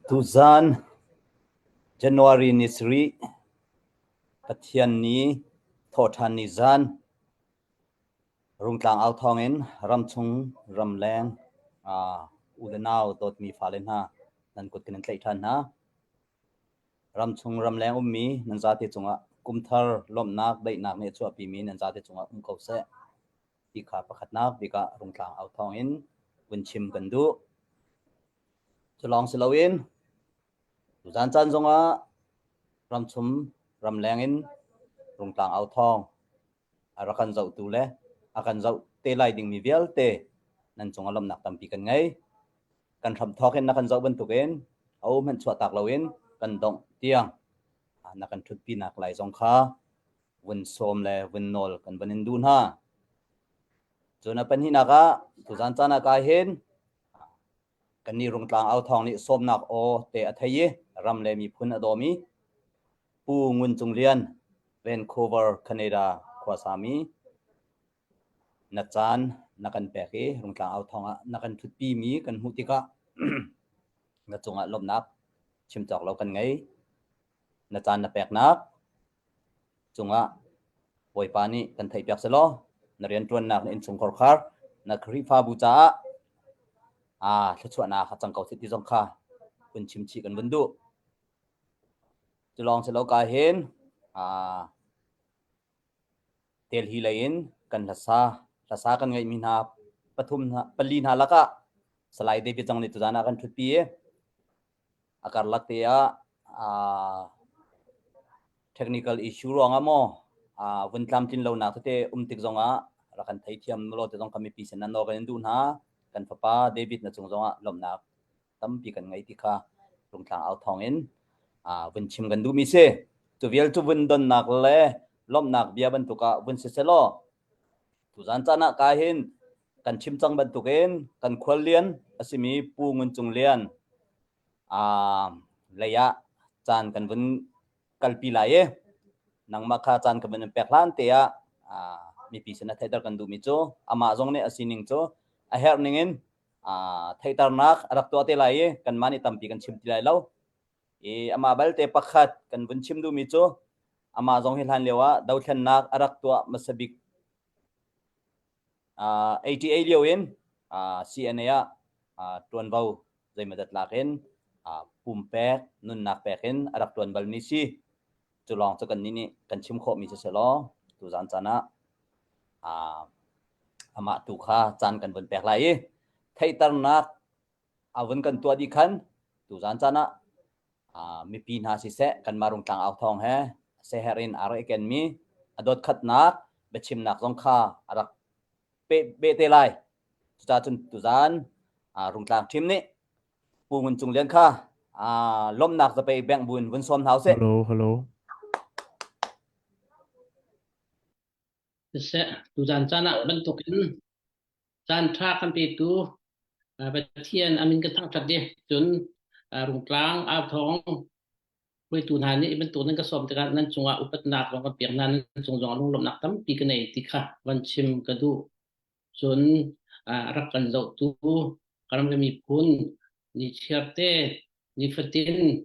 Tuzaan January ni sarih Pathian ni thawhṭhan ni zan Rungtlang au thawngin ramchung ramleng u le nau dawtmi fale hna nan kut kan in tlaih ṭhan hna. Ramchung ramleng ummi nan zate cungah kumthar lawmhnak daihnak nih a chuahpimi nan zate cungah um ko seh ti kha pakhatnak bik ah Rungtlang au thawngin vun chim kan duh. Cu lawng si loin tuzaan caan zongah ramchung ramleng in Rungtlang au thawng a rak kan zohtu le a kan zoh te lai dingmi vialte nan cungah lawmhnak tampi kan ngei. Kan hramthawk in na kan zoh bantukin a um hmanh chuahtak loin kan dongh tiang na kan ṭhutpinak lai zong kha vun sawm le vun nawl kan vun in duh hna. Cun a pahnihnak ah tuzaan caan ah kai hin kannih Rungtlang au thawng nih sawmnak aw te a thei i ram le miphun a dawmi Pu Ngun Cung Lian, Vancouver, Canada khuasami na caan na kan pek i Rungtlang au thawng ah na kan ṭhutpimi kan hmuh tikah na cungah lawmhnak chim cawk lo kan ngei. Na caan na peknak cungah Bawipa nih kan theihpiak selaw na rianṭuannak na innchungkhar khar na Khrihfabu caah aa thluachuahnak a cang ko seh ti zong kha hun chim chih kan vun duh. Cu lawng si lo ka hin aa Delhi lei in kan hlasa hlasa kan ngeihmi hna pathum hna pali hna lakah Salai David zong nih tuzaan ah kan ṭhutpi i a karlak te ah aa technical issue ruangah maw aa vun tlamtlin lonak tete um tik zongah rak kan theithiam law te zong kan mipi sin ah nawl kan in duh hna. Kan fapa David na cung zongah lawmhnak tampi kan ngei ti kha Rungtlang au thawng in vun chim kan duhmi si. Cu vial cu vun donnak le lawmhnak bia bantuk ah vun si selaw tuzaan caan ah ka hin kan chim cang bantukin kan khuallian a simi Pu Ngun Cung Lian lei ah caan kan vun kalpi lai i nangmah kha caan kan vun in pek hlan te ah mipi sin a theihter kan duhmi cu amah zong nih a sining cu a herh ning in theihternak a rak tuah te lai i kanmah nih tampi kan chim ti lai lo. I amah balte pakhat kan vun chim duhmi cu amah zong hi hlan lio ah dothlennak a rak tuah hmasa bik ATA lio in CNA ah ṭuanvo zeimawzat lak in pumpek nunnak pek in a rak ṭuan balmi si. Cu lawng cu kannih nih kan chim khawhmi si selaw tuzaan caan ah amah tu kha caan kan vun pek lai i theihternak a vun kan tuah dih khan tuzaan caan ah mipi hna siseh kanmah Rungtlang au thawng he seher in aa rak i kenmi a dawtkhatnak biachimnak zong kha a rak peh te lai. Cucaah cun tuzaan Rungtlang ṭhim nih Pu Ngun Cung Lian kha lawmhnak zapei bengh buin vun sawm hna usih. Hello, hello. Siseh, tuzaan caan ah bantukin caan ṭha kan petu Pathian amin ka thangṭhat i cun Rungtlang Authawng hruaitu hna nih bantuk nan ka sawm tikah nan cungah upatnak zong kan pek hna nan cung zongah lunglawmhnak tampi ka nei ti kha van chim ka duh. Cun rak kan zohtu ka ram le miphun nichiar te nifatin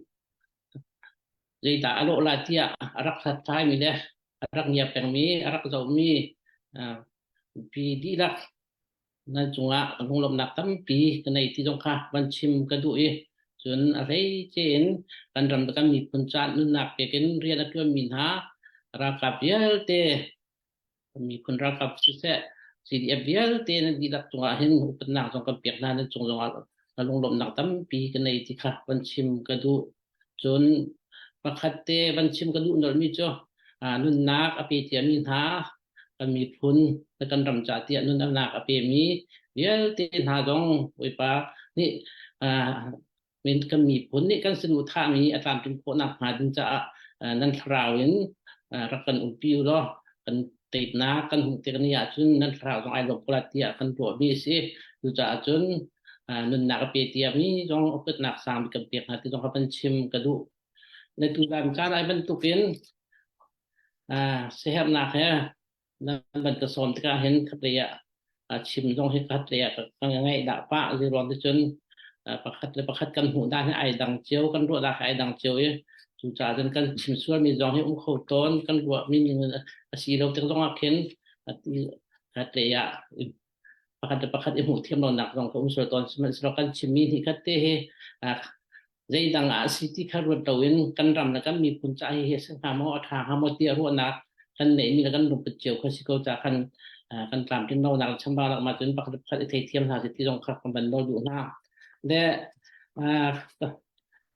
zeidah a lawh lai tiah a rak hlathlaimi le a rak ngia pengmi a rak zohmi mipi dihlak nan cungah lunglawmhnak tampi ka nei ti zong kha van chim ka duh i cun a hleice in kan ram le kan miphun caan nunnak pek in rian a ṭuanmi hna ralkap vialte miphun ralkap siseh CDF vialte nan dihlak cungah hin upatnak zong kan pek hna nan cung zongah lunglawmhnak tampi ka nei ti kha van chim ka duh cun pakhat te van chim ka duh nolmi cu nunnak a pe ciami hna kan miphun le kan ram ca tiah nunnak a pemi vialte hna zong Bawipa nih kan miphun nih kan saduhthahmi a tlamtlin khawhnak hnga ding caah nan thlarau in rak kan umpi u law kan teitnak kan hmuh tik ni ahcun nan thlarau zong ai lawm ko lai tiah kan ruahmi a si. Cucaah cun nunnak a pe tiami zong upatnak sang bik kan pek hna ti zong kha kan chim ka duh. Le tuzaan caan ai bantukin siaherhnak he nan van ka sawm tikah hin khatlei ah. Chim zong hi khat lei ah ka ngaih dah pah zeiruang ti cun pakhat le pakhat kan hmuh dan hi ai dang cio, kan ruah dah ai dang cio i cucaah cun kan chim sualmi zong hi um kho tawn, kan ruahmi ning a si lo tik zong ah khin khat lei ah pakhat le pakhat i hmuh thiam lonak zong ka um sual tawn. Sihmanhsehlaw kan chimmi hnih khat te hi zeidang ah a si ti kha ruat loin kan ram le kan miphun ca hi a si hnga maw, a ṭha hnga maw tiah ruahnak kan neihmi le kan lungput cio kha si ko ca khan kan tlamtlin lonak le chambaunak mah cun pakhat le pakhat i theithiam hna sih ti zong kha kan van nawl duh hna. Le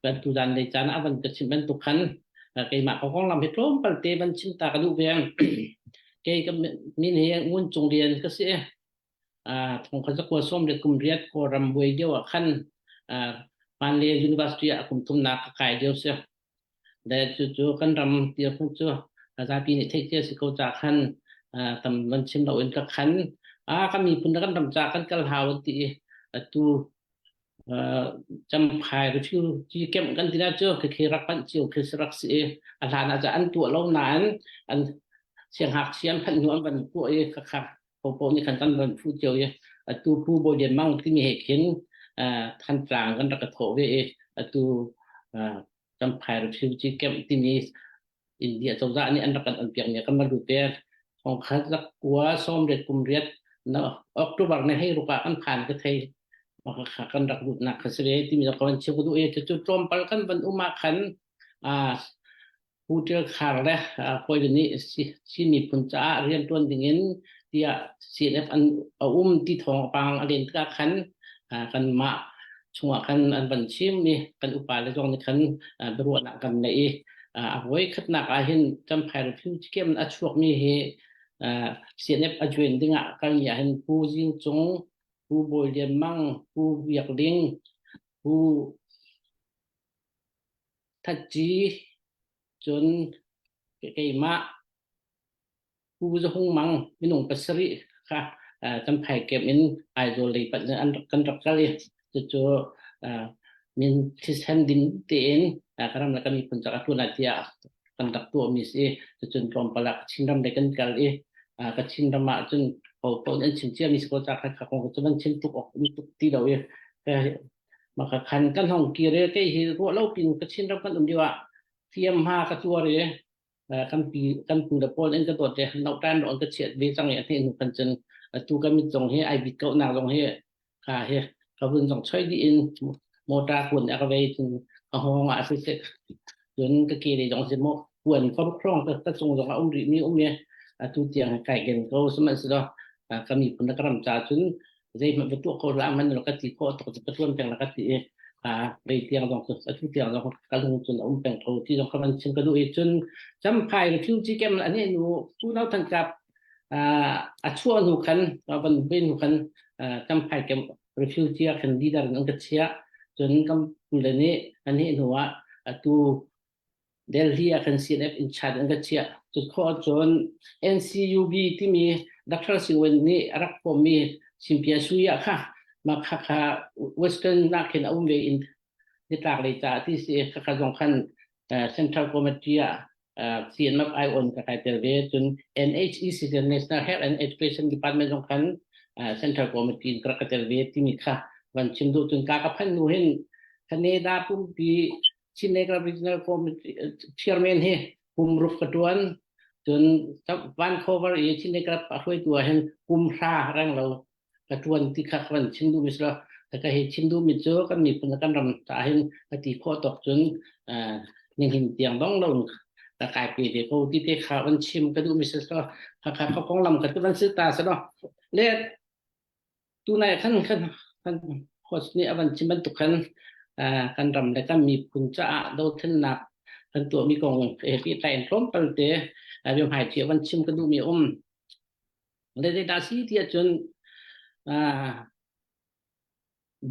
kan tuzan lei caan ah van ka chimh bantuk khan keimah ka konglam hi tlawmpal te van chim ta ka duh ve. Kei ka min hi Ngun Cung Lian ka si. Thongkhat zakua sawm le kum riat Kawlram buai lio ah khan Panle University ah kum thumnak ka kai lio si. Le cucu kan ram dirhmun cu zapi nih theih cia si ko ca khan tam van chim loin ka khan a kan miphun le kan ram ca kan kal hau an ti i atu Champhai refugee camp kan ti cu khikhi rak panh cio khi rak si i a hlan ah an tuah lo nain an siangngakchia an phanh hnu an van tuah i khakha popo nih khan kan van phu cio i atu Pu Bawi Lian Mang timi he khin Thantlang kan rak ka thawh ve i atu Champhai refugee camp timi India cozah nih an rak kan onpiakmi kan van lut ve. Thongkhat zakua sawmriat kum riat na October ni hei ruk ah kan phan ka thei kan rak lutnak kha si ve timi ka van chim ka duh i cucu tlawmpal kan van um ah khan hotel khar le hawi nih Chin miphun caah rianṭuan dingin tiah CNF an a um ti thawngpang a len tikah khan kanmah chungah khan an van chim i kan upa le zong nih khan biaruahnak kan neih i a voi khatnak ah hin Champhai refugee camp a chuakmi hi CNF a join dingah kalmi ah hin Pu Zing Cung, Pu Bawi Lian Mang, Pu Biak Ding, Pu That Ci, cun keimah Pu Za Hung Mang minung pasarih kha Champhai camp in Aizawl lei panh in an kan rak kal i cucu min thisen din tein ka ram le kan miphun ca ka ṭuan lai tiah kan rak tuahmi si. Cucun tlawmpal ah Chinram lei kan kal i ka Chinram ah cun hopaoh nih an chim ciami si ko ca kha kha kong cu van chim tuk awk um tuk ti lo i maka khan kan hong kir i kei hi ruah lo pin ka Chinram kan um lio ah hliamhma ka tuar i kan pi kan pu le pawl in ka dawt le no tan ro ka chiat ve cang i a hne hnu khan cun atu ka mit zong hi ai bit ko nak zong hi ka hi ka vun zong choi dih in motor kun a ka vei cun ka hong ah si seh cun ka ke le zong si mo kuan kom khrong ka ka cung zong a um rih mi um ye atu tiang kai gen ko sihmanhsehlaw ka miphun le ka ram ca cun zeihmanh va tuah kho hlah man ka ti khawh tuk ka tuan peng la ka ti i a rei tiang zong cu atu tiang zong ka lung cun a um peng ko ti zong ka van chim ka duh i cun champhai refugee camp ane nu unau than kap a chuah hnu khan van ve hnu khan champhai camp refugee ah khan leader in an ka chiah cun kam le nih an hi hnu ah atu Delhi ah kan CNF in charge an ka chiah. Cu khawh ahcun NCUB timi Dr. Singwen nih a rak pawmmi Simpia Sui ah kha mah kha kha Western nak hin a um ve in nitlak lei caah ti si kha kha zong khan Central Committee ah CNF ai on ka kai tel ve cun NHEC National Health and Education Department zong khan Central Committee in ka rak ka tel ve timi kha van chim duh cun ka ka phan nu hin Canada pumpi Chin National Regional Committee Chairman hi kum ruk ka ṭuan. Cun Vancouver i Chin National a hruaitu ah hin kum hra reng lo ka ṭuan ti kha ka van chim duhmi si lo. Ka hi chim duhmi cu kan miphun le kan ram caah hin ka ti khawh tawk cun nihin tiang dong lo ka kai pe ve ko ti te kha van chim ka duhmi si lo. Kha kha konglam ka van si ta si lo. Le Tunai khan kan kan host nih a van chim bantuk khan kan ram le kan miphun caah dothlennak kan tuahmi kong he pehtlai in tlawmpal te biahmaiṭhi a van chim ka duhmi a um. Le zeidah a si ti ahcun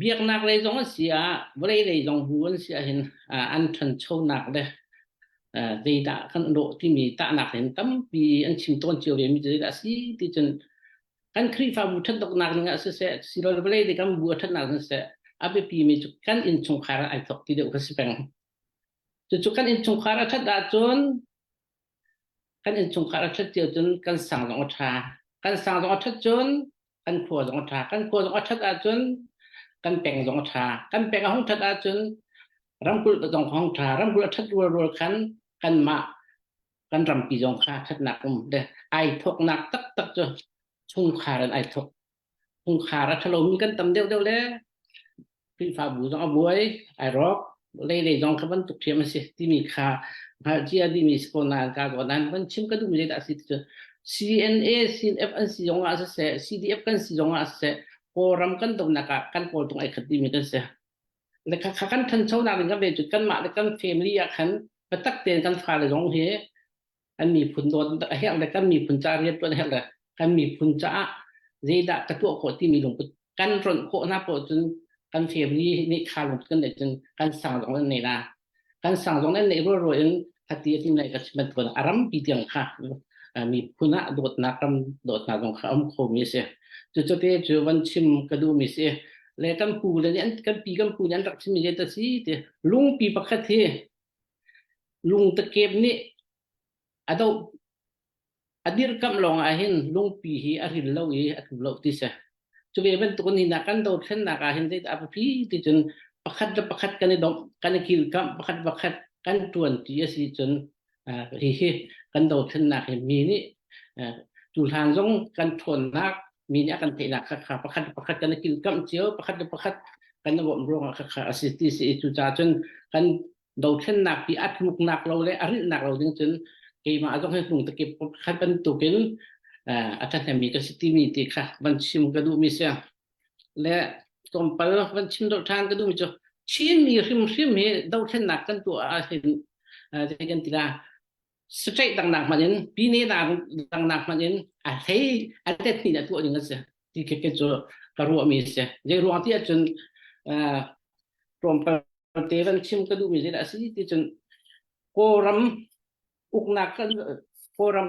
biaknak lei zong a si ah vawlei lei zong bu an si ahhin an ṭhanchonak le zeidah kan lawh timi tahnak hin tampi an chim tawn cio ve mi cu zeidah a si ti cun kan Khrihfabu ṭhatdoknak ning ah siseh silole vawlei le kan bu a ṭhatnak siseh a biapi mi cu kan innchungkhar ah ai thawk ti deuh kha si peng. Cucu kan innchungkhar a ṭhat ahcun kan innchungkhar a ṭhat cio cun kan sang zong a ṭha. Kan sang zong a ṭhat cun. Kan khua zong a ṭha. Kan khua zong a ṭhat ahcun kan peng zong a ṭha. Kan peng a hung ṭhat ahcun ramkulh zong a hung ṭha. Ramkulh a ṭhat rualrual khan kanmah kan rampi zong kha ṭhatnak um. Le ai thawknak taktak cu chungkhar in ai thawk. Chungkhar a ṭhalomi kan tam deuhdeuh le Khrihfabu zong a buai, ai rawk, leilei zong kha bantuk ṭhiam a si timi kha hngalh cia dihmi si ko nain ka ruah nain van chim ka duhmi zeidah a si ti cu CNA, CNF an si zong ah siseh, CDF kan si zong ah siseh, Kawlram kan donak ah kan kawltung ai khat dihmi kan si. Le kha kha kan ṭhanchonak ding kan ve cu kanmah le kan family ah khan biatak tein kan fale zong hi kan miphun dawt a herh le kan miphun ca rianṭuan a herh le kan miphun caah zeidah ka tuah khawh timi lungput kan ronh khawh hna poah cun kan family nih kha lungput kan neih cun kan sang zong an nei la kan sang zong an neih rualrual in hati a tim lai ka chim bantuk a rampi tiang kha miphun ah dawtnak ram dawtnak zong kha um khomi a si cucu te cu van chim ka duhmi si le kan pu le nih an kan pi kan pu nih an rak chimmi le ta si ti lungpi pakhat hi Lungtakep nih a doh a dirkamh lawng ahhin lungpi hi a ril lo i a tlu lo ti si. Cu ve bantuk in hi kan dothlennak ahhin zeidah a biapi ti cun pakhat le pakhat kan i domh, kan i kilkamh, pakhat le pakhat kan ṭuanṭi a si cun hihi kan dothlennak hi mi nih cuhlan zong kan ṭhawnnak mi nih a kan theihnak kha kha pakhat le pakhat kan i kilkamh cio, pakhat le pakhat kan i bawmh ruangah kha kha a si ti si i cucaah cun kan dothlennak ti a tluknak lo le a rilhnak lo ding cun keimah zong hi hnung takip khat bantukin a ṭhahnemmi ka si timi ti kha van chim ka duhmi si le tlawmpal van chim deuh ṭhan ka duhmi cu Chinmi hrimhrim hi dothlennak kan tuah ahhin zei kan ti la straight dangnak hmanh in pine dangnak hmanh in a hlei a tet hnih a tuah ding a si ti khi cu ka ruahmi a si zei ruang ti ahcun tlawmpal te van chim ka duhmi zeidah a si ti cun Kawlram uknak kan Kawlram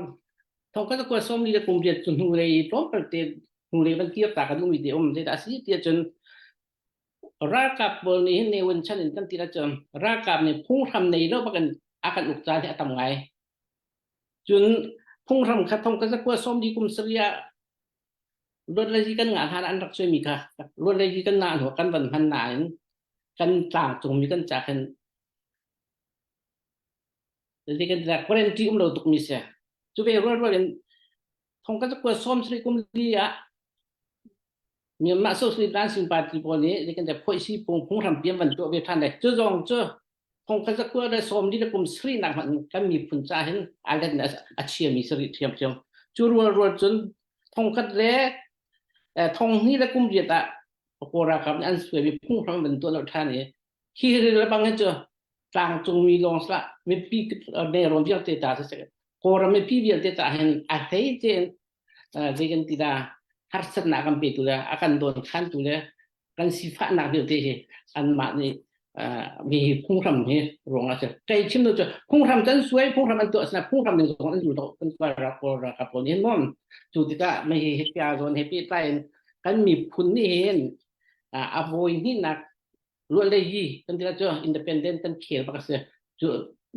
thong kan kua sawm li le kum riat cu hnu lei tlawmpal te hnu lei van kir ta ka duhmi te um zeidah a si ti ahcun ralkap pawl nih hin Ne Win chan in kan ti ahcun ralkap nih phunghram nei lo bakin a kan uk caan hi a tam ngai cun phunghram kha thong ka zakua sawm li kum sarih ah Luatlazi kan ngah hlan an rak suaimi kha luatlazi kan ngah hnu kan van hman nain kan tlangcungmi kan ca khan Jadi kan tidak guarantee um lo tuk mi si. Cu ve rual rual in thong ka zakua som sri kum li ah Myanmar Socialist Dancing Party pawl nih kan phoi si phung phung hram piam van tuah ve than le cu zong cu thong ka zakua le som li le kum sri nak hmanh kan miphun ca hin a let a chia mi sari thiam thiam cu rual rual cun thong khat le thong hni le kum riat ah Kawl ralkap nih an suaimi phunghram van tuah lo ṭhan i hi le bang hi cu tlangcungmi lawng slah mipi nelrawn vialte ta siseh Kawlram mipi vialte ta hin a hlei tein zei kan ti dah harsatnak kan petu le a kan dawn khantu le kan sifahnak vialte hi anmah nih mi hi phunghram hi ruang ah si kei chim lo cu phunghram kan suai phunghram an tuah sina phunghram ning zong an zul lo kan kawl ralkap pawl nih hin mom cu tikah mei hi tia zawn he pehtlai in kan miphun nih hin a vawi hnihnak luan le yi kan ti cu independent kan khel bak a si cu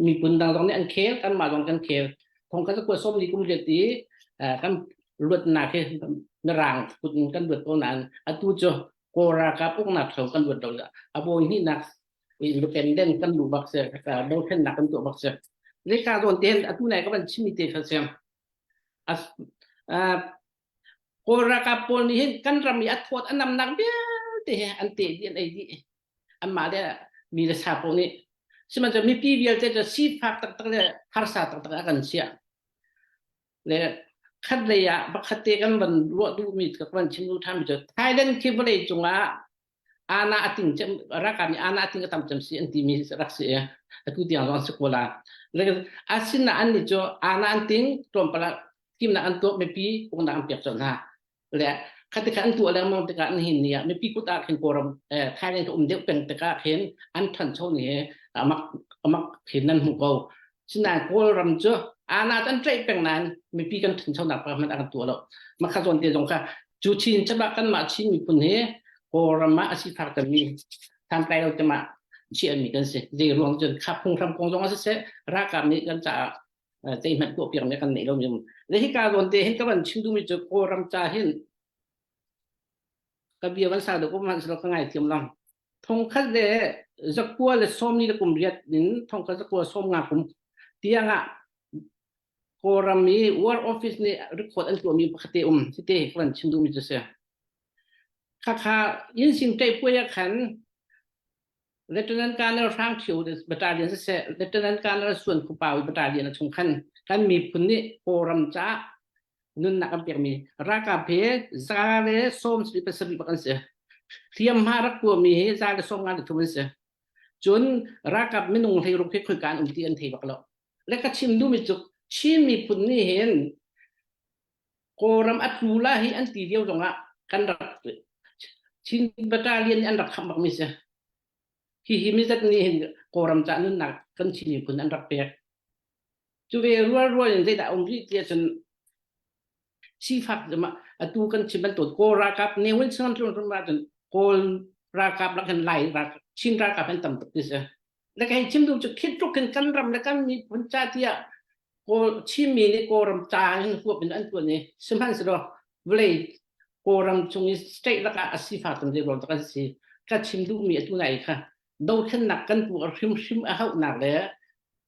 miphun dang zong nih an khel kanmah zong kan khel thong kan kua som li kum riat i kan luatnak hi mirang kut in kan luat ko nain atu cu Kawl ralkap uknak thlo kan luat lo a bawi hnihnak independent kan luh bak si dothlennak kan tuah bak si leka zawn te atu nai ka van chimmi te kha si Kawl ralkap pawl nih hin kan ram i a thawt a namnak vialte he an te dih an ei dih anmah le mi le sa pawl nih sihmanhsehlaw mipi vialte cu sifak taktak le harsa taktak a kan chiah le khat lei ah pakhat te kan van ruah duhmi ka van chim duh ṭhanmi cu Thailand khi vawlei cungah ana a ting cem ralkap nih ana a ting a tam cem si an timi rak si i atu tiang zong an si ko la asinain an nih cu ana an ting tlawmpal ah thimnak an tuah mipi uknak an pek colh hna le khati kha an tuah lengmang tikah nihin ni ah mipi kut ah khin Kawlram Thailand ka um deuh peng tikah khin an ṭhancho ni he amak amak khin nan hmuh ko sinain Kawlram cu ana an tlaih peng nain mipi kan ṭhanchonak pa hmanh a kan tuah lo makha zawn te zong kha cu chin chabah kanmah Chin miphun hi Kawlram ah a sifak cemmi santlai lo cemah chiahmi kan si zei ruang cun kha phunghram kong zong ah siseh ralkap nih kan caah zeihmanh tuah piakmi kan neih lo mi le hika zawn te hin ka van chim duhmi cu Kawlram ca hin. Ka bia van sang deuh ko hmanhsehlaw ka ngaithiam lang. Thongkhat le zakua le sawmli le kum riat in thongkhat zakua 50 kum tiang ah Kawlram i War Office nih record an tuahmi pakhat te um si te ka van chim duhmi cu si. Khakha inn sin ṭeih ah khan Lieutenant Colonel Hrang Ṭhio Battalion siseh Lieutenant Colonel Suan Khupawi Battalion a chung khan kan miphun nih Kawlram caah nunnak an pekmi ralkap hi 177 bak an si. Hliamhma rak tuahmi hi 153 an si. Cun ralkap minung 16 hi khoika an um ti an thei bak lo. Le ka chim duhmi cu Chin miphun nih hin Kawlram a tlu la hi an ti lio zongah kan rak Chin battalion nih an rak khamh bakmi si. Hihi mizat nih hin Kawlram ca nunnak kan Chin miphun an rak pek. Cu ve rual rual in zeidah um rih ti ahcun sifak cuma atu kan chim bantuk Kawl ralkap Ne Win Sangam tlun rum ahcun Kawl ralkap lak hin Lai ralkap Chin ralkap an tam tuk ti si. Le kai chim duh cu khi tluk in kan ram le kan miphun ca tiah Kawl Chinmi nih Kawlram ca in huap in an tuan i sihmanhsehlaw vawlei Kawlram chung i state lakah a sifak tam zei tak an si. Ka chim duhmi atu nai kha dothlennak kan tuah hrimhrim a hauhnak le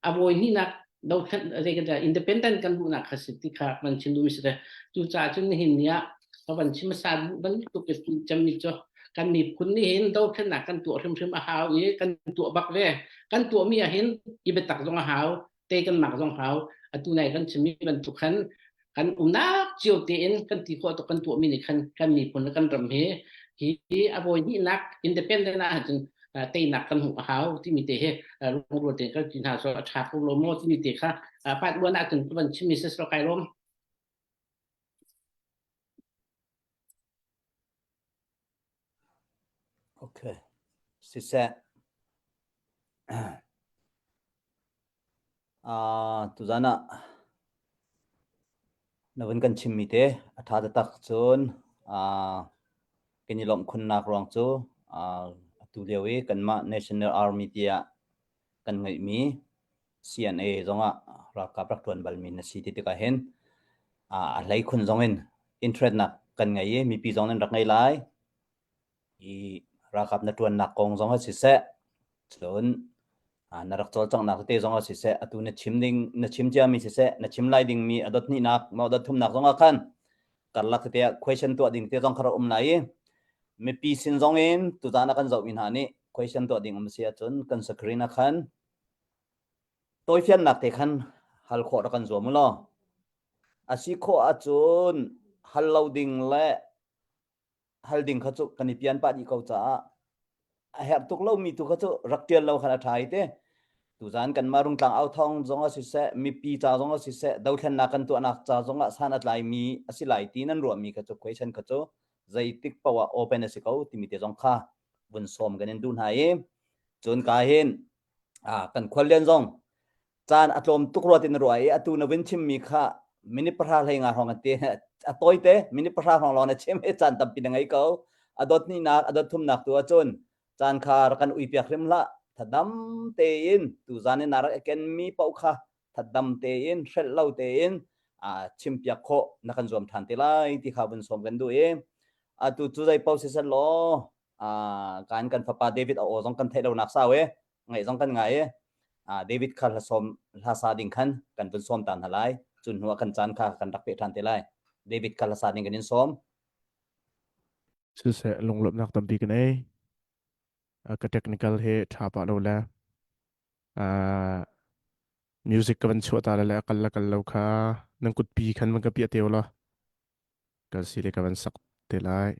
a vawi hnihnak dothlen zei kan independent kan duhnak kha si ti kha van chim duhmi si te. Cucaah cun nihin ni ah ka van chim hmasa duh bantuk i cemmi cu kan miphun nih hin dothlennak kan tuah hrimhrim a hau i kan tuah bak ve. Kan tuahmi ah hin i biatak zong a hau te kan mak zong hau atu nai kan chimmi bantuk khan kan umnak cio tein kan ti khawh tuk kan tuahmi nih khan kan miphun le kan ram hi hi a vawi hnihnak independent ah cun teinak kan hmuh a hau timi te hi lungrual tein kan ti hna so a tha ko lo maw timi te kha part one ah cun van chimmi si so kai lawm. Okay. Siseh. Tuzan ah na vun kan chimmi te a ṭha taktak cun kan i lawmh khunnak ruang cu atu lio i kanmah National Army tiah kan ngeihmi CNA zongah ralkap rak ṭuan balmi na si ti tikah hin a hleikhun zongin interest nak kan ngei i mipi zong nan rak ngei lai. I ralkap na ṭuannak kong zong ah siseh, cun na rak cawlcanghnak tete zong ah siseh, atu na chim ding na chim ciami siseh, na chim lai dingmi a dot hnihnak maw dot thumnak zong ah khan karlak tete ah question tuah ding te zong kha rak um lai i mipi sin zong in tuzaan a kan zohmi hna nih question tuah ding um si ahcun kan screen ah khan tawifiannak te khan hal khawh rak kan zuam u law a si khawh ahcun hal lo ding le hal ding kha cu kan i pian pah dih ko caah a herh tuk lomi tu kha cu rak ṭial lo khan a ṭha i te. Tuzaan kanmah Rungtlang authawng zong ah siseh, mipi ca zong ah siseh, dothlennak kan tuahnak ca zong ah san a tlaimi a si lai ti nan ruahmi kha cu question kha cu zeitik paoh ah open a si ko timi te zong kha vun sawm kan in duh hna i cun ka hin kan khuallian zong caan a tlawm tuk rua tin rua i atu na vun chimmi kha minute pahra hlei nga hrawng an ti a tawi te minute pahra hrawng lawng na chim i caan tampi na ngei ko a dot hnihnak a dot thumnak tu ahcun caan kha rak kan ui piak hrim hlah thadam tein tuzan in na rak kenmi paoh kha thadam tein hrelh lo tein chim piak khawh na kan zuam ṭhan te lai ti kha vun sawm kan duh i atu cu zei paoh siseh law kan kan fapa David a aw zong kan theih lo nak sau e ngaih zong kan ngai i David kha hla sawm hla sa ding khan kan vun sawm ta hna lai cun hnu ah kan caan kha kan rak pe ṭhan te lai David kha hla sa ding kan in sawm Siseh lunglawmhnak tampi kan ei. Ka technical he ṭha pah lo le music ka van chuah ta le kal le kal lo kha nan kutpi khan van ka piah te law kal si le ka van sak te lai.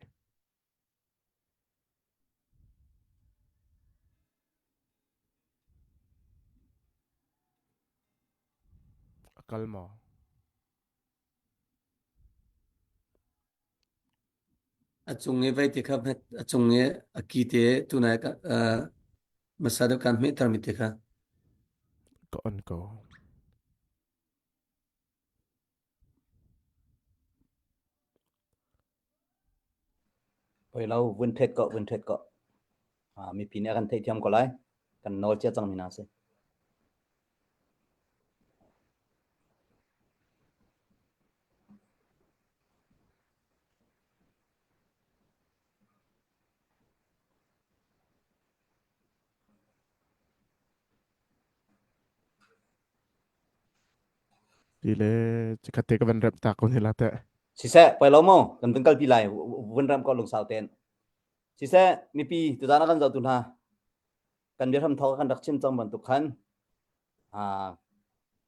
A kal maw? A cung i vei te kha hmet, a cung i a ki te tunai ka uh, hmasa deuh kan hmehtermi te kha. Ka on ko. Poi lo, vun ṭhet ko, vun ṭhet ko. Ah, mipi nih a kan theihthiam ko lai. Kan nawl cia cangmi hna a si. Ti le cikhat te ka van remh ta ko ne la teh. Siseh, poi lo mu, kan vun kalpi lai, vun rem ko lungsau ten. Siseh, mipi tuzaan ah kan zohtu hna, kan biahram thawk kan rak chim cang bantuk khan,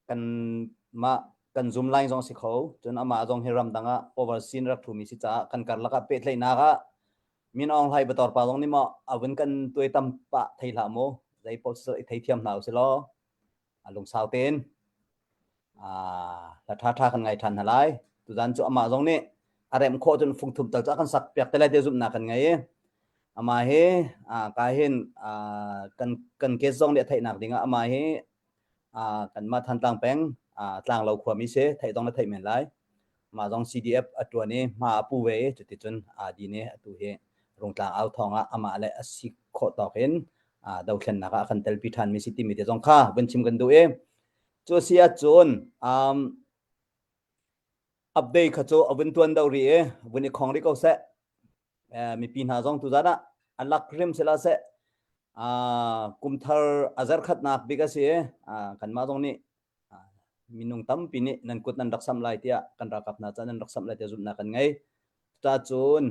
kan mah kan zoom line zong si kho, cun amah zong hi ramdang ah overseen rak thumi si caah kan karlak ah pehtlaihnak ah Min Aung Hlai Bator pa zong nih maw a vun kan tuaitam pah thei hlah mu, zei paoh i theithiam hna usih law, a lungsau tein hla ṭhaṭha kan ngai ṭhan hna lai. Tuzan cu amah zong nih a remh khawh cun fungthum tal cu a kan sak piak te lai ti zumhnak kan ngei i amah hi ka hin kan kan guest zong nih a theihnak dingah amah hi kanmah Thantlang peng Tlanglo khuami si theih zong na theih men lai. Mah zong CDF a ṭuan i hma a pu ve i cuticun aa din i atu hi Rungtlang au thawng ah amah le a si khawh tawk in dothlennak ah a kan telpi ṭhanmi si timi te zong kha vun chim kan duh i cu a si ahcun um, update kha cu a vun tuan deuh rih i vun i khong rih ko seh. Mipi hna zong tuzan ah a lak hrim sila seh kumthar a zarkhatnak bik a si i kanmah zong nih minung tampi nih nan kut nan rak samh lai tiah kan ralkap hna ca nan rak samh lai tiah zumhnak kan ngei. Cucaah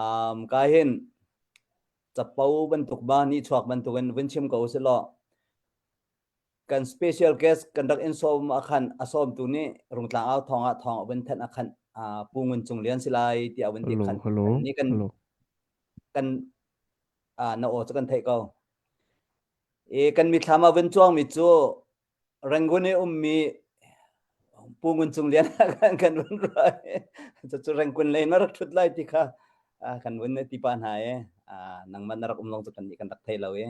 um, ka hin capo bantuk ba nihchuak bantukin vun chim ko usih law kan special guest kan rak in sawm ah khan a sawmtu nih Rungtlang au thawng ah thawng a vun thanh ah khan Pu Ngun Cung Lian si lai tiah a vun ti Hello, khan hello, kan nih kan hello. kan na aw cu kan theih ko. I kan mithlam ah vun cuangmi cu Rangoon i ummi Pu Ngun Cung Lian kan kan vun ruah i cucu Rangoon lei na rak ṭhut lai ti kha kan vun ti pah hna i nangmah na rak um zong cu kan nih kan rak thei lo i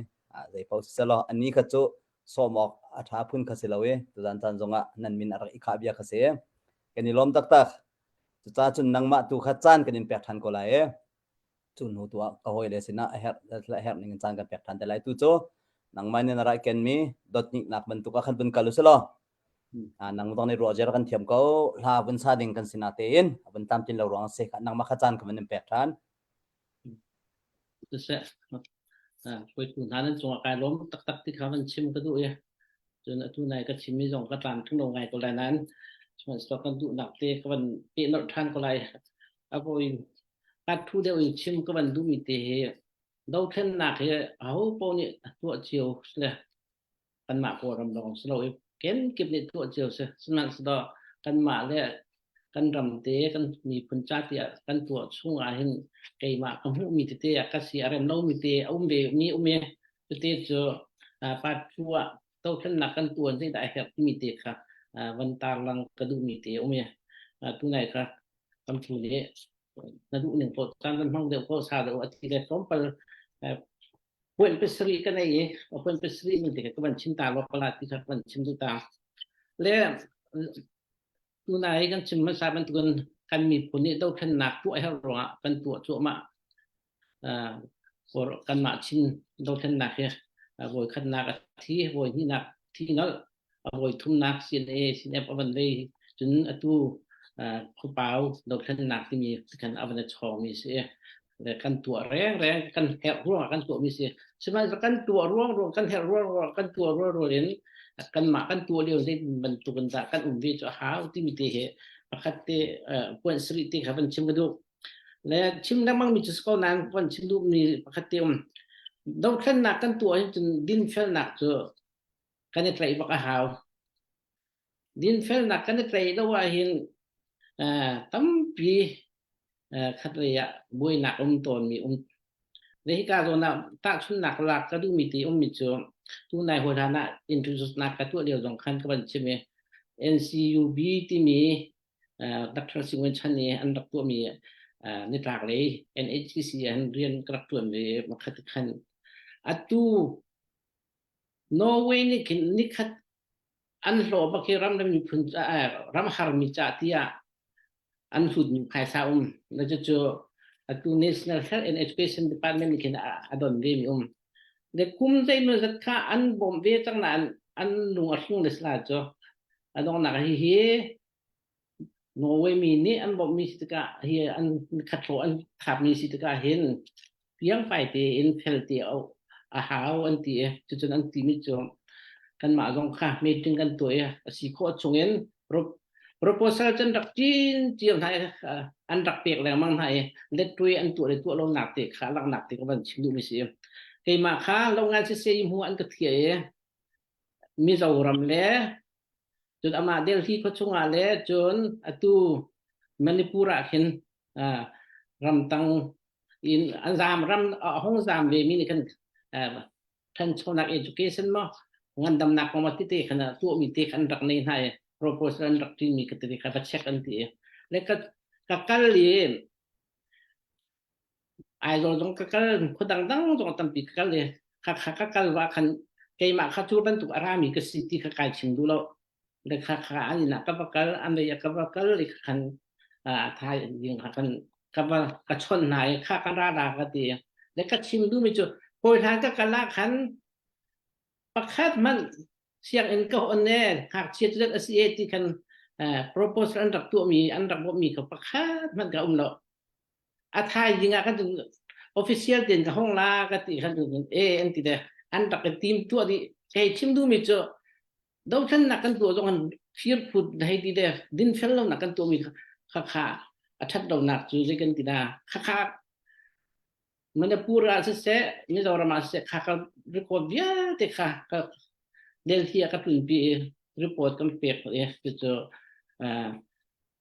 zei paoh siselaw ani kha cu sawm awk a ṭha phun kha si lo i tuzan caan zongah nan min a rak i khah bia kha si. Kan i lawm taktak. Cucaah cun nangmah tu kha caan kan in pek ṭhan ko lai i cu hnu tu ah ka hawile sinah a herh a herh ning in caan kan pek ṭhan te lai. Tu cu nangmah nih na rak kenmi dotniknak bantuk ah khan vun kal usih law nang zong nih ruah ziar kan thiam ko hla vun sa ding kan sinah tein vun tlamtlin lo ruang si nangmah kha caan ka vun in pek ṭhan. Siseh, hruaitu hna nan cungah kai lawm taktak ti kha van chim ka duh i cun atu nai ka chimmi zong ka tlamtling lo ngai ko lai nain sihmanhsehlaw kan duhnak te ka van peh nolh ṭhan ko lai. A voi kat thu deuh in chim ka van duhmi te hi dothlennak hi aho paoh nih tuah cio le kanmah Kawlram lawng si lo i kenkip nih tuah cio si. Sihmanhsehlaw kanmah le kan ram te kan miphun ca tiah kan tuah chung ah hin keimah ka hmuhmi tete ah ka si a rem lomi te a um ve mi um i cute cu part 2 ah dothlennak kan tuan zeidah a herh timi te kha van tarlang ka duhmi te um i tunai kha kan phu nih na duh ning paoh caan kan hmang deuh ko sa deuh a ti le tlawmpal Point pasarih ka nei i point pasarih ning te ka van chim ta law pala ti kha ka van chim duh ta. Le tunai kan chim hmasa bantukin kan miphun nih dothlennak tuah herh ruangah kan tuah cuahmah. Uh, kanmah Chin dothlennak hi voi khatnak a thi, voi hnihnak thi nolh, a voi thumnak CNA, CNF a van vei cun atu khuapau dothlennak timi khan a van i chawngmi si le kan tuah rengreng kan herh ruangah kan tuahmi si sihmanhsehlaw kan tuah ruang ruang kan herh ruang ruang kan tuah ruang ruang in kanmah kan tuah lio zei bantuk in dah kan um ve cu a hau timi te hi pakhat te puan sarih te kha van chim ka duh le chim lengmang mi cu si ko nain van chim duhmi pakhat te um dothlennak kan tuah hin cun dinfelnak cu kan i tlaih bak a hau. Dinfelnak kan i tlaih lo ahhin uh, tampi uh, khatlei ah buainak um tawnmi um. Le hika zawn ah tahchunhnak lak ka duhmi ti ummi cu tunai hawi hlan ah introduce nak ka tuah lio zong khan ka van chim i NCUB timi uh, Dr. Singwen Chan i an rak tuahmi uh, nitlak lei NHCC an rian ka rak tuan ve makhat khan atu Norway nih khin nikhat an hlawh bak hi ram le miphun ram harmi ca tiah an hlutmi phaisa um. Na cucu atu National Health and Education Department nih khin a don ve mi um. Le kum zeimaw zat kha an bawmh ve cang nain an lung a hring le sila cu a donghnak hi hi Norway mi nih an bawmhmi si tikah hi an khathlawh an thapmi si tikah hin fiangfai tein fel te a hau an ti i cucun an timi cu kanmah zong kha meeting kan tuah i a si khawh chungin Proposal cu an rak ṭin cio hna i an rak pek lengmang hna i letṭuai an tuah le tuah lonak te kha langhnak te ka van chim duhmi si. Keimah kha lo ngan siseh i hmu an ka thiah i Mizoram le cun amah Delhi khua chungah le cun atu Manipur ah khin ramtang in an zaam ram a hung zaam ve mi nih khan ṭhanchonak education maw ngandamnak kong maw tete khan tuahmi te khan an rak nei hna i proposal an rak ṭinmi ka tete kha va check an ti i le ka ka kal i Aizawl zong ka kal khua dangdang zong tampi ka kal i kha kha ka kal wa khan keimah kha cu bantuk a rami ka si ti kha kai chim duh lo le kha kha an inn ah ka va kal an lei ah ka va kal i khan a thai ding kha kan ka va ka chawnh hna i kha kan ra ra ka ti le ka chim duhmi cu hawi hlan ka kal ah khan pakhat hmanh sianginn ka on e ngakchia cu a si e ti khan proposal an rak tuahmi an rak bawmhmi kha pakhat hmanh ka um lo a thaizing ah kan official ten ka hong la ka ti khan e an ti de an rak team tuah dih kei chim duhmi cu dothlennak kan tuah zong an firphut hei ti de dinfel lonak kan tuahmi kha kha a ṭhat lonak cu zei kan ti da kha kha Manipur ah siseh Mizoram ah siseh kha ka record vialte kha ka Delhi ah ka tlunpi i report kan pek i cucu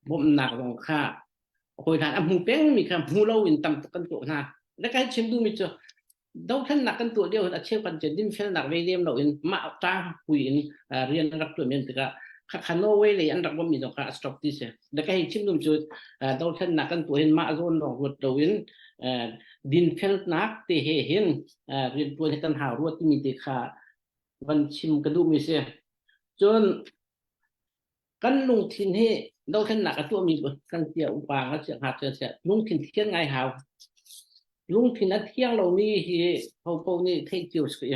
bawmhnak zong kha hawi hlan a hmu pengmi kha hmu lo in tam tuk kan tuah hna. Le kai chim duhmi cu dothlennak kan tuah lio a cheukhat cu dinfelnak ve lem lo in mah ta hui in rian an rak tuah men tikah khakha Norway lei an rak bawmhmi zong kha a stop ti si. Le kai chim duhmi cu dothlennak kan tuah hin mah zawn lawng ruat lo in dinfelnak te he hin rian tuan hi kan hau rua timi te kha van chim ka duhmi si. Cun kan lungthin hi dothlennak a tuahmi kan sia upa ka sia ngakchia sia lungthin thiang ngai hau lungthin a thiang lomi hi hopo nih theih cio si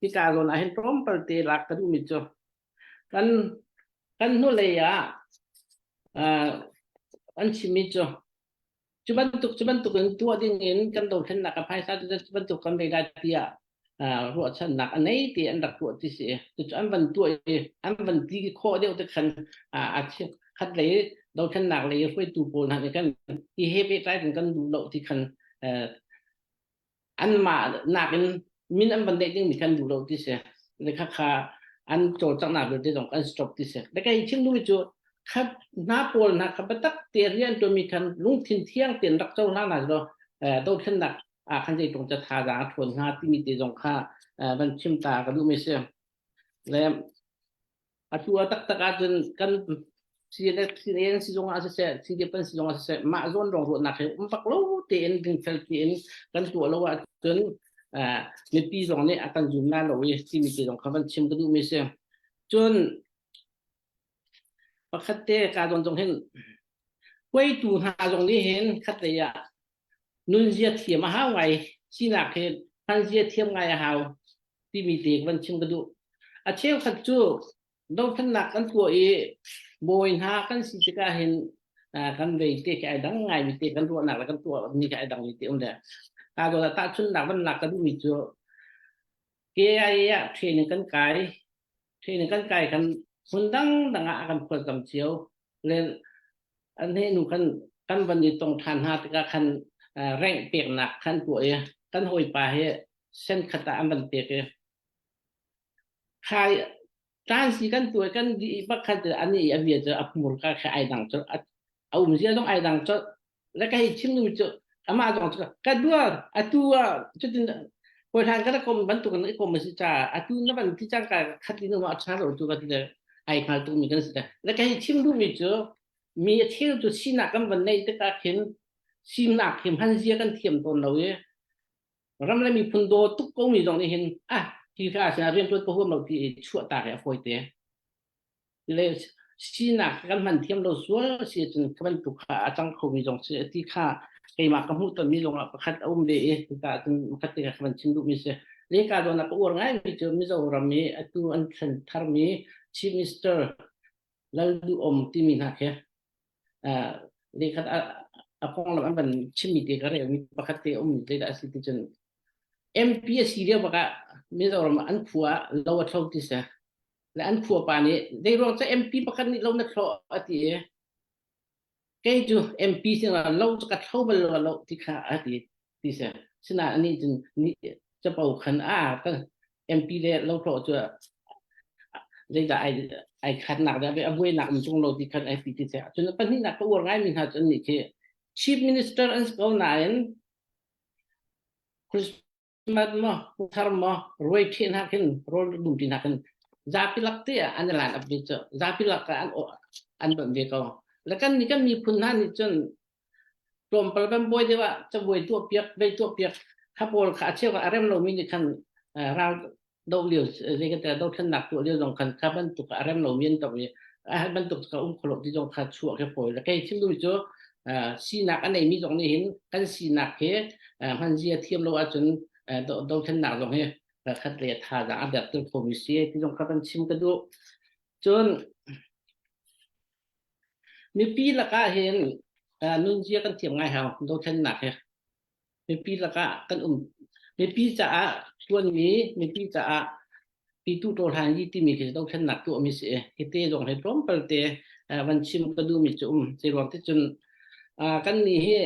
hika zawn ah hin tlawmpal te lak ka duhmi cu kan kan hnulei ah an chimmi cu Cu bantuk cu bantuk in tuah ding in kan dothlennak a phaisa cu cu bantuk kan vei lai tiah ruahchannak a nei ti an rak tuah ti si. Cucu an van tuah i an van ti khawh deuh te khan a khat lei dothlennak lei hruaitu pawl hna nih kan hi he pehtlai in kan duh lo ti khan anmah nakin min an van neih dingmi kan duh lo ti si le kha kha an cawlcanghnak vialte zong kan stop ti si le kai chim duhmi cu kha hna pawl hna kha biatak te rian tuanmi khan lungthin thiang tein rak cohlang hna law dothlennak ah khan zeitlung ca thazaang a ṭhawn hnga timi te zong kha van chim ta ka duhmi si le Atu a taktak ahcun kan CNA si zong ah siseh, CDF si zong ah siseh, mah zawn lawng ruahnak hi um bak lo tein dingfel tein kan tuah lo ahcun mipi zong nih a kan zum lai lo i timi te zong kha van chim ka duhmi si. Cun pakhat te ka zawn zong hin hruaitu hna zong nih hin khatlei ah nunzia thiam a hau ngai sinak hi hmanzia thiam ngai a hau timi te van chim ka duh. A cheukhat cu dothlennak kan tuah i bawi hna kan si tikah hin kan vei te khi ai dang ngaimi te kan ruahnak le kan tuahmi khi ai dangmi te um le ka dawt ah tahchunhnak van lak ka duhmi cu KIA ah training kan kai training kan kai kan hmun dangdang ah a kan khualzam cio le an hnu kan kan van i tong ṭhan hna tikah khan rengh peknak khan tuah i kan hawipa hi sen khat ah an van pek i khai tansi kan tuah kan di pakhat ani a bia cu a hmurka kha ai dang cu a um zia zong ai dang cu le ka hei chim nu cu amah zong cu ka dua atu ah cutin hawi hlan ka kom bantuk in i kom a si ca atu na van ti cang ka khat in ma ṭha lo tu ka ti le ai hngal tuk mi kan si le ka hei chim duhmi cu mi a cheu cu sinak kan van neih tikah khin sinak khi hman zia kan thiam tawn lo i ram le miphun daw tuk ko mi zong nih hin ah hi ka sinah rian ṭuan ka huam lo ti i chuah tak i a fawi te le sinak kan hman thiam lo sual si cun ka bantuk kha a cang khomi zong si ti kha keimah ka hmuh tonmi zong ah pakhat a um ve i cuka cun pakhat te ka van chim duhmi si le ka zawn ah ka uar ngaimi cu Mizoram i atu an thlen tharmi Chief Minister Lalduhom timi hna khi le khat a konglam an van chimmi te ka relmi pakhat te um te dah si ti cun MP a si lio bakah Mizoram an khua lo a thlo ti si. Le an khua pa nih zeiruang ca MP pakhat nih lo na thlawh a ti i kei cu MP sinah lo cu ka thlo bal lo lo ti kha a ti ti si. Sinain anih cun ni capo khan a ka MP le lo thlawh cu zeidah ai ai khatnak dah a buainak um tung lo ti khan ai ti ti si. Cun pahnihnak ka uar ngaimi hna cu annih khi Chief Minister an si ko nain Christmas maw thar maw ruai ṭhi hna khin rawl dum ṭi hna khin zapi lak te ah an i lan up ve cu zapi lak ah an an bawmh ve ko le kan nih kan miphun hna nih cun tlawmpal kan buai deuh ah cabuai tuah piak vei tuah piak kha pawl kha a cheu a rem lomi nih khan ral do lio zei kan tila dothlennak tuah lio zong khan kha bantuk a rem lomi an tong i a bantuk ka um kholo ti zong kha chuah ke fawi le kei thil dumi cu sinak a neimi zong nih hin kan sinak hi hmanzia thiam lo ahcun dothlennak zong hi khat le thazaang a derter khomi si ti zong kha kan chim ka duh cun mipi lakah hin nunzia kan thiam ngai hau dothlennak hi mipi lakah kan um mipi caah tuanmi mipi caah pitu tawhlan yi timi khi dothlennak tuahmi si hi te zong hi tlawmpal te van chim ka duhmi cu um zei ruang ti cun kan nih hi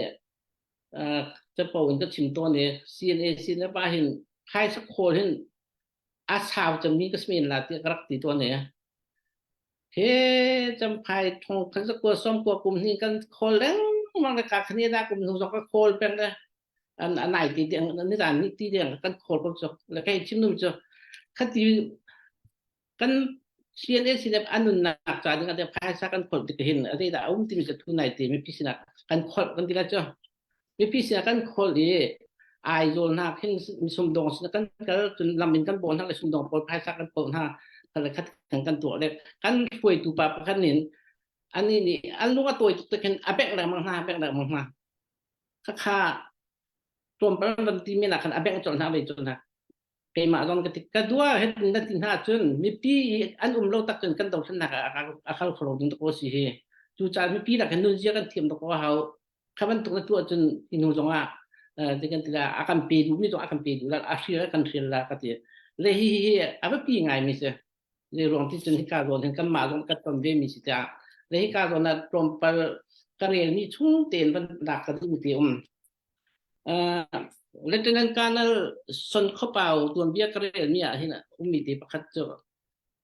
capo in ka chim tawn i CNA CNA pa hin phaisa khawl hin a sau cemmi ka smen la tiah ka rak ti tawn i He champhai thong khan zakua som kua kum hnih kan khawl lengmang le ka khani da kum hnu zong ka khawl peng le an anai ti deng ni zan ni ti deng kan khawl ko chu le kai chim num chu khati kan CNA sinep anun nak cha ding ate phaisa kan khawl tik hin ate da um timi ka thu nai ti mi pi sinak kan khawl kan ti la chu Mipi sinah kan khawl i Aizawl hna khin sumdong sinah kan kal cun lam in kan bawh hna le sumdong pawl phaisa kan pawh hna khat le khat kan kan tuah le kan hruaitu pa pakhat nin ani nih an lung a tawi tuk te khin a bengh lengmang hna bengh lengmang hna khakha tlawmpal van ti men ah khan a bengh colh hna ve colh hna keimah zong ka ti ka dua het na ti hna cun mipi i an um lo tak cun kan dothlennak a khal kholo ding ko si hi cu caah mipi lak hin nunzia kan thiam ko hau kha bantuk na tuah cun hi hnu zong ah ti kan ti la a kan pe duhmi zong a kan pe duh la a hrial kan hrial la ka ti le hi hi a biapi ngai mi si le ruang ti cun hika zawn hin kanmah zong kan ton ve mi si tiah le hika zawn ah tlawmpal ka rel mi chung tein van lak ka duh ti um Lieutenant Colonel Son Khopau tuanbia ka rel mi ah hin ummi te pakhat cu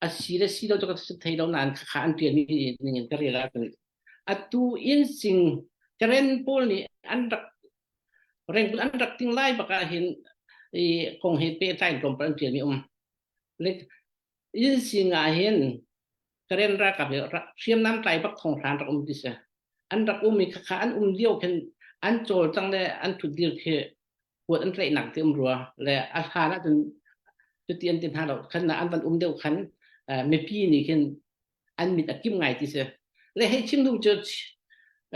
a si le si lo cu ka thei lo nain khakha an ṭialmi ning in ka rel ahcun atu innsing Karen pawl nih an rak rengkul an rak ting lai bak ah hin i kong he pehtlai in tlawmpal an ṭialmi um. Innsing ah hin Karen ralkap hi hriamnam tlai bak thonghran rak um ti si. An rak um i khakha an um lio khin an cawlcang le an ṭhutdir khi kuat an tlaihnak ti um rua le a hlan ahcun cuti an ti hna lo khan an van um deuh khan mipi nih khin an mit a kim ngai ti si le hei chim duh cu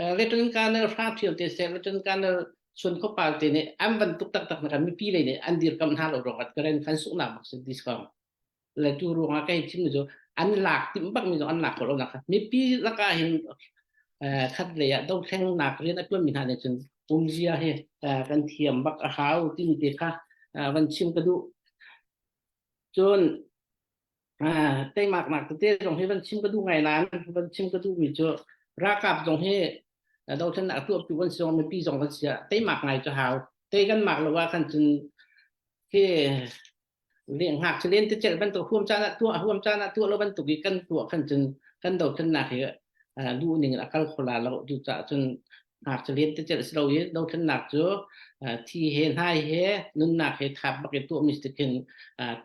Lieutenant Colonel Hra Thial te se Lieutenant Colonel Sun Khopal te nih an van tuk taktak na mipi lei nih an dirkamh hna lo ruangah karen kan sunghnak bak si discount le tu ruangah ka hei chim cu an lak timh bak mi zong an lak khawh lo nak mipi lakah hin khat lei ah dothlengnak rian a tuan mi hna nih cun umzia hi kan thiam bak a hau timi te kha van chim ka duh cun teimaknak tete zong hi van chim ka duh ngai nain van chim ka duh mi cu ralkap zong hi dothlennak tuahtu kan si zong mipi zong kan si ah teimak ngai cu hau tei kan mak lo ah khan cun khi ngakchia lentecelh bantuk huam caan ah tuah huam caan ah tuah lo bantuk i kan tuah khan cun kan dothlennak hi duh ning in a kal kho la lo cu caah cun ngakchia lentecelh si lo i dothlennak cu thi he hnai he nunnak he thap bak in tuah mi si khin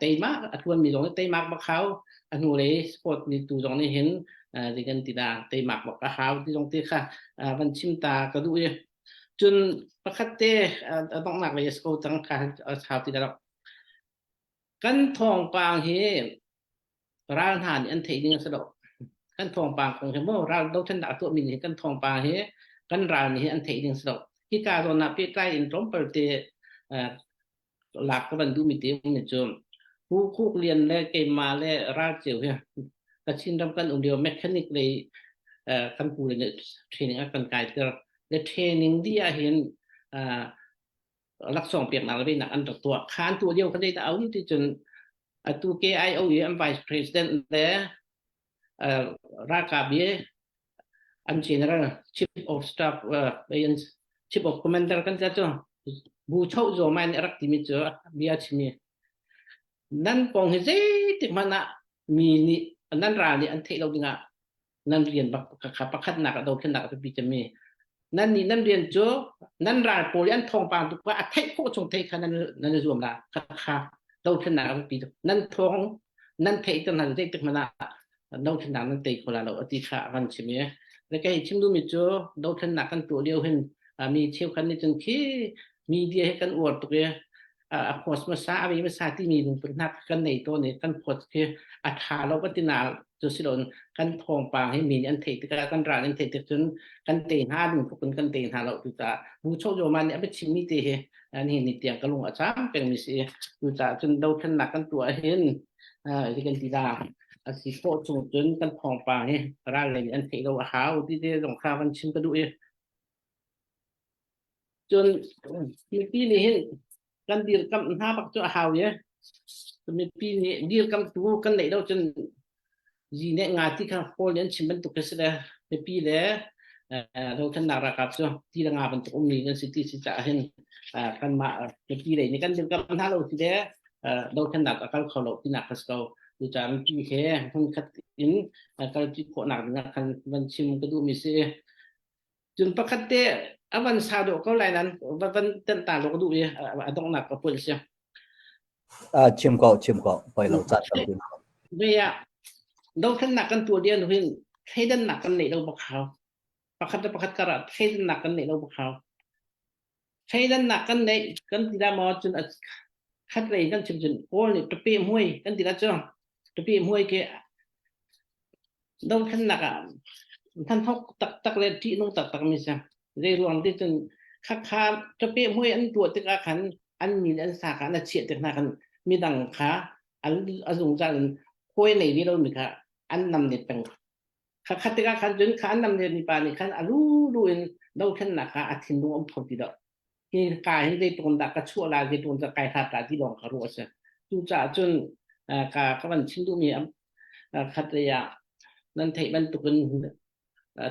teimak a tuan mi zong nih teimak bak hau a hnu lei sport ni tu zong nih hin ti kan ti da teimak bak a hau ti zong te kha van chim ta ka duh i cun pakhat te a donghnak lei a si ko cang kha a chau ti da Kan thawngpang hi ral hna nih an theih ding a si lo. Kan thawngpang kong hi maw ral dothlennak a tuahmi nih kan thawngpang hi kan ral nih an theih ding a si lo. Hika zawn ah pehtlai in tlawmpal te uh, lak ka van duhmi te ummi cu Pu Khuk Lian le keimah le ral ceu hi Kachin ram kan um lio mechanic lei uh, kan pu le nih training a kan kaiter. Le training di ah hin uh, laksawng peknak le veinak an rak tuah. Kha an tuah lio kha zeidah a um ti cun Atu KIO i an vice president le ralkap i an general chief of staff chief of commander kan ti cu bu cho zaw mai nih a rak timi cu bia chimi nan kong hi zeitik hmanh ah mi nih nan ral nih an theih lo dingah nan rian bak kha pakhatnak a dothlennak a biapi cemmi nan nih nan rian cu nan ral pawl i an thawngpang tu kha a theih khawh chung theih kha nan nan i zuam la kha kha dothlennak a biapi tuk nan thawng nan theih te hna zeitik hmanh ah dothlennak nan tei kho la lo ati kha a kan chim i le kei chim duhmi cu dothlennak kan tuah lio hin mi cheukhat nih cun khi media hi kan uar tuk i a post hmasa a vi hmasa timi lungput hna kan nei tawn i kan post khi a ṭha lo ka tina cu si loin kan thawngpang hi mi nih an theih tikah kan ral an theih tik cun kan tei hna lungput in kan tei hna lo cucaah bu cho jo ma nih a biachimmi te hi nihin ni tiang ka lung a caam pengmi si cucaah cun dothlennak kan tuah hin hi kan ti la a si khawh chung cun kan thawngpang hi ral lei nih an theih lo a hau ti te zong kha van chim ka duh i Cun mipi nih hin kan dirkamh hna bak cu a hau i mipi nih dirkamhtu kan neih lo cun zi nih nga ti kha Paul nih an chim bantuk khi si le mipi le dothlennak ralkap cu ti le nga bantuk ummi kan si ti si caah hin kanmah mipi lei nih kan dirkamh hna lo si le dothlennak a kal kho lo tinak kha si ko. Cucaah mipi he hmunkhat in kalpi khawhnak dingah khan van chim ka duhmi si. Cun pakhat te a van sa dawh ko lai nan va van tenh ta lo ka duh i a donghnak ka pul si. Ah chim ko chim ko poi lo caan tampi. Ve ah dothlennak kan tuah dian hin thleidannak kan neih lo bak hau. Pakhat le pakhat kar ah thleidannak kan neih lo bak hau. Thleidannak kan neih kan ti dah maw cun khat lei kan chim cun Kawl nih tape muai kan ti dah cu tape muai ke dothlennak ah hmanhawk taktak le ṭihnung taktak mi si. Zei ruang ti cun khakha ṭape hmuai an tuah tikah khan an min an sa kha an chiah tik hna khan midang kha an a zungzal in hawi nei ve lomi kha an namnet peng. Khakhat tikah khan cun kha an namnet mi pa nih khan a lulu in dothlennak kha a thinlung a um kho ti lo. Hi ka hin zeitluk in dah ka chuah la zeitluk in dah kai hlat la ti lawng ka ruah a si. Cucaah cun ka ka van chim duhmi khat lei ah nan theih bantukin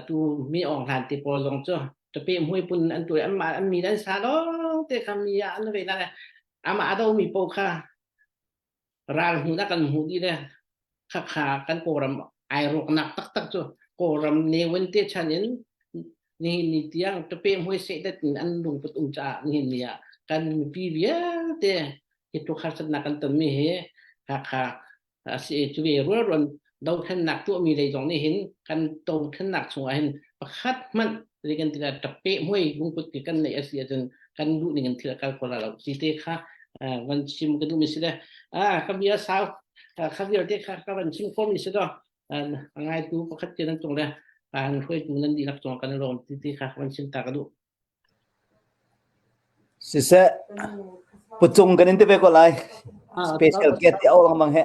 tu mi awng hlan te pawl zong cu tape hmui pun an tuai anmah an mi an sa lawng te kha mi ah an ve na amah a domi paoh kha ral hmun a kan hmuh dih le khakha kan Kawlram ai rawknak taktak cu Kawlram Ne Win te chan in nihin ni tiang tape hmui sehtet in an lungput um caah nihin ni ah kan mipi vialte hi tluk harsatnak kan tonmi hi khakha a si cu ve rualruan dothlennak tuahmi lei zong nih hin kan dothlennak chungah hin pakhat hmanh zei kan tikah ṭape hmuai lungput ki kan neih a si ahcun kan duh ning in thil a kal kho la lo ti te kha van chim ka duhmi si le ah ka bia sau kha vialte kha ka van chim khomi si do a ngaitu pakhat te nan cung le kan hruaitu nan dihlak cung kan i lawm ti ti kha van chim ta ka duh Siseh, pucung kan in ti ve ko lai. Special guest ti au lengmang he.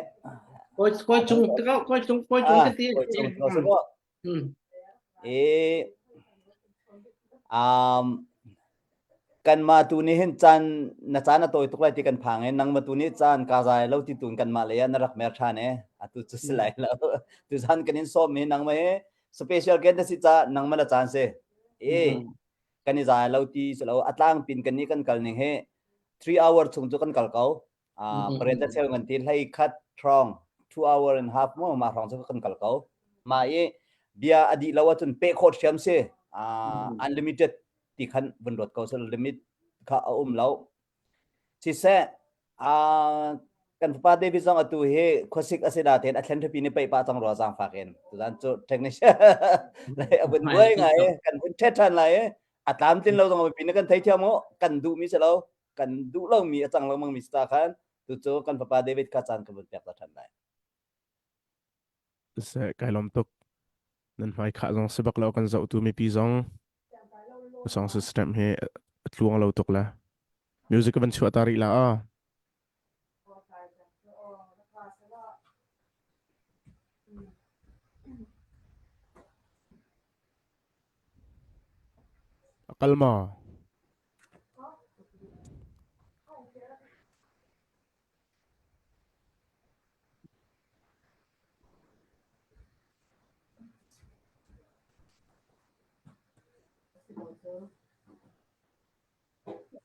Koi koi cung koi cung koi cung ka ti. Koi cung ko si ko. E um kanmah tu nih hin caan na caan a tawi tuk lai ti kan phang i nangmah tu nih caan ka zai lo ti tun kanmah lei ah na rak mer ṭhan e atu cu si lai lo tuzan kan in sawm hi nangmah hi special guest na si ca nangmah na caan si e kan i zai lo ti si lo a tlangpin kan nih kan kal ning hi 3 hour chung cu kan kal ko paren cheu ngan ti hlei khat throng 2 hour and half mo ma hrong cu kan kal ko ma i bia a dih lo ahcun pe khawt hriam si unlimited ti khan vun ruat ko sel limit kha a um lo siseh kan fapa David zong atu hi khuasik a si da ten a thlen ṭhapi ni peih pah cang rua zaangfak in tuzan cu technician lai a vun buai ngai kan vun ṭhet ṭhan lai a tlamtlin lo zong mipi nih kan theithiam u kan duh mi si lo kan duh lo mi a cang lengmang mi si ta khan tu cu kan fapa David kha caan kan vun pek ta ṭhan lai Seh, kai lawm tuk. Nan hmai khah zong si bak lo kan zohtu mipi zong song system hi a tluang lo tuk le. Music ka van chuah ta rih la a. A kal maw?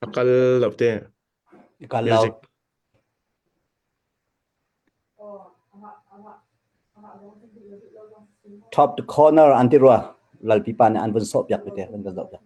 A kal lo te. Kal lo. Music. Top the corner an ti rua. Lalpi pa nih an vun sawh piak te an kan zoh piak.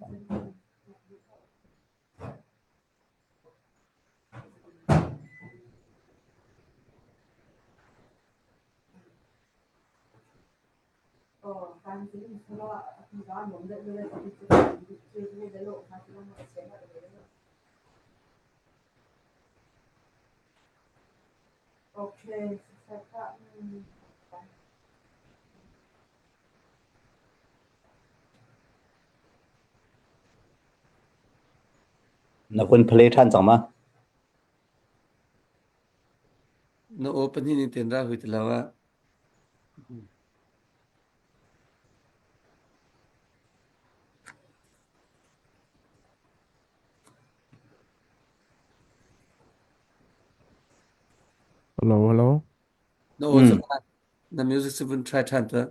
Na hun play ṭhan cang ma? Na aw pahnih ning ten ra hui ti lo ah. Hello, hello. Na aw cu na music cu vun try ṭhan tuah.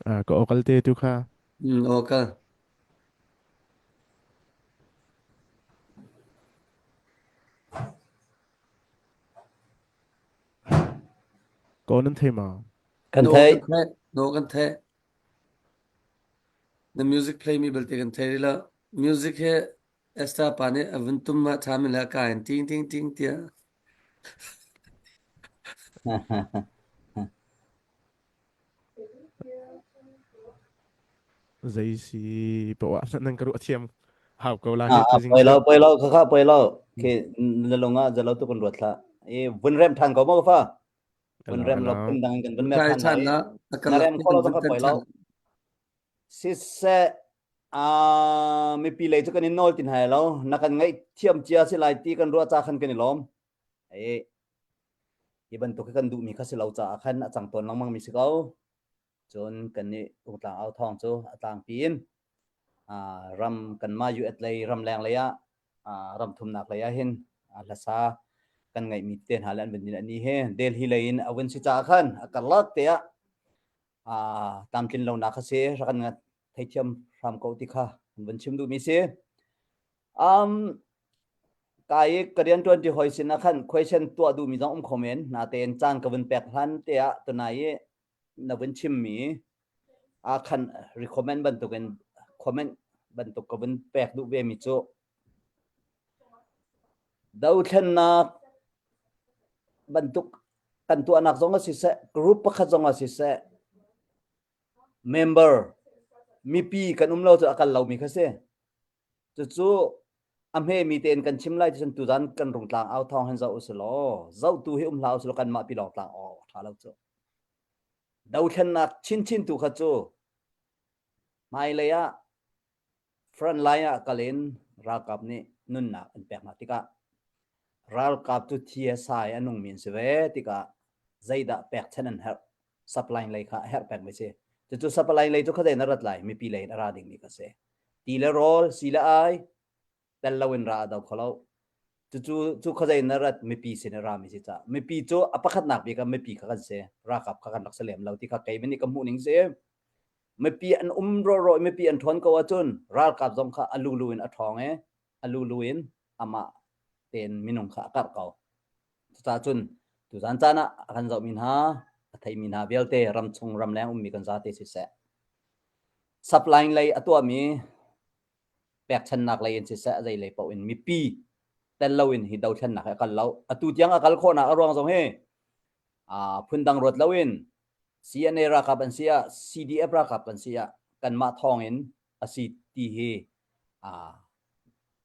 Ah, ka aw kal te tu kha. Mm, aw kal. Ko nan thei ma? Kan Na aw theih. kan theih. Na aw kan theih. Na music play mi belte kan thei rih lo. Music he Esther pa nih a vun tum ah ṭha mi le a ka in ting ting ting tiah. Zei si poah nan ka ruah thiam hau ko la Ah, hi ah, tuzing poi cu. lo, poi lo, khakha poi lo. Khi na lung ah zalo tu kan ruat hlah. I vun rem ṭhan ko maw ka fa? Vun Hello, rem lo hello. phun dang in kan vun mer Try ṭhan ṭhan lai. la a Na karlak rem te kho kan lo vun kha tan poi lo. ṭhan. Siseh, ah, mipi lei cu kan in nawl ti hna lo. Na kan ngaih thiam cia si lai ti kan ruah ca khan kan i lawm. Ei, hi bantuk hi kan duhmi kha si lo caah khan a cang tawn lengmang mi si ko. Cun kannih Rungtlang au thawng cu a tlangpi in ram kanmah US lei ramleng lei ah ram thumnak lei ah hin hlasa kan ngeihmi te hna le an vun in ani he Delhi lei in a vun si caah khan a karlak te ah tlamtlin lonak kha si rak kan theithiam hram ko ti kha kan vun chim duhmi si. Um, ka i ka rianṭuan ti hoi sin ah khan question tuah duhmi zong um kho men natein caan ka vun pek hlan te ah tunai i na vun chimmi ah khan recommend bantukin comment bantuk ka vun pek duh ve mi cu dothlennak bantuk kan tuahnak zong a siseh group pakhat zong a siseh member mipi kan um lo cu a kal lomi kha si Cucu a hmemi tein kan chim lai ticun tuzan kan rungtlang au thawng hin zoh usilaw zohtu hi um hlah usilaw kanmah pi lawng tlang aw ṭha lo cu. Dothlennak chinchin tu kha cu hmailei ah front line ah kal in ralkap nih nunnak an pek hna tikah ralkap cu thi he sai a nungmi an si ve tikah zeidah pekchanh an herh supply lei kha a herh pengmi si. Cucu supply lei cu khuazei na rat lai mipi lei in a ra dingmi kha si. Ti le rawl, si le ai tel loin ra a do kho lo. Cucu cu khuazei na rat mipi sin a rami si ca. Mipi cu a pakhatnak bik ah mipi kha kan si. Ralkap kha kan rak si lem lo ti kha kei nih ka hmuh ning si. Mipi an um rawraw i mipi an ṭhawn ko ahcun ralkap zong kha a lulu in a ṭhawng i a lulu in amah tein minung kha a karh ko. Cucaah cun tuzan caan ah a kan zohmi hna, a theimi hna vialte ramchung ramleng ummi kan zate siseh, supply lei a tuahmi pekchannak lei in siseh, zei lei paoh in mipi tel loin hi dothlennak hi a kal lo. Atu tiang a kal khawhnak a ruang zong hi phundang ruat loin CNA ralkap an si ah, CDF ralkap kan si ah kanmah thawng in a si ti hi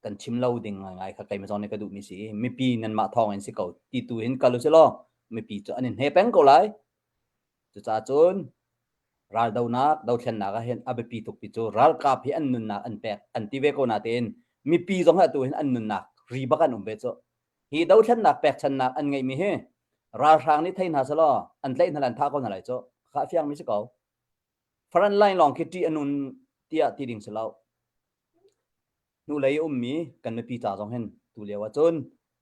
kan chim lo ding ngaingai kha keimah zong nih ka duhmi si i mipi nanmah thawng in si ko ti tu hin kal usih law mipi cu an in hne peng ko lai. Cucaah cun raldonak dothlennak ah hin a biapi tuk ti cu ralkap hi an nunnak an pek an ti ve ko natein mipi zong hi atu hin an nunnak ri bak an um ve cu. Hi dothlennak pekchannak an ngeihmi hi ralhrang nih thei hna selaw an tlaih hna le an thah ko hna lai cu. Kha a fiangmi si ko. Front line lawng khi ṭih a nun tiah ti ding si lo. Hnulei i ummi kan mipi ca zong hin tu lio ahcun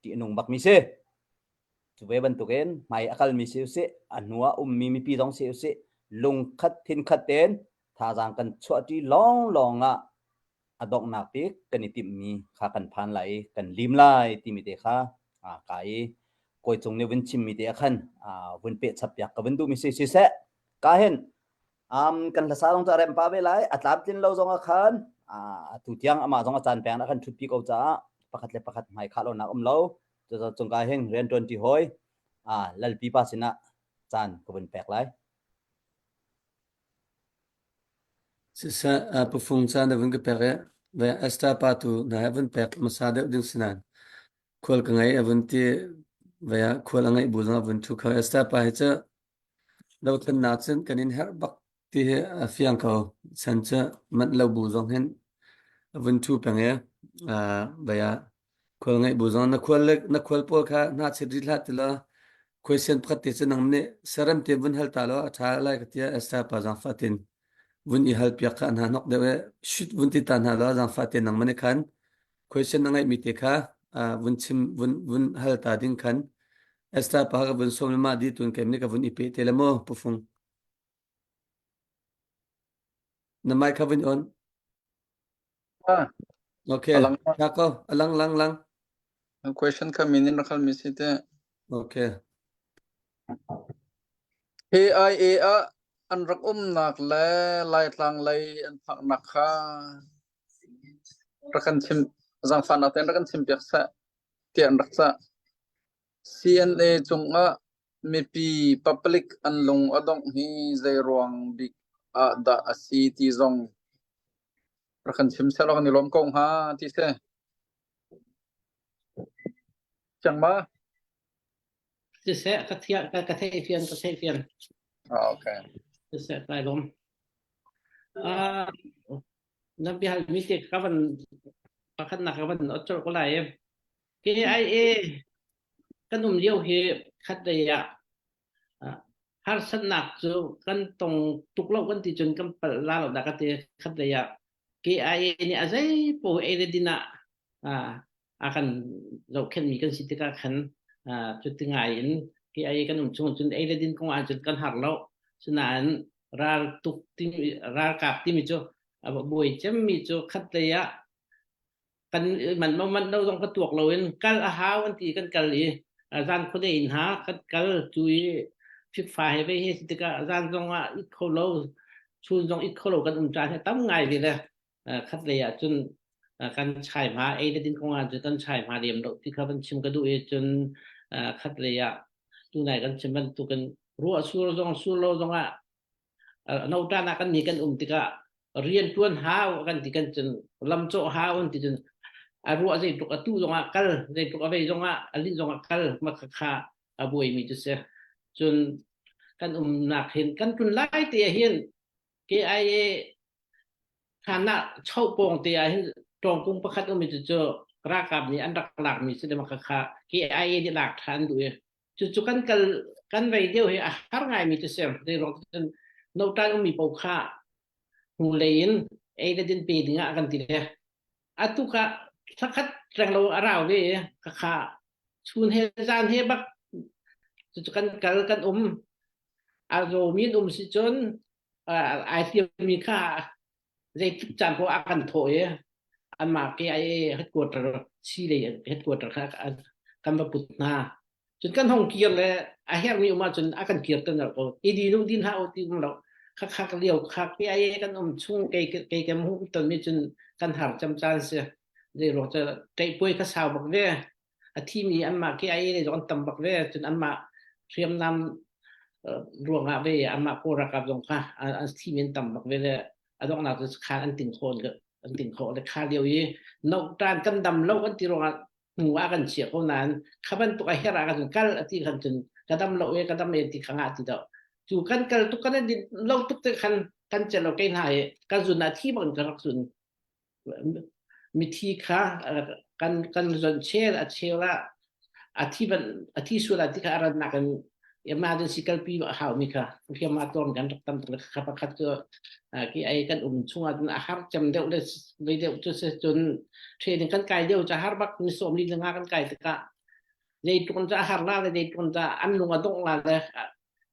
ṭih a nung bakmi si. Cu ve bantukin hmai a kalmi si usih, a hnu ah ummi mipi zong si usih, lungkhat thinkhat tein thazaang kan chuahṭi lawnglawng ah a donghnak bik kan i timhmi kha kan phan lai i kan lim lai timi te kha ka i kawi cung nih vun chimmi te ah khan vun peh chap piak ka vun duhmi si siseh ka hin um, kan hlasa zong cu a rem pa ve lai a tlamtlin lo zong ah khan atu tiang amah zong a caan peng ah khan ṭhutpi ko caah pakhat le pakhat hmai khah lonak um lo cung ka hin rian ṭuan ṭi hawi lalpi pa sinah caan ka vun pek lai. Siseh, pafung caan na vun ka pek i ve Esther pa tu na he vun pek hmasa deuh ding si nain khual ka ngei a vun ti ve ah khual a ngeih bu zong a vun ṭhu kho. Esther pa hi cu dothlennak cun kan in herh bak ti hi a fiang ko. Chan cu manh lo bu zong hin a vun ṭhu peng i ve ah Khual ngeih bu zong na khual le na khual pawl kha hna chet rih hlah ti law khuaisian pakhat te cu nang nih serem te vun hal ta law a ṭha lai ka tiah Esther pa zaangfah tin vun i hal piak kha hna hnok deuh i shit vun ti ta hna law zaangfah te nangmah nih khan khuaisian na ngeihmi te kha vun chim vun vun hal ta ding khan Esther pa ka vun sawm le mah di tun kem nih ka vun i pe te le maw pufung na mic kha vun on Ah, Okay. alang Tha ko. Alang lang lang. Question kha min in rakhal mi si te. Okay. KIA ah an rak umnak le Laitlang lei an phaknak kha rak kan chim zaangfahnak tein rak kan chim piak seh tiah an rak cah. CNA cungah mipi public an lung a dongh hi zei ruang bik ah dah a si ti zong Rak kan chim seh law kan i lawm ko hnga ti si. Chiang ma? Siseh ka thia ka ka theih fian ka theih fian. Ah, okay. Siseh kai lawm. Ah na bihal mi te ka van pakhat nak ka van otchol ko lai. KIA kan um lio hi khat lei ah Harsatnak cu kan tong tuk lo kan ti cun kan palh la lo dah ka ti. Khat lei ah KIA nih a zeipaoh ei le din ah a kan zohkhenhmi kan si tikah khan cuti ngai in KIA kan um chung cun ei le din kong ahcun kan har lo. Sinain ral tuk timi ralkap timi cu a buai cemmi cu khat lei ah kan man mo man lo zong ka tuak lo in kal a hau an ti kan kal i zan khuade in ha kan kal tu i fikfa he ve he tikah zan zong ah it kho lo chun zong it kho lo kan um caan he tam ngai ve le khat lei ah cun kan chai hma ei le din kong ah cun kan chai hma lem lo ti kha van chim ka duh i cun khat lei ah tunai kan chim bantukin ruah sur zong sur lo zong ah notan ah kan ni kan um tikah rian tuan hau kan ti kan cun lam cawh hau an ti cun a ruah zeitluk a tu zongah kal zeitluk a vei zongah a lin zongah kal ma kha kha a buaimi cu si cun kan umnak hin kan tlun lai te ah hin KIA khan ah cho pawng te ah hin tawngkung pakhat um cu cu ralkap nih an rak lakmi si le ma kha kha KIA nih lak than duh i Cucu kan kal kan vei deuh hi a har ngaimi cu si. Zeiruang cun notan ummi paoh kha hnulei in ei le din pe ding ah kan ti le. Atu ka thakhat reng lo a rau ve ka kha chun he zan he bak cucu kan kal kan um a zawmi an um si cun ai hliammi kha zeitik caan poah a kan thawh i anmah KIA headquarter si lei headquarter kha kan va put hna. Cun kan hong kir le a herhmi um ahcun a kan kirter ko. I din u din hlah u ti um lo. Kha kha lio kha KIA kan um chung kei kei kan hmuh tonmi cun kan har cam caan si. Zei ruang cu ṭeihpuai kha sau bak ve. A thimi anmah KIA lei zong an tam bak ve. Cun anmah hriamnam ruangah ve anmah Kawl ralkap zong kha an thimi an tam bak ve le a donghnak cu khan an ting khawh an ting khawh le kha lio i notan kan dam lo kan ti ruangah hnu ah kan chia ko nain kha bantuk a her ah kan kal a ti khan cun ka dam lo e ka dam e ti kha nga ti do cu kan kal tuk kan din lo tuk te khan kan cel lo kei hna hi kan zun ah thi bang kan rak zun mithi kha kan kan zon chel a chel ah a thi ban a thi sual ah ti kha a rannak in emergency kalpi a hau mi kha hriamma ton kan rak tam tuk kha pakhat cu ki ai kan um chungah cun a har cem deuh le vei deuh cu se cun training kan kai deuh cu har bak ni som li nga kan kai tikah zeitluk ca har la le zeitluk ca an lung a dongh la le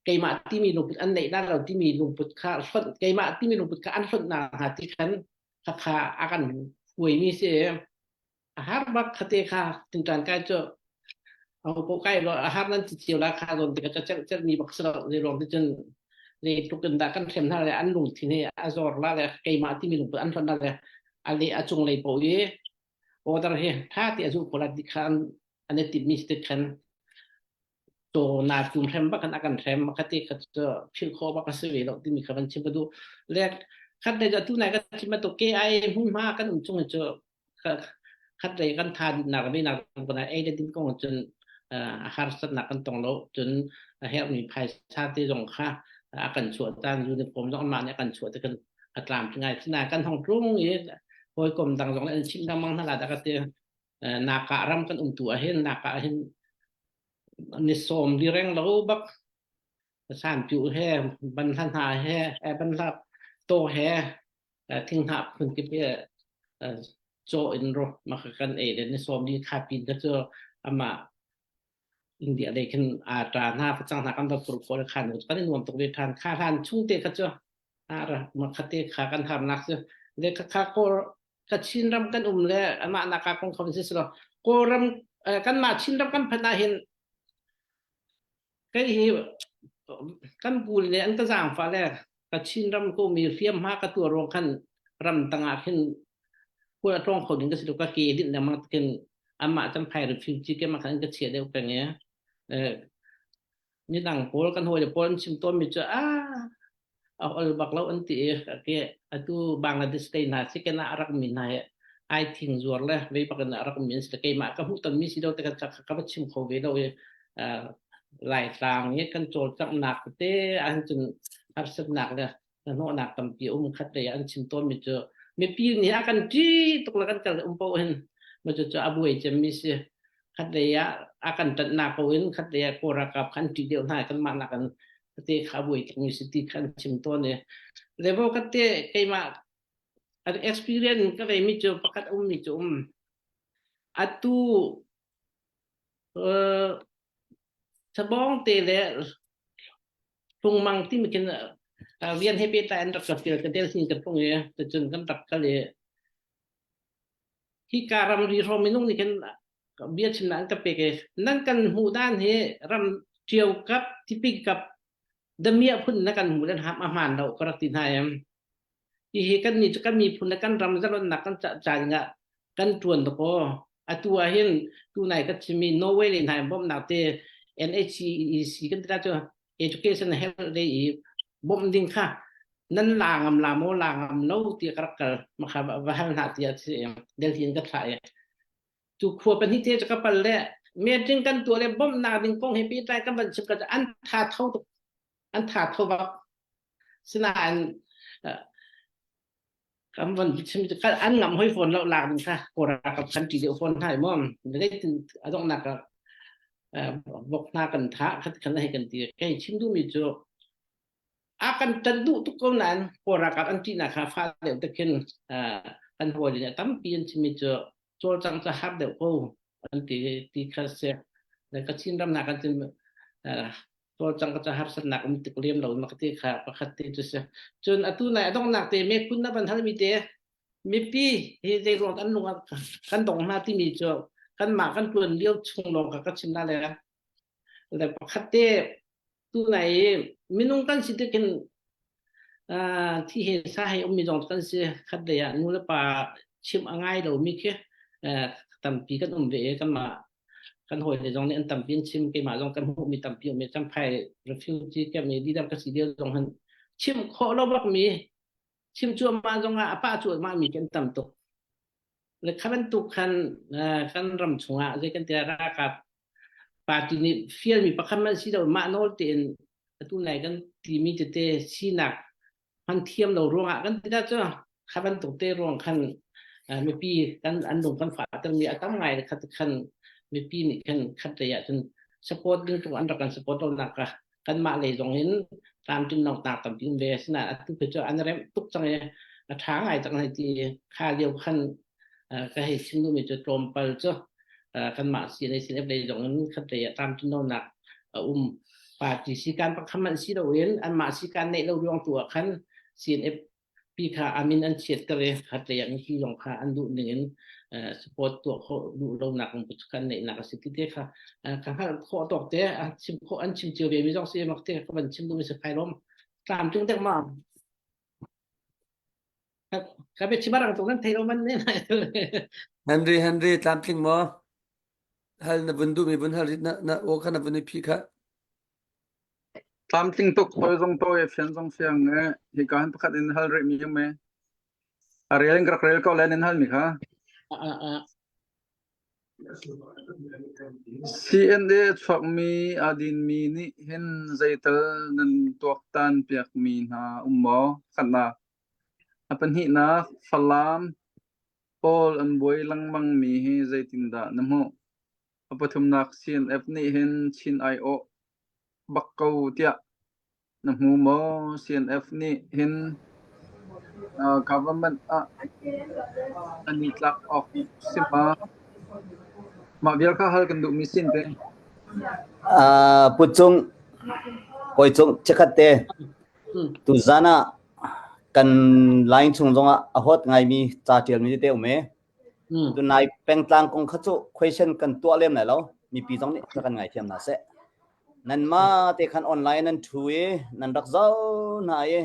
keimah timi lungput an neih la lo timi lungput kha hlonh keimah timi lungput kha an hlonh na hnga ti khan. Khakha a kan huaimi si. A har bak khate kha tingṭan kai cu aho paoh kai lo a har nan ti cio la kha zawn tikah celh celh mi bak si lo zei ruang ti cun zeitluk in dah kan hrem hna le an lungthin hi a zor la le keimah timi lungput an hlonh la le a le a cunglei paoh i order hi tha ti a zuh ko la ti kha an an i timhmi si tik khan to na tum hrem bak kan a kan hrem kha ti kha cu philh khawh bak a si ve lo timi kha van chim ka duh le khat le tu nai ka chim to KI hmunhma kan um chung cu khat lei kan tha nak ve nak kan ei le din kong cun a harsatnak kan tong lo cun a herhmi phaisa te zong kha a kan chuah tan uniform zong mah nih a kan chuah te kan a tlam ngai sina kan hong tlung i hawikom dang zong an chim lengmang hna la da ka ti naka ram kan um tu ah hin naka ah hin ni sawm li reng lo bak sanpiu he banhla hna he banhla to he thinghnah phun kip he caw in ro maka kan ei le ni sawm li kha pin kha cu amah India lei khin a ṭa hna facang hna kan va pur khawh le khan kan i nuam tuk ve ṭhan kha hlan chung te kha cu ara makhate kha kan harnak cu le kha kha kawl ka Chin ram kan um le amah naka kong kho si lo Kawlram kanmah Chin ram kan phanh ah hin kei hi kan pu le an ka zaangfah le ka Chin ram ko mi hriamhma ka tuar ruang khan ram tangah khin khual a tlawng kho ding ka si lo ka ke dinh lengmang khin amah champhai refugee camp ah khan ka chia deuh peng i midang pawl kan hawile pawl an chim tawnmi cu ah a ol bak lo an ti i ke atu Bangladesh lei hna si ken ah a rak mi hna hi ai thing zuar le vei bak in a rak mi an si keimah ka hmuh tonmi si lo te kan ka va chim kho ve lo i Laitlang i kan cawlcanghnak tete ahhin cun harsatnak le hnahnawhnak tampi a um khat lei ah an chim tawnmi cu mipi nih a kan ṭih tuk le kan kal um paoh hin ma cucu a buai cemmi si khat lei ah a kan ṭanhnak ko in khat lei ah Kawl ralkap kha an ṭih deuh hna i kanmah nakin te kha a buai tukmi si ti kha an chim tawn i levo ka te keimah an experience ka ngeimi cu pakhat ummi cu um atu uh, sabong te le hlungmang timi khin rian he pehtlai an rak ka fial ka tel sin ka tlung i cun kan rak kal i hika ramri hrawng minung nih khin bia chimnak an ka pek i nan kan hmuh dan hi ram ṭio kap tipi kap damiah phun na kan hmuh le ham a hmaan lo ka rak ti hna em Hihi kannih cu kan miphun le kan ram zalonnak kan ca dingah kan ṭuan dakaw. Atu ah hin tunai ka chimmi Norway le hna in bawmhnak te NHEC kan ti cu education health lei i bawmh ding kha nan la ngam la maw la ngam lo ti ka rak kal makha va hal hna tiah si Delhi in ka thlah i tu khua pahnih te cu ka pal le meeting kan tuah le bawmhnak ding kong he pehtlai kan van chim ka an tha tho tuk an tha tho bak Sinain kan van chim an ngam hoi fawn lo lak ding kha Kawl ralkap kan ṭih deuh fawn hna i maw zeitin a donghnak ah vok hna kan thah khat khan hei kan ti kei chim duhmi cu a kan ṭanh duh tuk ko nain Kawl ralkap an ṭihnak kha fa deuh te khin kan hawi nih tampi an chimmi cu cawlcang cu har deuh ko an ti ti kha si le Kachin ram hna kan cun cawlcang ka ca harsatnak um tik lem lo ma ka ti kha pakhat te cu si cun atu nai a donghnak te mephun na van halmi te mipi hi zei ruang an lung kan dong hna timi cu kanmah kan tuan lio chung lawng ka ka chim la le le pakhat te tu nai minung kan si tikin thi he sa he ummi zong kan si khat lei ah nu le pa chim a ngai lomi khi tampi kan um ve i kanmah kan hawile zong nih an tampi an chim keimah zong kan hmuhmi tampi um i Champhai refugee camp i leader ka si lio zong han chim khawh lo bakmi chim cuahmah zong ah a pah cuahmah mi kan tam tuk le kha bantuk khan kan ram chungah zei kan tiah ralkap party nih fialmi pakhat man si lo mah nawl tein atu nai kan timi tete sinak hman thiam lo ruangah kan ti cu kha bantuk te ruang khan mipi kan an lung kan fahtermi a tam ngai khat khan mipi nih khan khat lei ah cun support ding tu an rak kan support lo nak ka kanmah lei zong in tlamtlin lo nak tampi um ve asinain atu khi cu an remh tuk cang i a ṭha ngai cang hei ti kha lio khan ka hei chim duhmi cu tlawmpal cu kanmah CNA CNF lei zong in khat lei ah tlamtlin lonak a um party sikan pakhat hmanh si loin anmah sikan neih lo ruang tu ah khan CNF. pi kha amin an chiatter i khatlei ah mipi zong kha an duh ning in support tuah khawh duh lonak lungput kha an neihnak a si ti te kha ka hngalh khawh tawk te an chim khawh an chim cio ve mi zong si mak te ka van chim duh mi si phai lom tlamtling dek ma ka be chim arang tung nan thei lo man ne Henry Henry tlamtling maw hal na vun duh mi vun hal na na aw kha na vun i phi kha Tlamtling tuk tawi zong tawi fian zong fiang e hika hin pakhat in hal rih mi um e. A rel in ka rak rel ko le nan hal mi kha. CNA a chuakmi aa dinmi nih hin zeital nan tuaktan piakmi hna um maw? Khatnak. A pahnihnak, Falam pawl an buai lengmangmi hi zeitindah na hmuh? A pathumnak CNF nih hin Chin aiawh bak ko tiah na hmu maw? CNF nih hin uh, government ah an i tlak awk si ma? Mah vial kha hal kan duhmi sin te. Uh, Pu Cung, Kawi Cung, chikkhat te. Tuzan ah kan line chung zongah a hot ngaimi ca ṭialmi te um e. Tunai pengtlang kong kha cu question kan tuah lem lai lo. Mipi zong nih kan ngaithiam hna seh. Nanmah te khan online nan ṭhu i nan rak zoh hna i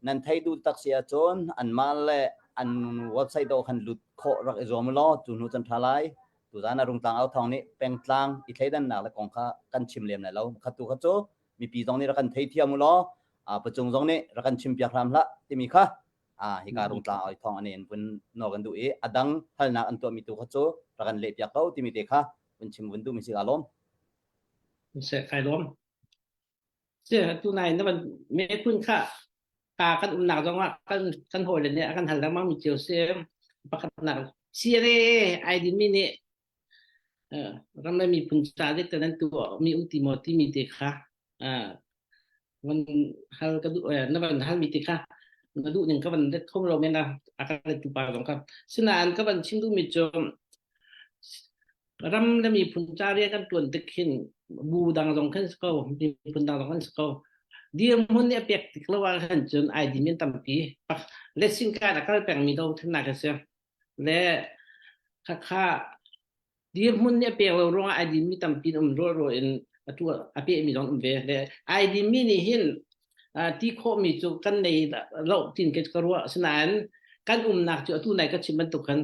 nan theih duh tak si ahcun anmah le an website dawh khan lut khawh rak i zuam law cu hnu can ṭha lai. Tuzan ah Rungtlang Au Thawng nih pengtlang i thleidannak le kong kha kan chim lem lai lo. Kha tu kha cu mipi zong nih rak kan theithiam u law pacung zong nih rak kan chimpiak hram hlah timi kha ah hika rungtlang oi thong an in vun nawl kan duh i a dang halnak an tuahmi tu kha cu rak kan leh piak ko timi te kha vun chim vun duh mi si ka lawm. Se kai lawm. Se tu nai na van me kun kha ka kan umnak zong ah kan kan hawi le nih a kan hal lengmang mi cio si pakhat nak CNA ai din mi nih ram le miphun ca dek nan tuah mi um ti maw timi te kha van hal ka duh na van hal mi te kha na duh ning ka van let kho lo men a a ka let tu pa zong kha sinain ka van chim duh mi cu ram le miphun ca rian kan tuan tik hin bu dang zong khan si ko miphun dang zong kan si ko dirhmun nih a pek tik lo ah khan cun ID min tampi le singkan a kal peng mi do thennak a si le khakha dirhmun nih a pek lo ruangah ai dinmi tampi um rualrual in atu a pehmi zong um ve le ai dinmi nih hin ti khawhmi cu kan nei lo tin ke ka ruah asinain kan umnak cu atu nai ka chim bantuk khan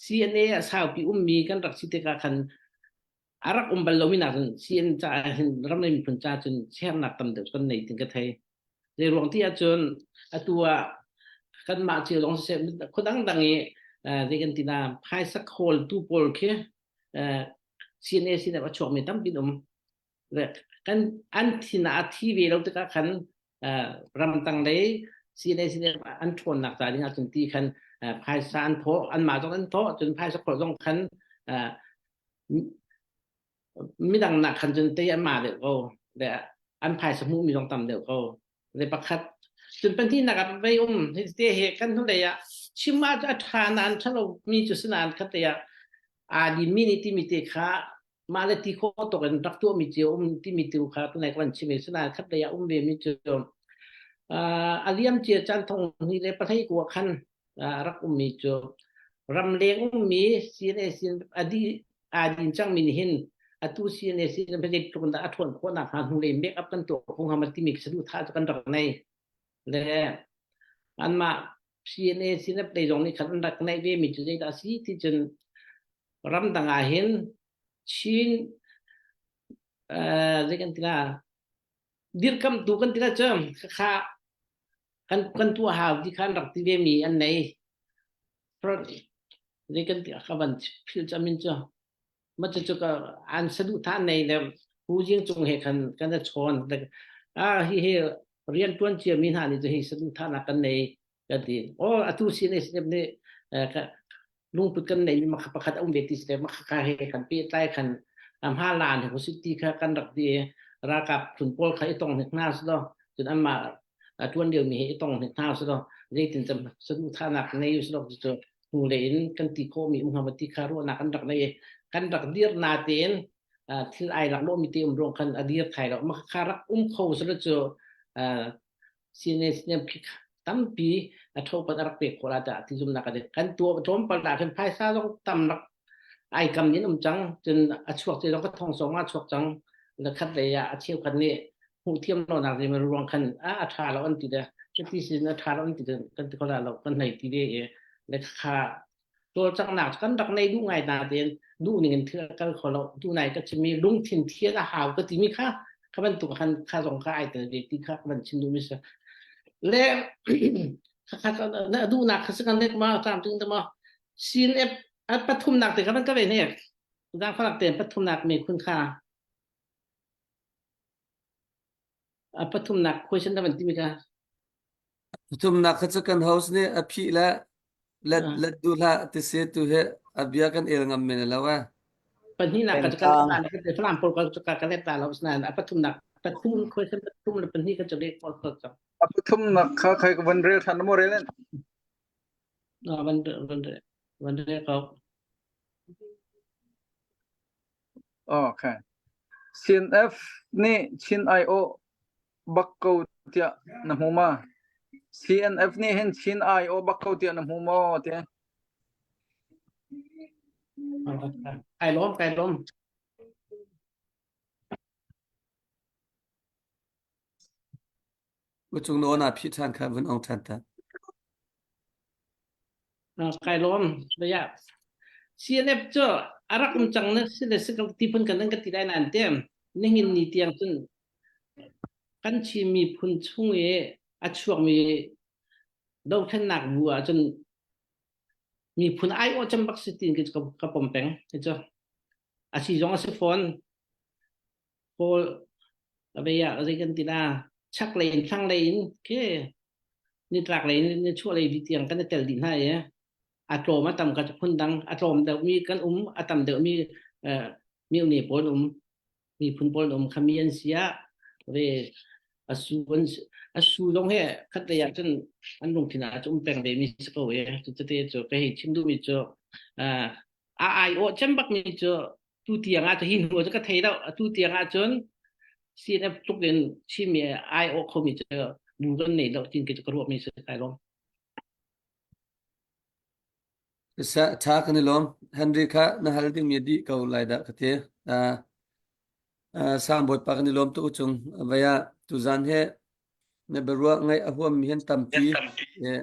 CNA a saupi ummi kan rak si tikah khan a rak um bal lomi nak cun CN caah hin ram le miphun ca cun siaherhnak tam deuh kan nei tin ka thei. Zei ruang ti ahcun atu ah kanmah cio zong siseh khua dangdang i zei kan ti na phaisa khawltu pawl khi CNA sin a chuakmi tampi um. Kan an thin ah a thi ve lo tikah khan ramtang lei CNA sin an ṭhawnnak ca ding ahcun ti khan phaisa an thawh anmah zong an thawh cun phaisa khawh zong khan midang nak khan cun tei an ma deuh ko le an phaisa hmuhmi zong tam deuh ko le pakhat cun pahnihnak ah vei um hi te he kan hnulei ah chim ah a ṭha nain ṭhalo mi cu sinain khat te ah aa dinmi nih timi te kha mah le ti khawh tuk in rak tuahmi cio um timi tu kha tunai ka van chim i sinain khat lei ah um ve mi cu a liam cia caan thong hnih le pahlei kua khan a rak ummi cu ramleng ummi CNA sin a di aa din cangmi nih hin atu CNA sin zeitluk in dah a ṭhawn khawh nakhnga hnulei make up kan tuah kho hnga ma timi saduhthah cu kan rak nei le anmah CNA sin lei zong nih khan an rak neih ve mi cu zeidah a si ti cun ramdang ah hin Chin zei kan ti la dirkamtu kan ti la cu kha kan kan tuah hau ti khan rak ti ve mi an nei zei kan ti ka van phil chamin cu ma cu cu ka an sadu tha nei le hu jing cung he khan kan a chawn ah hi hi rian tuan cia mi hna nih cu hi sadu tha nak kan nei kan ti oh atu sin SNF nih lungput kan neimi pakhat a um ve ti si le he kan pehtlai khan hma lan he si ti kha kan rak ti ralkap phun pawl kha i tong hnik hna si lo cun anmah tuan lio mi he i tong hnik hna si lo zeitin cam saduhthahnak nei si lo cu hnu le in kan ti khawh mi um hnga ti kha ruahnak kan rak nei kan rak dir na tein thil ai lak lo mi te um ruang khan a dir thai lo ma kha rak um kho si lo cu CNA CNF. Tampi a thopat a rak pek khawh la dah ti zumnak a kan tuah tlawmpal dah khin phaisa zong tam rak ai kam in um cang cun a chuak te zong ka thong song a chuak cang le khat lei ah a cheukhat nih hmuh thiam lo nak ding ruang khan a a tha lo an ti de cuti sin a tha lo an ti de kan ti kho la lo kan nei ti ve i le kha cawlcanghnak kan rak nei duh ngai natein duh ning in thil a kal kho lo tu nai ka chimmi lungthin thian a hau ka timi kha kha bantuk khan kha zong kha ai tel ve ti kha ka van chim duhmi si le kha kha na duhnak kha si kan nek ma tlam ting te ma CNF a pathumnak te kha van ka ve nek zaangfalak tein pathumnak me khun kha a pathumnak question na van timi kha Pathumnak kha cu kan host nih a phih le let let duh hlah ti si tu hi a bia kan el ngam men lo eh. Pahnihnak ka Pengtlang. ka Falam pawl ka ka ka let ta lo nain a pathumnak pathum question pathum le pahnih ka chale pawl ko cang. A pathumnak kha khai ka van rel than mo rel in. No van van van rel ko. Okay. CNF nih Chin aiawh bak ko tiah na hmu ma? CNF nih hin Chin aiawh bak ko tiah na hmu maw tiah? Kai lawm, kai lawm. Ucung na na phih ṭhan kha vun ong ṭhan ta. Kai lawm. Baya. CNF cu a rak um cang na si le si ti phun kan kan ti lai nan te ningin ni tiang cun kan Chin miphun chung i a chuakmi dothlennak bu ah cun miphun aiawh cem bak si tiin ka, ka pom peng. Cu a si zong a si fawn. Kawl abei ah zei kan ti la chaklei in thlanglei in khi nitlak lei in nichuah lei dih tiang kan i tel dih hna i a tlawm a tam ka phun dang a tlawm deuhmi kan um a tam deuhmi myo-ne pawl um miphun pawl um khami an si ah ve a su an a su zong he khat lei ah cun an lungthin ah um peng ve mi si ko e cu tete cu ka hei chim duhmi cu a ai awh cem bakmi cu tu tiang ah hi hnu cu ka thei lo tu tiang ah cun CNF tluk in Chinmi ai awh khomi cu bu kan nei lo tin ke ka ruah mi si kai lawm. Sa tha kan i lawm. Henry kha na hal ding mi dih ko lai dah ka ti. Uh, uh, sang bawipa kan i lawm tu chung vaya tuzan he na biaruah ngaih a huam mi han tampi eh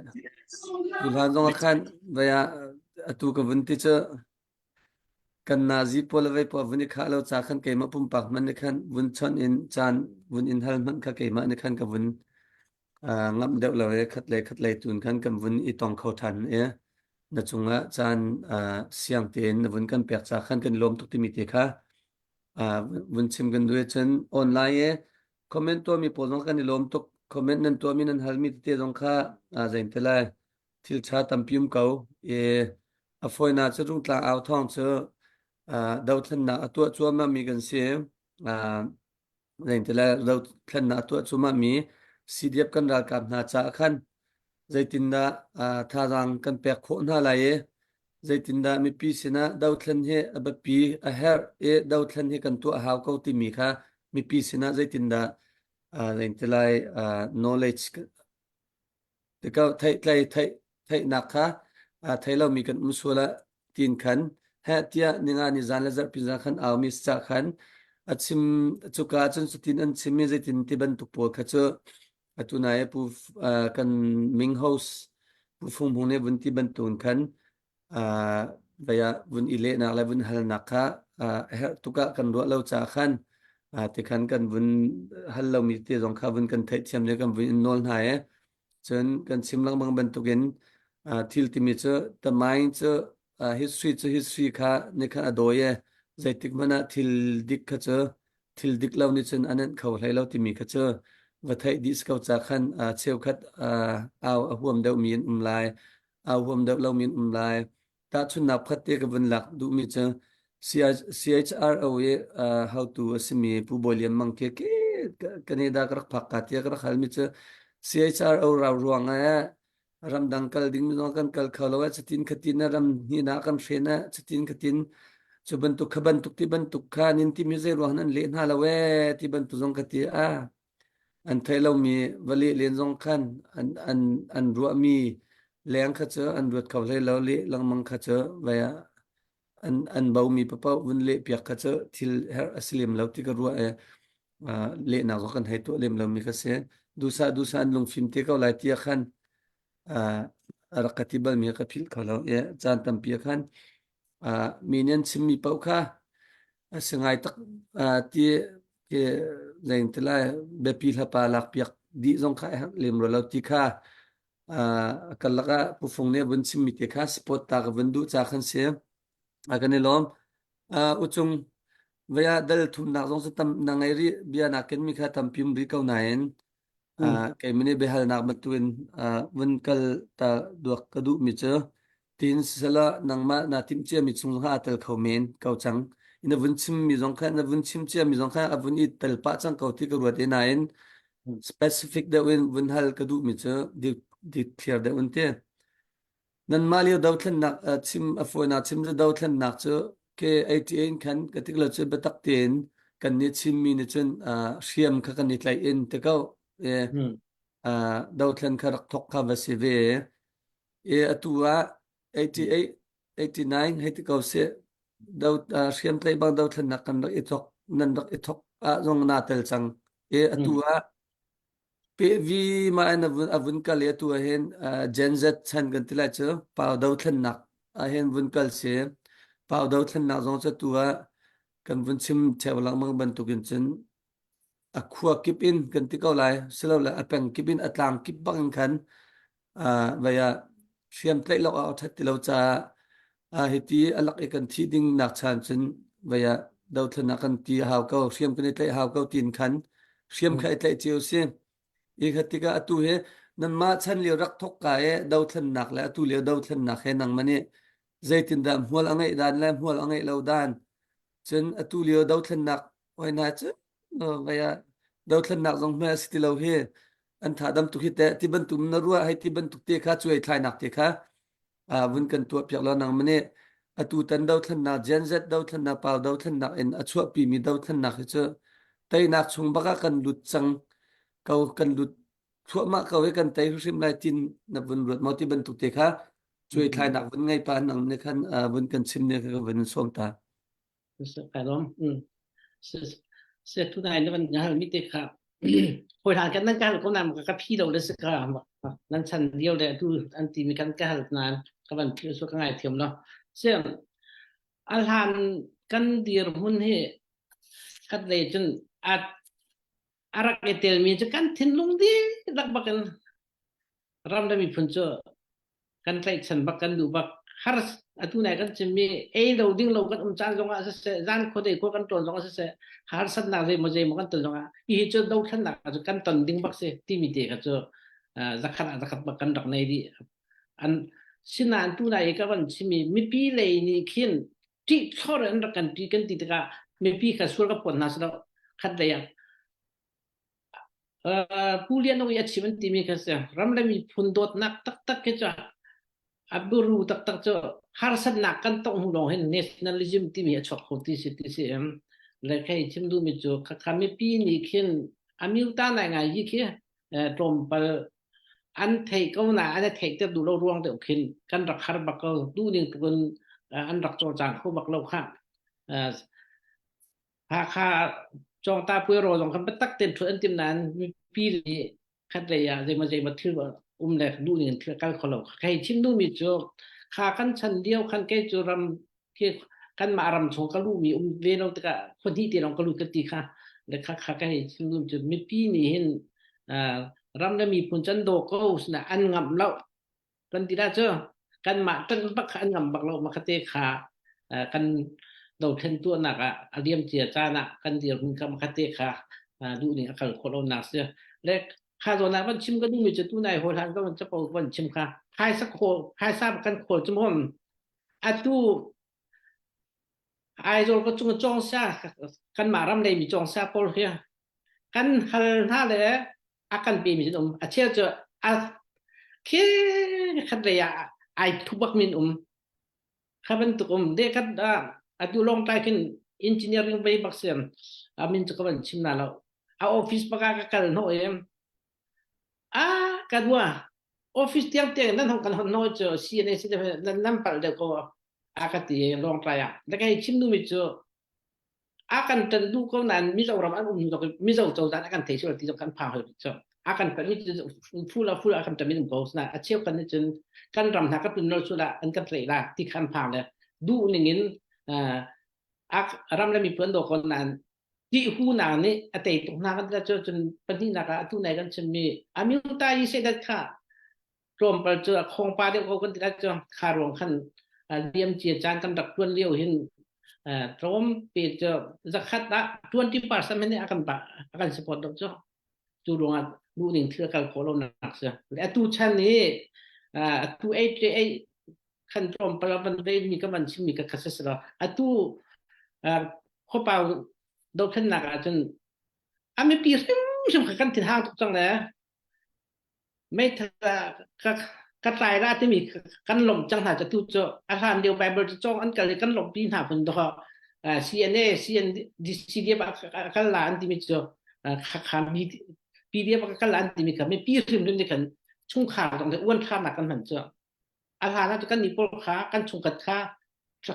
tu hlan zong ah khan vaya atu ka vun ti cu Kan nazi pawl le vei pawl vun i khah lo ca khan keimah pumpak hmanh nih khan vun chawnh in caan vun in hal hmanh kha keimah nih khan ka vun uh, ngamh deuh lo i khat lei khat lei tun khan kan vun i tong kho ṭhan i na cungah caan uh, siang tein na vun kan pek ca khan kan lawm tuk timi te kha uh, vun chim kan duh cun online i comment tuahmi pawl zong kan i lawm tuk comment nan tuahmi nan halmi tete zong kha uh, zein te lai thil ṭha tampi um ko i a fawinak cu Rungtlang au thawng cu uh, dothlennak a tuah cuahmah mi kan si. Uh, zeintile dothlennak a tuah cuahmah mi CDF kan ralkap hna caah khan zeitindah uh, thazaang kan pek khawh hna lai i zeitindah mipi sinah dothlen hi a biapi a herh i dothlen hi kan tuah hau ko timi kha mipi sinah zeitindah uh, zeintilai uh, knowledge Tikah theihtlei theih theihnak kha aa thei lomi kan um sual ah tiin khan heh tiah ninga ni zan le zarhpi zan khan aumi ca khan a chim cuka cun cutin an chim i zeitin ti bantuk pawl kha cu atu nai pu kan ming host pu Fung Hmung nih vun ti bantuk khan vei ah vun i lehnak le vun halnak kha a herh tuk ah kan ruah lo caah khan tikhan kan vun hal lomi te zong kha vun kan theihthiam le kan vun in nawl hna i cun kan chim lengmang bantukin thil timi cu tamain cu history cu history kha nih khan a dawi i zeitik hmanh ah thil dik kha cu thil dik lo nih cun a nenh kho hlei lo timi kha cu va theih dih si ko ca khan cheukhat au a huam deuhmi an um lai aa huam deuh lomi an um lai. Tahchunhnak pakhat te ka vun lak duhmi cu CHRO i hotu a simi Pu Bawi Lian Mang khi ke Canada ka rak phak ka tiah ka rak halmi cu CHRO rau ruang ah ramdang kal ding zong kan kal kho lo ah cutin khatin na ram hnihnak kan hren ah cutin khatin cu bantuk kha bantuk ti bantuk kha nin timi zei ruang nan leh hna lo ee ti bantuk zong ka ti a. An theih lomi va leh len zong khan an an an ruahmi leng kha cu an ruat kho hlei lo leh lengmang kha cu vai ah an an bomi paoh vun leh piak kha cu thil herh a si lem lo ti ka ruah i uh, lehnak zong kan hei tuah lem lomi kha si. Duhsah duhsah an lungfim te ko lai tiah khan uh, a rak ka ti balmi ka philh kho lo. I caan tampi ah khan uh, mi nih an chimmi paoh kha a si ngai tak uh, ti ke zein ti lai biapi hlapa lak piak dih zong kha a herh lem rua lo ti kha uh, kan lakah pufung nih a vun chimmi te kha support ta ka vun duh ca khan si. A kan i lawm. Uh, uchung vaya dal thumnak zong cu tam na ngei rih bia na ken mi kha tampi um rih ko nain uh, keimah nih biahalnak bantukin uh, vun kal ta duak ka duh mi cu tin sisala nangmah na timh cia mi chung zong aa tel kho men ko cang na vun chim mi zong kha na vun chim cia mi zong kha a vun i tel pah cang ko ti ka ruat e nain specific deuh in vun hal ka duh mi cu dik dik clear deuh in ti Nanmah lio dothlennak chim a fawinak chim cu dothlennak cu K88 in khan ka tik lo cu biatak tein kan nih Chinmi nih cun hriam kha kan i tlaih in ti ko e dothlen kha rak thok kha va si ve e atu ah 88 89 hei ti ko sih do hriam tlaih bang dothlennak kan rak i thok nan rak i thok ah zong naa tel cang e atu ah PV mah in a vun, a vun kal i atu ahhin uh, Gen Z chan kan ti lai cu pau dothlennak ahhin vun kal si. Pau dothlennak zong cu atu ah kan vun chim theo lengmang bantukin cun a khua kip in kan ti ko lai silole a peng kip in a tlang kip bak in khan uh, vei ah hriam tlaih lawk ah a ṭhat ti lo caah uh, hiti a lak i kan thih ding nak chan cun vei ah dothlennak kan ti a hau ko hriam kan i tlaih hau ko tiin khan hriam kha i tlaih cio si i kha tikah atu hi nanmah chan lio rak thok ka e dothlennak le atu lio dothlennak he nangmah nih zeitindah hmual a ngeih dan le hmual a ngeih lo dan cun atu lio dothlennak hoi hna cu vei ah dothlennak zong hme a si ti lo hi an tha dam tuk hi teh ti bantuk na ruah hei ti bantuk te kha cuai thlainak te kha vun kan tuah piak lo nang mane atu tan dothlennak Gen Z dothlennak pau dothlennak in a chuahpi mi dothlennak hi cu teinak chung baka kan lut cang ko kan lut thluahmah ko hi kan tei hrim lai tin na vun ruat maw ti bantuk te kha cuai thlainak vun ngei pa nang ne khan vun kan chim ne kha vun sawm ta Kai lawm. Se tu nai na van hal mi te kha hoi hlan kan nan ka hal ko na ka phi lo le se ka nan chan lio le tu an ti mi kan ka hal nan ka van phi so ka ngai thiam lo se al han kan dir hun hi khat lei cun a arak i tel mi cu kan thinlung dihlak bakin ram le miphun cu kan tlaihchan bak kan duh bak har atu nai kan chimmi ei lo ding lo kan um caan zongah siseh zan khuadei khua kan ṭawn zongah siseh harsatnak zeimaw zeimaw kan ton zongah hihi cu dothlennak cu kan ton ding bak si timi te kha cu zakhat ah zakhat bak kan rak nei dih an sinain tu nai i ka van chimi mipi lei nih khin ṭih thlor in rak kan ṭih kan ti tikah mipi kha sual ka puan hna si lo khat lei ah Pu Lian Ung i a chim an timi kha si. Ram le miphun dawtnak taktak khi cu a buru taktak cu harsatnak kan tong hnu lawng hin nationalism timi a chuak kho ti si ti si em. Le khei chim duhmi cu khakha mipi nih khin a miuta nai ngai hi khi tlawmpal an theih ko na an i theihter duh lo ruang deuh khin kan rak har bak ko duh ning tukin an rak cawlcang kho bak lo kha. Hakha Cawngta Puairaw zong khan biatak tein ṭhut an timh nain mipi nih khatlei ah zeimaw zeimaw thil um le duh ning in thil a kal kho lo. Hei chim duhmi cu kha kan chan lio khan kei cu ram khi kanmah ram chung ka luhmi um ve lo tikah khua hnih te lawng ka lut ka ti kha le kha kha ka hei chim duhmi cu mipi nih hin ram le miphun can daw ko sina an ngamh lo kan ti dah cu kanmah ṭanh bak kha an ngam bak lo makhate kha kan dothlen tuahnak ah a liam cia caan ah kan dirhmun kha makhate kha duh ning a kal khawh lonak si le kha zawn ah van chim ka duhmi cu tunai hawi hlan ka van capo van chim kha phaisa khawl phaisa kan khawl cu maw atu Aizawl ka cung cawngsa kanmah ram lei mi cawngsa pawl hi kan hal hna le a kan pemi an um a cheu cu a khi khat lei ah ai thu bak min um kha bantuk um de khat atu long tlai khin engineering vei bak siam a min cu ka van chim na lo a office baka ka kal hno em. Ah ka dua office tiang tiang nan hong kan hon noi cu CNA si nan nan palh deuh ko a ka ti Lawngtlai ah. Da kai chim duhmi cu a kan ṭan duh ko nain Mizoram an um hnu Mizo cozah a kan thei sual ti zong kan phang hoi cu a kan ṭan mi cu full a full a kan ṭan mi um ko na a cheu kan nih cun kan ram hna ka tun nol sul ah an kan tlaih la ti khan phang le duh ning in a ram le miphun do ko nain ti hu nak nih a tei tuk hna kan ti cu cun pahnihnak ah atu nai kan chimmi amyuta yi se dat kha tlawmpal cu a khongpa deuh ko kan ti lai cu kha ruang khan liam cia caan kan rak tuan lio hin tlawm pe cu zakhat ah 20% men nih a kan a kan support lo cu cu ruangah duh ning thil kal khawh lo nak si atu chan hi atu 8 khan tlawmpal van ve mi ka van chim mi ka kha si lo atu khuapau dothlennak ah cun a mipi hrimhrim kha kan thinhang tuk cang le meithal ka ka tlai ra timi kan lawmh cang hna tu cu a hlan lio Bible cu cawng an kal i kan lawmhpi hna phun dawh CNA CNDCDF a kal la an timi cu kha PDF a kal la an timi kha mipi hrimhrim nih khan chungkhar zong uan tharnak kan hman cu a hlan ah kan nih pawl kha kan chungkhat kha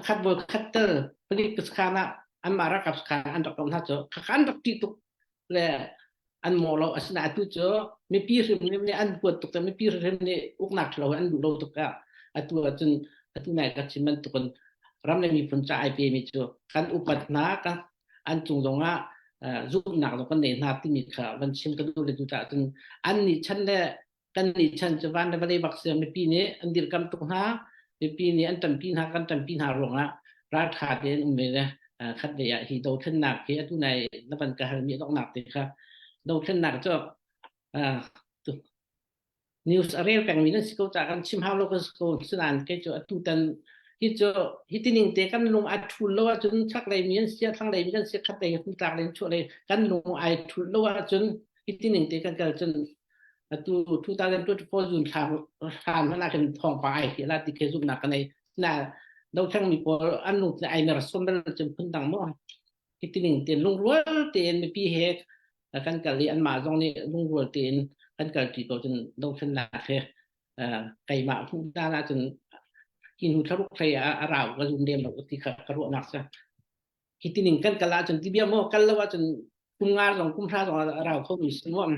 khat voi khat tel palik khan ah anmah ralkap khan an rak hna cu kha an rak ṭih tuk le an maw lo asinain atu cu mipi hrimhrim nih an huat tuk mipi hrimhrim nih uknak ṭhalo an duh lo tuk ah atu ahcun atu nai ka chim bantukin ram le miphun ca ai pemi cu kan upat hna kan an cung zongah zumhnak zong kan nei hna timi kha van chim ka duh le cu caah cun an nih chan le kan nih chan cu van le vawlei bak si mipi nih an dirkam tuk hna mipi nih an ṭanpi hna kan ṭanpi hna ruangah ralṭha tein um ve le khat lei ah hi dothlennak hi atu nai na van ka halmi donghnak te kha dothlennak cu news a rel pengmi nan si ko ca kan chim hau lo kan si ko sinain kei cu atu tan hi cu hi tining te kan lung a thul lo ahcun chaklei mi an si thlanglei mi kan si khat lei tlak lei chuah lei kan lung ai thul lo ahcun hi tining te kan kal cun atu 2024 June thla hlan hmanh ah khin thawngpang ai hliah la ti khi zumhnak ka nei na dothlang mi pawl an lung ai mer som bal cun phun dang maw hi tining tein lungrual tein mipi he kan kal i anmah zong nih lungrual tein kan kal ṭi ko cun dothlennak he keimah hmuh dan ahcun hi hnu thlaruk hlei ah a rau ka zum lem lo ti kha ka ruahnak sa hi tining kan kal ahcun ti bia maw kal lo ahcun kum nga zong kum hra zong a rau kho mi si maw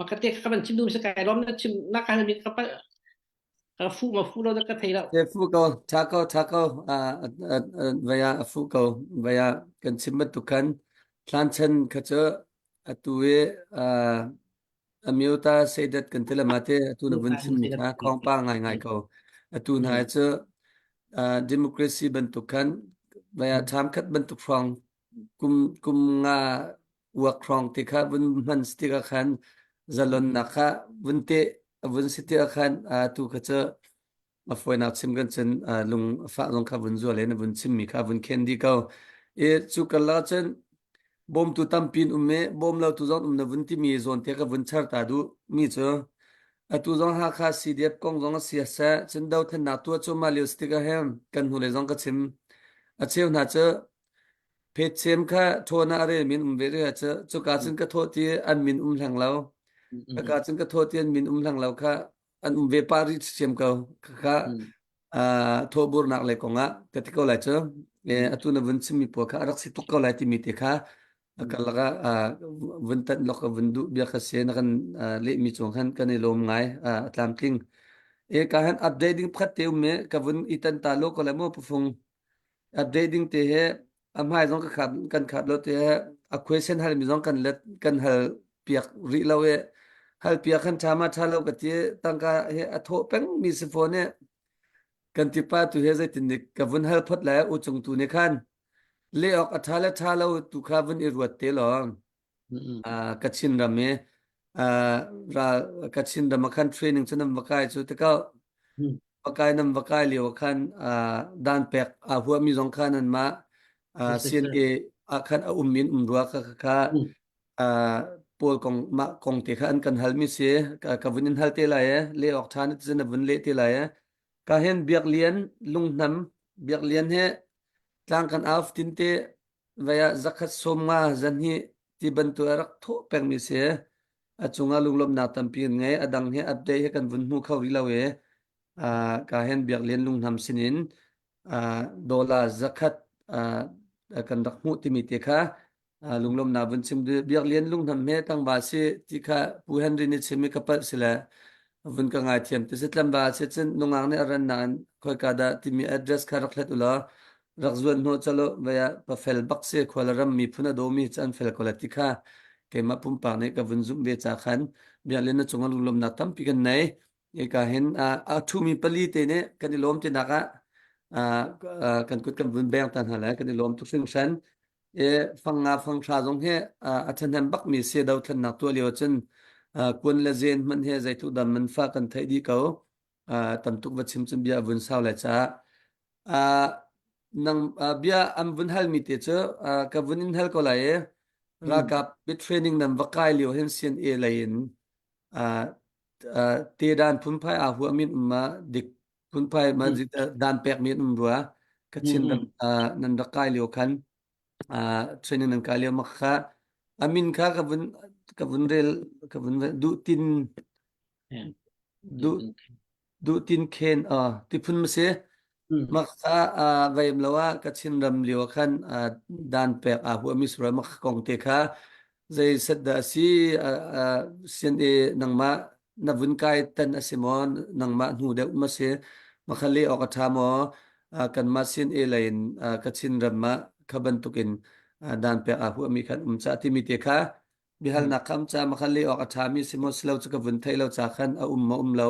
Makate ka van chim dum se kai lom na chim na ka mi ka pa ka fu ma fu lo ka thei lo. Te fu ko tha ko tha ko a vaya a fu ko vaya kan chim bantuk khan thlan chen kha chu atu i amyota seidat kan ti lama te atu na vun chim mi kha khong pa ngai ngai ko atu hna cu democracy bantuk khan vaya tham khat bantuk hrawng kum kum nga uak hrawng ti kha vun hman si tikah khan zalonnak kha vun te vun si tikah khan tu kha cu a fawinak chim kan cun lung fah zong kha vun zual in vun chimmi kha vun khen di ko i cu karlak cun bawmtu tampi in um i bawm lo tu zong um na vun timi zawn te ka vun char ta duh mi cu atu zong Hakha CDF kong zong a si seh cun dothlennak tuah cu mah lio si tikah hin kan hnulei zong ka chim a cheu hna cu Phetchem kha ṭhawn ah a rel min um ve rih cu cuka cun ka thawh ti an min um hleng lo. Cuka cun ka thawh ti an min um hleng lo kha an um ve pah rih ṭhiam ko. Khakha thawhburnak lei kong ah ka ti ko lai cu. Atu na vun chimmi pawl kha a rak si tuk ko lai timi te kha a karlak ah vun tanh lok vun duh bia kha si na kan lehmi cung khan kan i lawm ngai a tlamtling. E ka han update ding pakhat te um i ka vun i tan ta lo ko lai mu pufung. Update ding te he a hmai zong ka khap kan khap lo te he a question hal mi zong kan let kan hal piak rih lo e hal piak kan tha ma tha lo ka ti tangka he a thawh peng mi si phone e kan ti pa tu he zeitin nik ka vun hal phot lai u cung tu ne khan le ok a tha le tha lo tu kha vun i ruat te lo Kachin ram i ral Kachin ram ah khan training cu nan va kai cu tikah va kai nan va kai lio ah khan dan pek aa huahmi zong kha nanmah CNA ah khan a um in um rua kha kha pawl kong mah kong te kha an kan halmi si ka vun in hal te lai e le awk ṭha na cun na vun leh te lai e ka hin Biak Lian Lungnam Biak Lian he tlang kan auf tin te Vai ah zakhat 50 zanhnih ti bantuk a rak thawh pengmi si. A cungah lunglawmhnak tampi kan ngei. A dang hi update hi kan vun hmu kho rih lo i ka hen Biak Lian Lunghnam sinin dollar zakhat kan rak hmuh timi te kha lunglawmhnak vun chim Biak Lian Lunghnam he tlangval si ti kha Pu Henry nih chim i ka palh si le vun ka ngaithiam ti si tlangval si cun nungak nih a ran nain khoika dah timi address kha rak hlet u law rak zuan hnawh calo vaya pafel bak si khual ram miphun a dawmi cu an fel ko la ti kha keimah pumpak nih ka vun zumh ve ca khan Biak Lian na cungah lunglawmhnak tampi kan nei Ika hin a ṭhumi pali te nih kan i lawm tinak ah kan kut kan vun beng ta hna le kan i lawm tuk hringhran. E fang nga fang hra zong hi a ṭhahnem bakmi si dothlennak tuah lio cun kuan le zen hmanh he zeitluk dam man fa kan theih dih ko. Tam tuk va chim cun bia a vun sau lai caah. Nang bia an vun halmi te cu ka vun in hal ko lai i ralkap bit training nan va kai lio hin CNA lei in Te dan phunphai aa huahmi an um ah dik phunphai ma dan pekmi an um rua. Kachin ram nan rak kai lio khan training nan kai lio mak kha a min kha ka vun ka vun rel ka vun duh tin duh duh tin khen ti phun ma si mak kha vaim lo ah Kachin ram lio khan dan pek aa huahmi sura mak kong te kha Zei set dah a si? CNA nangmah na vun kai tan a si maw? Nangmah hnu deuh ma si? Makha leh awk a ṭha maw? Kanmah CNA lei in Kachin ram ah kha bantukin dan pek aa huahmi khan um ca timi te kha biahalnak kha um ca makha leh awk a ṭhami si maw si lo cu ka vun theih lo ca khan a um maw um lo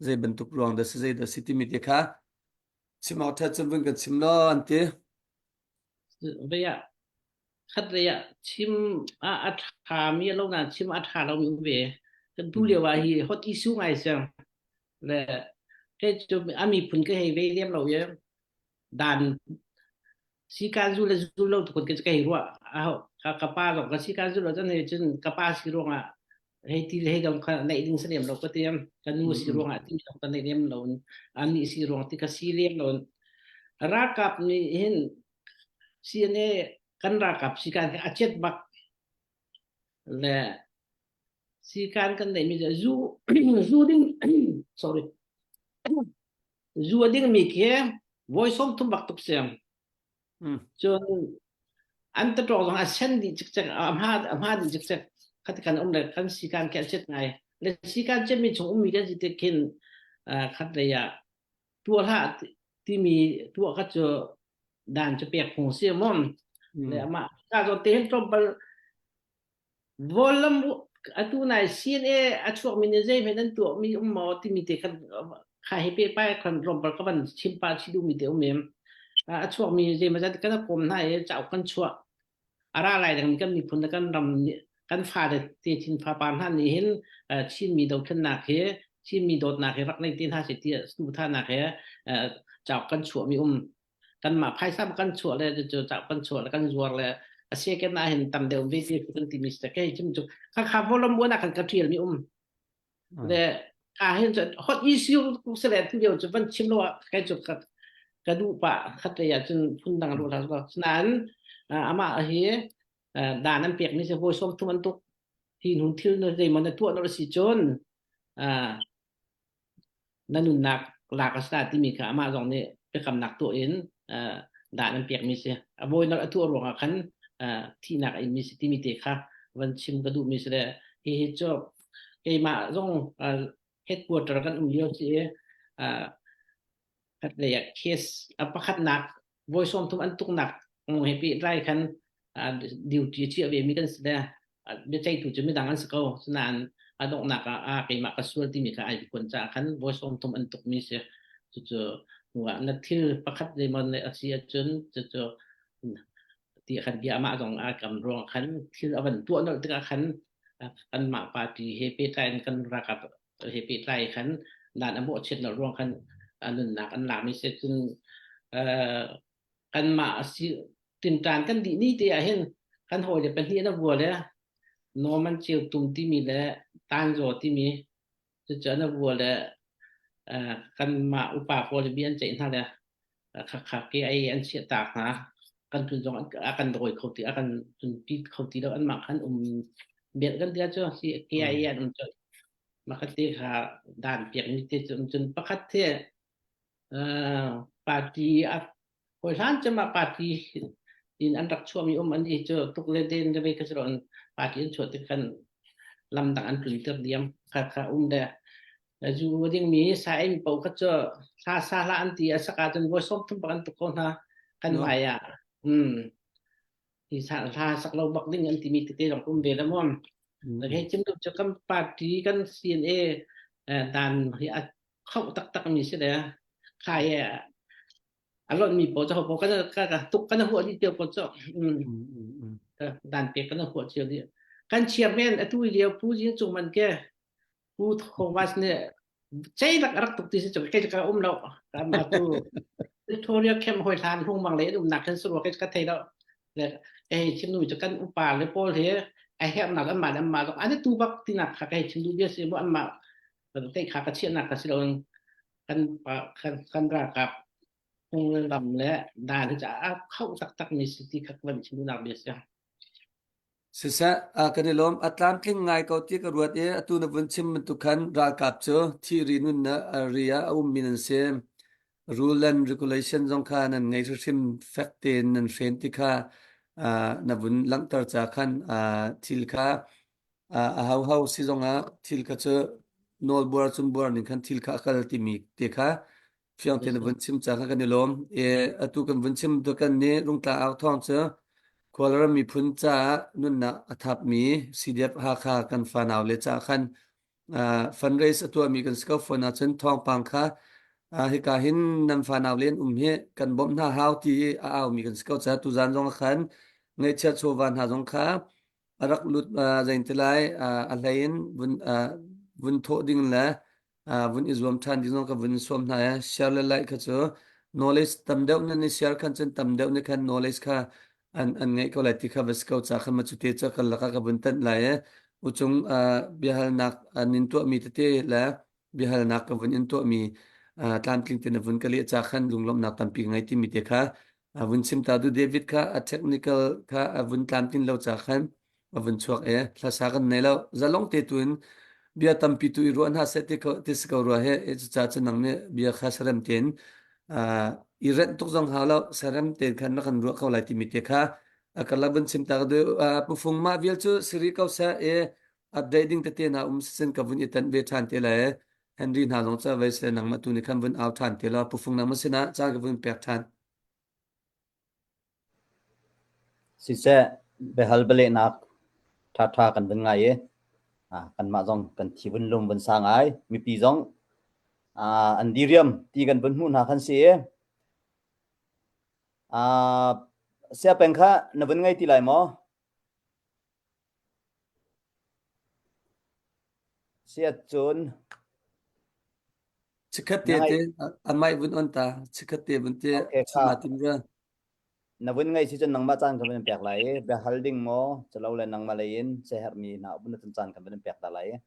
zei bantuk ruang dah si zei dah si timi te kha chim awk ṭhat cun vun kan chim law an ti. Vei ah khat lei ah chim ah a ṭhami a lo nain chim a ṭha lomi um ve. Kan tu lio ah hi hot issue ngai si. Le kei cu a miphun ka hei ve lem lo i dan sikan zu le zu lo tukun ka hei ruah. Aho ka ka pa zong ka sikan zu lo cun hei cun ka pa si ruangah hei ti le hei dong kha neih ding si lem lo ka ti ka nu si ruangah ti dong ka neih lem lo anih si ruang ti ka si lem lo ralkap nih hin CNA kan ralkap sikan a chet bak le sikan kan neih mi zu zu ding sorry zu a ding mi khi voi som thum bak tuk siang Cun an taṭawk zong a sen dih cikcek, a hma, a hma dih cikcek. Khati kan um le kan sikan khi a cet ngai. Le sikan cemmi chung ummi kan si tik khin khat lei ah tuah hlah timi tuah kha cu dan cu pek phung si maw? Le amah ka zawn te hin tlawmpal Vawlam atu nai CNA a chuakmi nih zeihmanh an tuahmi um maw timi te khan kha hi pehpai khan tlawmpal ka van chim pah chih duhmi te um em. A chuakmi zeimawzat kan kawm hna i cauk kan chuah. A ra lai ding kan miphun le kan ram nih kan fale te chin fapa hna nih hin Chinmi dothlennak hi Chinmi dawtnak hi rak nei te hna seh ti saduhthahnak he cauk kan chuahmi um. Kanmah phaisa kan chuah le cu cauk kan chuah le kan zuar le a second ah hin tam deuh ve ti kan timi si kei chim cu kha kha volume one ah khan ka ṭial mi um le ka hin cu hot issue ku se le tu lio cu van chim lo ah kai cu ka ka duh pa khat lei ah cun phun dang ru la nain amah hi dan an pek mi se voi som thum an tuk hi nu thil na zeimaw na tuah na si cun na nunnak lak a si la timi kha amah zong nih biakamnak tuah in dan an pekmi si. A bawinak a tuah ruangah khan thihnak a inmi si timi te kha van chim ka duhmi si le hihi cu keimah zong headquarter kan um lio si i khatlei ah case a pakhatnak voi 30 an tuknak kong he pehtlai khan duty chiah ve mi kan si le biaceihtu cu midang an si ko sinain a donghnak ah a keimah ka sual timi kha ai kuan caah khan voi 30 an tukmi si cucu hnuah na thil pakhat zeimaw a si ahcun cucu ti khan bia amah zong a kam ruang khan thil a van tuah nolh tikah khan kanmah party he pehtlai in kan ralkap he pehtlai khan dan a mawhchiat lo ruang khan a nunnak an lakmi si cun kanmah si tinṭan kan dih ni te ah hin kan hawile pahnih an vua le Norman Ceu Tum timi le Tan Zaw timi cucu an vua le kanmah upa pawl bia an ceih hna le khakha ke ai an chiah tak hna kan tun zong a kan dawi kho ti a kan tunpi kho ti lo anmah khan um. Bel kan tia cu si KIA an um cu. Makati kha dan piak mi te cu cun pakhat the party a hawi hlan cem ah party in an rak chuahmi um an i cu tuk le den le vei kha an party an chuah tik khan lam dang an tlun ter diam kha kha um le zu ding mi sa ei mi paoh kha cu hla sa hla an ti a saka cun voi som thum bak an tuk ko hna kan hmai ah um hi sa hla sak lo bak ding an timi tete zong um ve la muam hei chim duh cu kan party kan CNA dan hi a khoh taktak mi si le khai a lonh mi pawl cu kan ka tuk kan huah dih cio ko cu dan pek kan huah cio dih kan chairman atu lio Pu Jing Cung man ke Pu Thomas nih cei lak rak tuk ti si cu kei ka um lo ma tu Victoria camp hoi hlan hlung mang le um nak khan surwa ke ka thei lo le hei chim nu cu kan upa le pawl he a hernak an mah an mah an tu bak tinak kha ka hei chim du bia si mu an mah tei kha ka chiahnak ka si lo kan kan kan ralkap phunglam le dan hi a khauh taktak mi si ti kha van chim duhnak bia si. Siseh, kan i lawm. A tlamtling ngai ko ti ka ruat i atu na vun chim bantuk khan ralkap cu thi ri nun na ri ah a ummi nan si. Rule and regulation zong kha nan ngei hrimhrim fek tein nan hren ti kha na vun langhter ca khan thil kha a hauhau si zongah thil kha cu nawlbuar cunbuar ning khan thil kha a kal timi te kha fiang tein vun chim ca kha kan i lawm. E, atu kan vun chim tu kan nih Rungtlang au thawng cu Kawlram miphun caah nunnak a thapmi CDF Hakha kan fanau le ca khan uh, fundraise a tuahmi kan si ko fawn ahcun thawngpang kha uh, hika hin nan fanau le an um hi kan bawmh hna hau ti i a aumi kan si ko ca tuzan zong khan ngaihchiat chawva hna zong kha a rak lut zein ti lai a hlei in vun vun thawh ding le vun i zuam ṭhan ding zong ka vun sawm hna i share le like kha cu knowledge tam deuh nan i share khan cun tam deuh nih khan knowledge kha an an ngeih ko lai ti kha va si ko ca khan ma cu te cu kan lakah ka vun tanh lai i uchung biahalnak nin tuahmi tete le biahalnak ka vun in tuahmi tlamtling te na vun ka leh ca khan lunglawmhnak tampi ngei timi te kha a vun chim ta du David kha a technical kha a vun tlamtlin lo ca khan a vun chuak e hlasa kan nei lo zalong te tu in bia tampi tu i ruah hna seh ti ko ti si ko rua he e cuca cu nang nih bia kha sarem tein i renh tuk zong hau lo sarem tein khan na kan ruah ko lai timi te kha a karlak vun chim ta du pufung mah vial cu siri ko seh e update ding tete na um sin ka vun i tan ve than te le Henry hna zong ca vai se nangmah tu nih khan vun au than te la pufung nangmah sinah ca ka vun pek than. Siseh, biahal bialehnak ṭhaṭha kan vun ngai i kanmah zong kan thi vun lum vun sang ai. Mipi zong an diriam ti kan vun hmuh hna khan si i siapeng kha na vun ngei ti lai maw? Siat cun Chikkhat te te a mai vun on ta chikkhat te vun te chima tim ra. Na vun ngei si cun nangmah caan kan vun pek lai i biahal ding maw calo le nangmah lei in siaherhmi hna um na caan kan vun pek ta lai i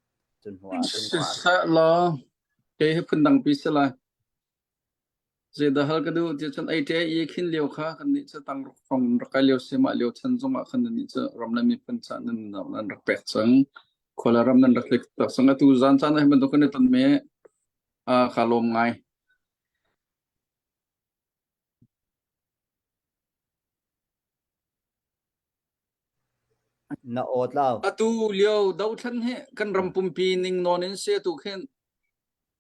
cun hnu ah Siseh law kei hi phundang pi si lai. Zeidah hal ka duh ti cun ei ṭe i khin lio kha kannih cu tangruk hrawng rak kai lio si mah lio chan zongah khan nannih cu ram le miphun ca nan nan rak pek cang. Khua le ram nan rak tlik tak cang. Atu zan caan ah hi bantuk kan i tonmi ah kaa lawm ngai. Na aw tlau. Atu lio dothlan hi kan ram pumpi ning nawn in si atu khin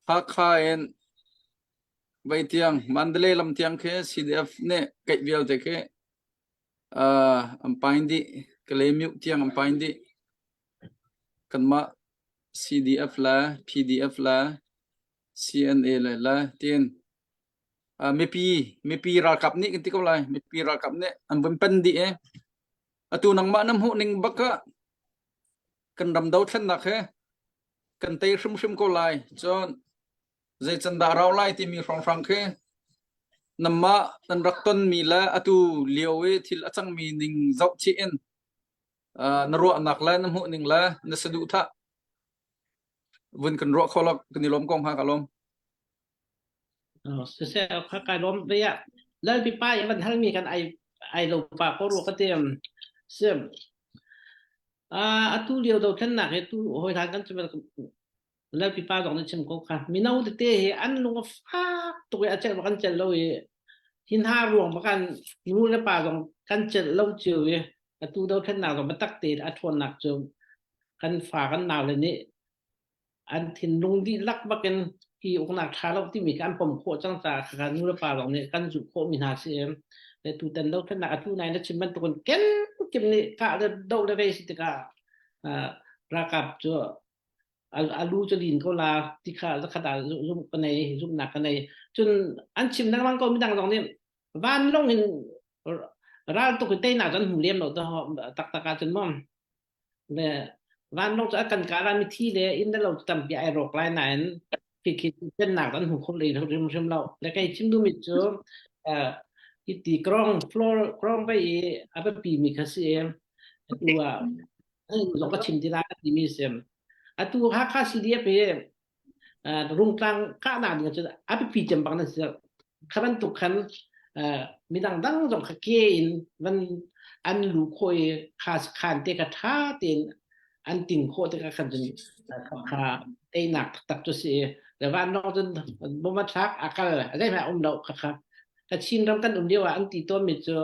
Hakha in vei tiang Mandalay lam tiang khi CDF nih keih vialte khi uh, an pain dih Kalaymyo tiang an pain dih kanmah CDF le PDF le CNA le le tiin uh, mipi mipi ralkap nih kan ti ko lai mipi ralkap nih an vun pen dih i atu nangmah na hmuh ning bak ah kan ram dothlennak he kan tei hrimhrim ko lai cun zei can dah rau lai timi hrawnghrang khi namah nan rak tonmi le atu lio i thil a cangmi ning zoh chih in uh, na ruahnak le na hmuh ning le na saduhthah vun kan ruah kho lo kan i lawm ko hnga ka lawm Siseh kha kai lawm ve ah Lalpi pa i van halmi kan ai ai lo pa ko rua ka ti. Sim. Atu lio dothlennak hi tu hawi hlan kan chim Lalpi pa zong nih chim ko kha mino tete hi an lung a fak tuk i a celh bak an celh lo i hi hna ruang bak an nu le pa zong kan celh lo cio i atu dothlennak zong biatak tein a ṭhawnnak cu kan fa kan nau le nih an thinlung dihlak bakin hi uknak ṭha lo timi kha an pom khawh cang caah khakha nu le pa zong nih kan zulh khawhmi hna si le tutan dothlennak atu nai na chim bantukin kenkip nih kah le doh le vei si tikah ralkap cu a lu cu lin ko la ti kha zakhat ah zumh ka nei zumhnak ka nei cun an chim lengmang ko midang zong nih vanlawng in ral tuk in teinak cu an hmu lem lo taktak ah cun maw le vanlawng cu a kan kah la mithi le inn le lo cu tampi ai rawk lai nain khi khi pennak an hmu kho lei hrimhrim lo le kei chim duhmi cu hi ti krong floor krong vai i a biapi mi kha si atu ah zong ka chim ti lai timi si atu Hakha CDF hi rungtlang kahnak ding cu a biapi cem bak na si kha bantuk khan midang dang zong kha ke in van an lu khawh i kha khan te kha tha tein an ting khawh te kha khan cun kha teinak taktak cu si le vanlawng cun bom a thlak a kal zeihmanh um lo kha kha Kachin ram kan um lio ah an ti tawn mi cu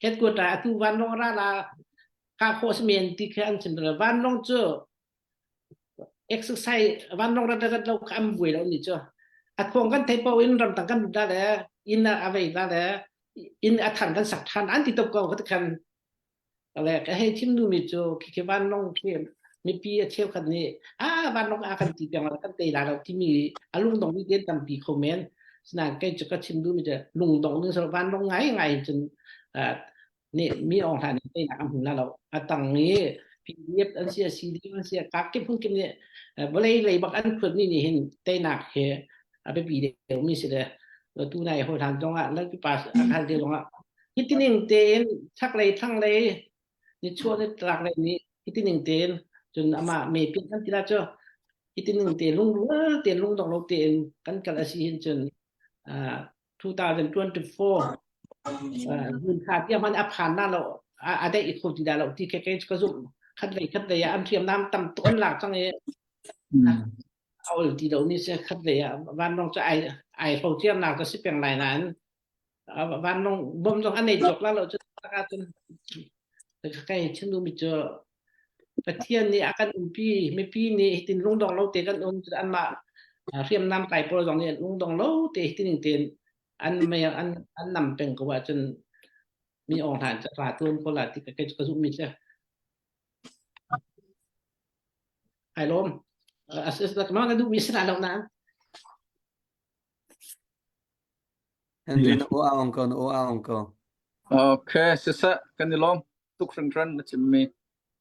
headquarter atu vanlawng ra la ka khawh si men ti kha an chim vanlawng cu exercise vanlawng rat rat lo kha an buai lo ni cu a thawng kan thei po in ramtang kan lut la le inn a vei la le inn a than kan sak than an ti top ko kha khan le ka hei chim nu mi cu khi khi vanlawng khi mipi a cheukhat nih a vanlawng a kan ti piang la kan tei la lo timi a lungdong mi ten tampi kho men sinain kei cu ka chim duh mi cu lungdong ning so vanlawng ngai ngai cun nih mi Aung Hlaing nih teinak an hmu la lo. A tang i PDF an si, CDF an si, kakip phun kim nih vawlei lei bak an khuat mi nih hin teinak hi a biapi deuh mi si le tu nai hawi hlan zong ah lalpi pa a hal te zong ah hitining tein chaklei thlanglei nichuah ni tlaklei nih hitining tein cun amah me pian kan ti la cu hitining te lungrual tein lungdong lo tein kan kal a si hin cun 2024 June thla tiang hmanh a phan na lo a deih kho ti dah lo ti ke ke ka zumh khat lei khat lei ah an hriamnam tam tuk an lak cang i a ol ti lo ni se khat lei ah vanlawng cu ai ai hro ciamnak ka si peng lai nain vanlawng bom zong an ei cawk la lo cu tak ahcun kai chim duhmi cu Pathian nih a kan umpi mipi nih hitin lungdong lo te kan um anmah hriamnam kai pawl zong nih lungdong lo te hitin tein an mei an an nam peng ko ahcun mi ong hlan ca ra tuan ko la ti ka ka zumh mi cu ai lawm as as ma ka duh mi si lo na Henry na aw aung ko na aw aung ko. Okay, siseh kan i lawm tuk hringhran na chimmi.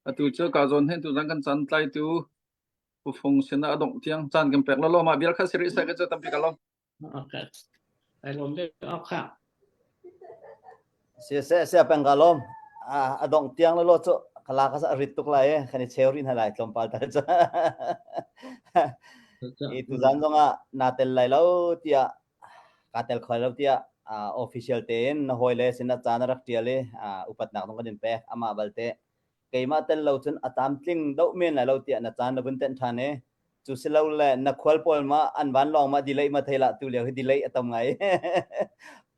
Atu cu ka zawn hin tuzan kan caan tlaitu pufung sinah a dongh tiang caan kan pek lo mah vial kha si rih seh ka cu tampi ka lawm. Okay. Ai lawm ve okay. Si se se peng ka lawm. A dongh tiang lo cu kala ka sa rit tuk lai e kan i cheu rin lai tlawmpal tal cu. I tuzan zong ah na tel lai lo tiah kaa tel kho lo tiah official tein na hawile sin ah ca na rak ṭial i upatnak zong kan in pek. Amah balte keimah tel lo cun a tlamtling doh men lai lo tiah na caan na vun tenh ṭhan i cu si lo le na khual pawl ma an vanlawng ma delay ma thei lah tu lio hi delay a tam ngai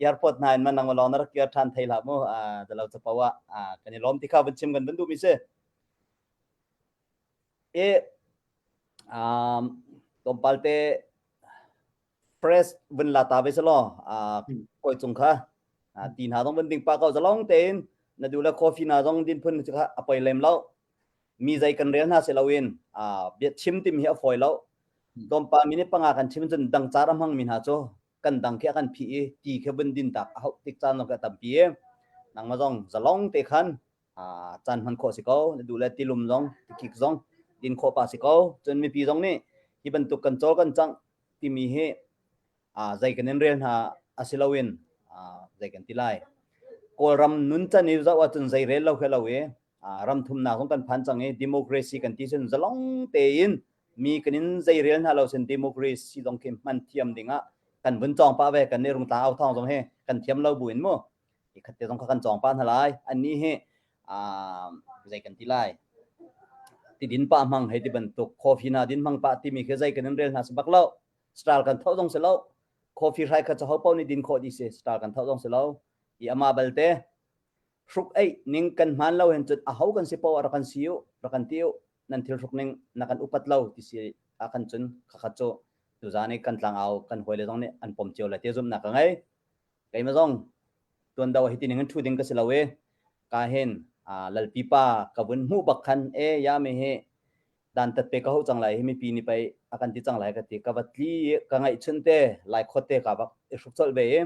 airport hna in ma nang lawng na rak kir ṭhan thei hlah mu lo capo ah kan i lawm ti kha vun chim kan vun duhmi si i tlawmpal te press vun la ta ve selaw kawi cung kha ti hna zong vun ding pa ko zalong tein na duh le coffee hna zong din phun kha a poi lem lo mi zei kan rel hna si loin bia chim tim hi a fawi lo tlawmpal minute panga kan chim cun dang car a hmang mi hna cu kan dang khi a kan phih i ti khi vun din tak a hauh tik caan zong khi a tampi i nangmah zong zalong te khan caan hman khawh si ko na duh le tilum zong tikik zong din khawh pa si ko cun mipi zong nih hi bantuk kan cawl kan cangh timi hi zei kan in rel hna a si loin zei kan ti lai Kawlram nun can i zoh ahcun zei rel lo khe lo i ram thumnak zong kan phan cang i democracy kan ti cun zalong tein mi kan in zei rel hna lo sin democracy zong khi hman thiam ding ah kan vun cawng pah ve kan nih rungtlang au thawng zong hi kan thiam lo bu in mu khat te zong kha kan cawng pah hna lai annih hi zei kan ti lai. Ti din pah hmang hei ti bantuk coffee na din hmang pah timi khi zei kan in rel hna si bak lo. Star kan tho zong si lo. Coffee hrai kha ho paoh nih din khawh dih si. Star kan tho zong si lo. I ama balte hruk ei ning kan hman lo hin cun aho kan si poah rak kan si u, rak kan ti u. Nan thil hruk ning na kan upat lo ti si ah kan cun khakhat cu tuzan i kan tlangau kan hawile zong nih an pom cio lai ti zumhnak ka ngei. Keimah zong tuan do hi ti ning in ṭhu ding ka si lo i ka hin lalpi pa ka vun hmuh bak khan e ya mi hi dantat pe ka ho cang lai hi mipi nih pei a kan ti cang lai ka ti ka va tli i ka ngaihchun te lai khot te ka bak i hruk colh ve i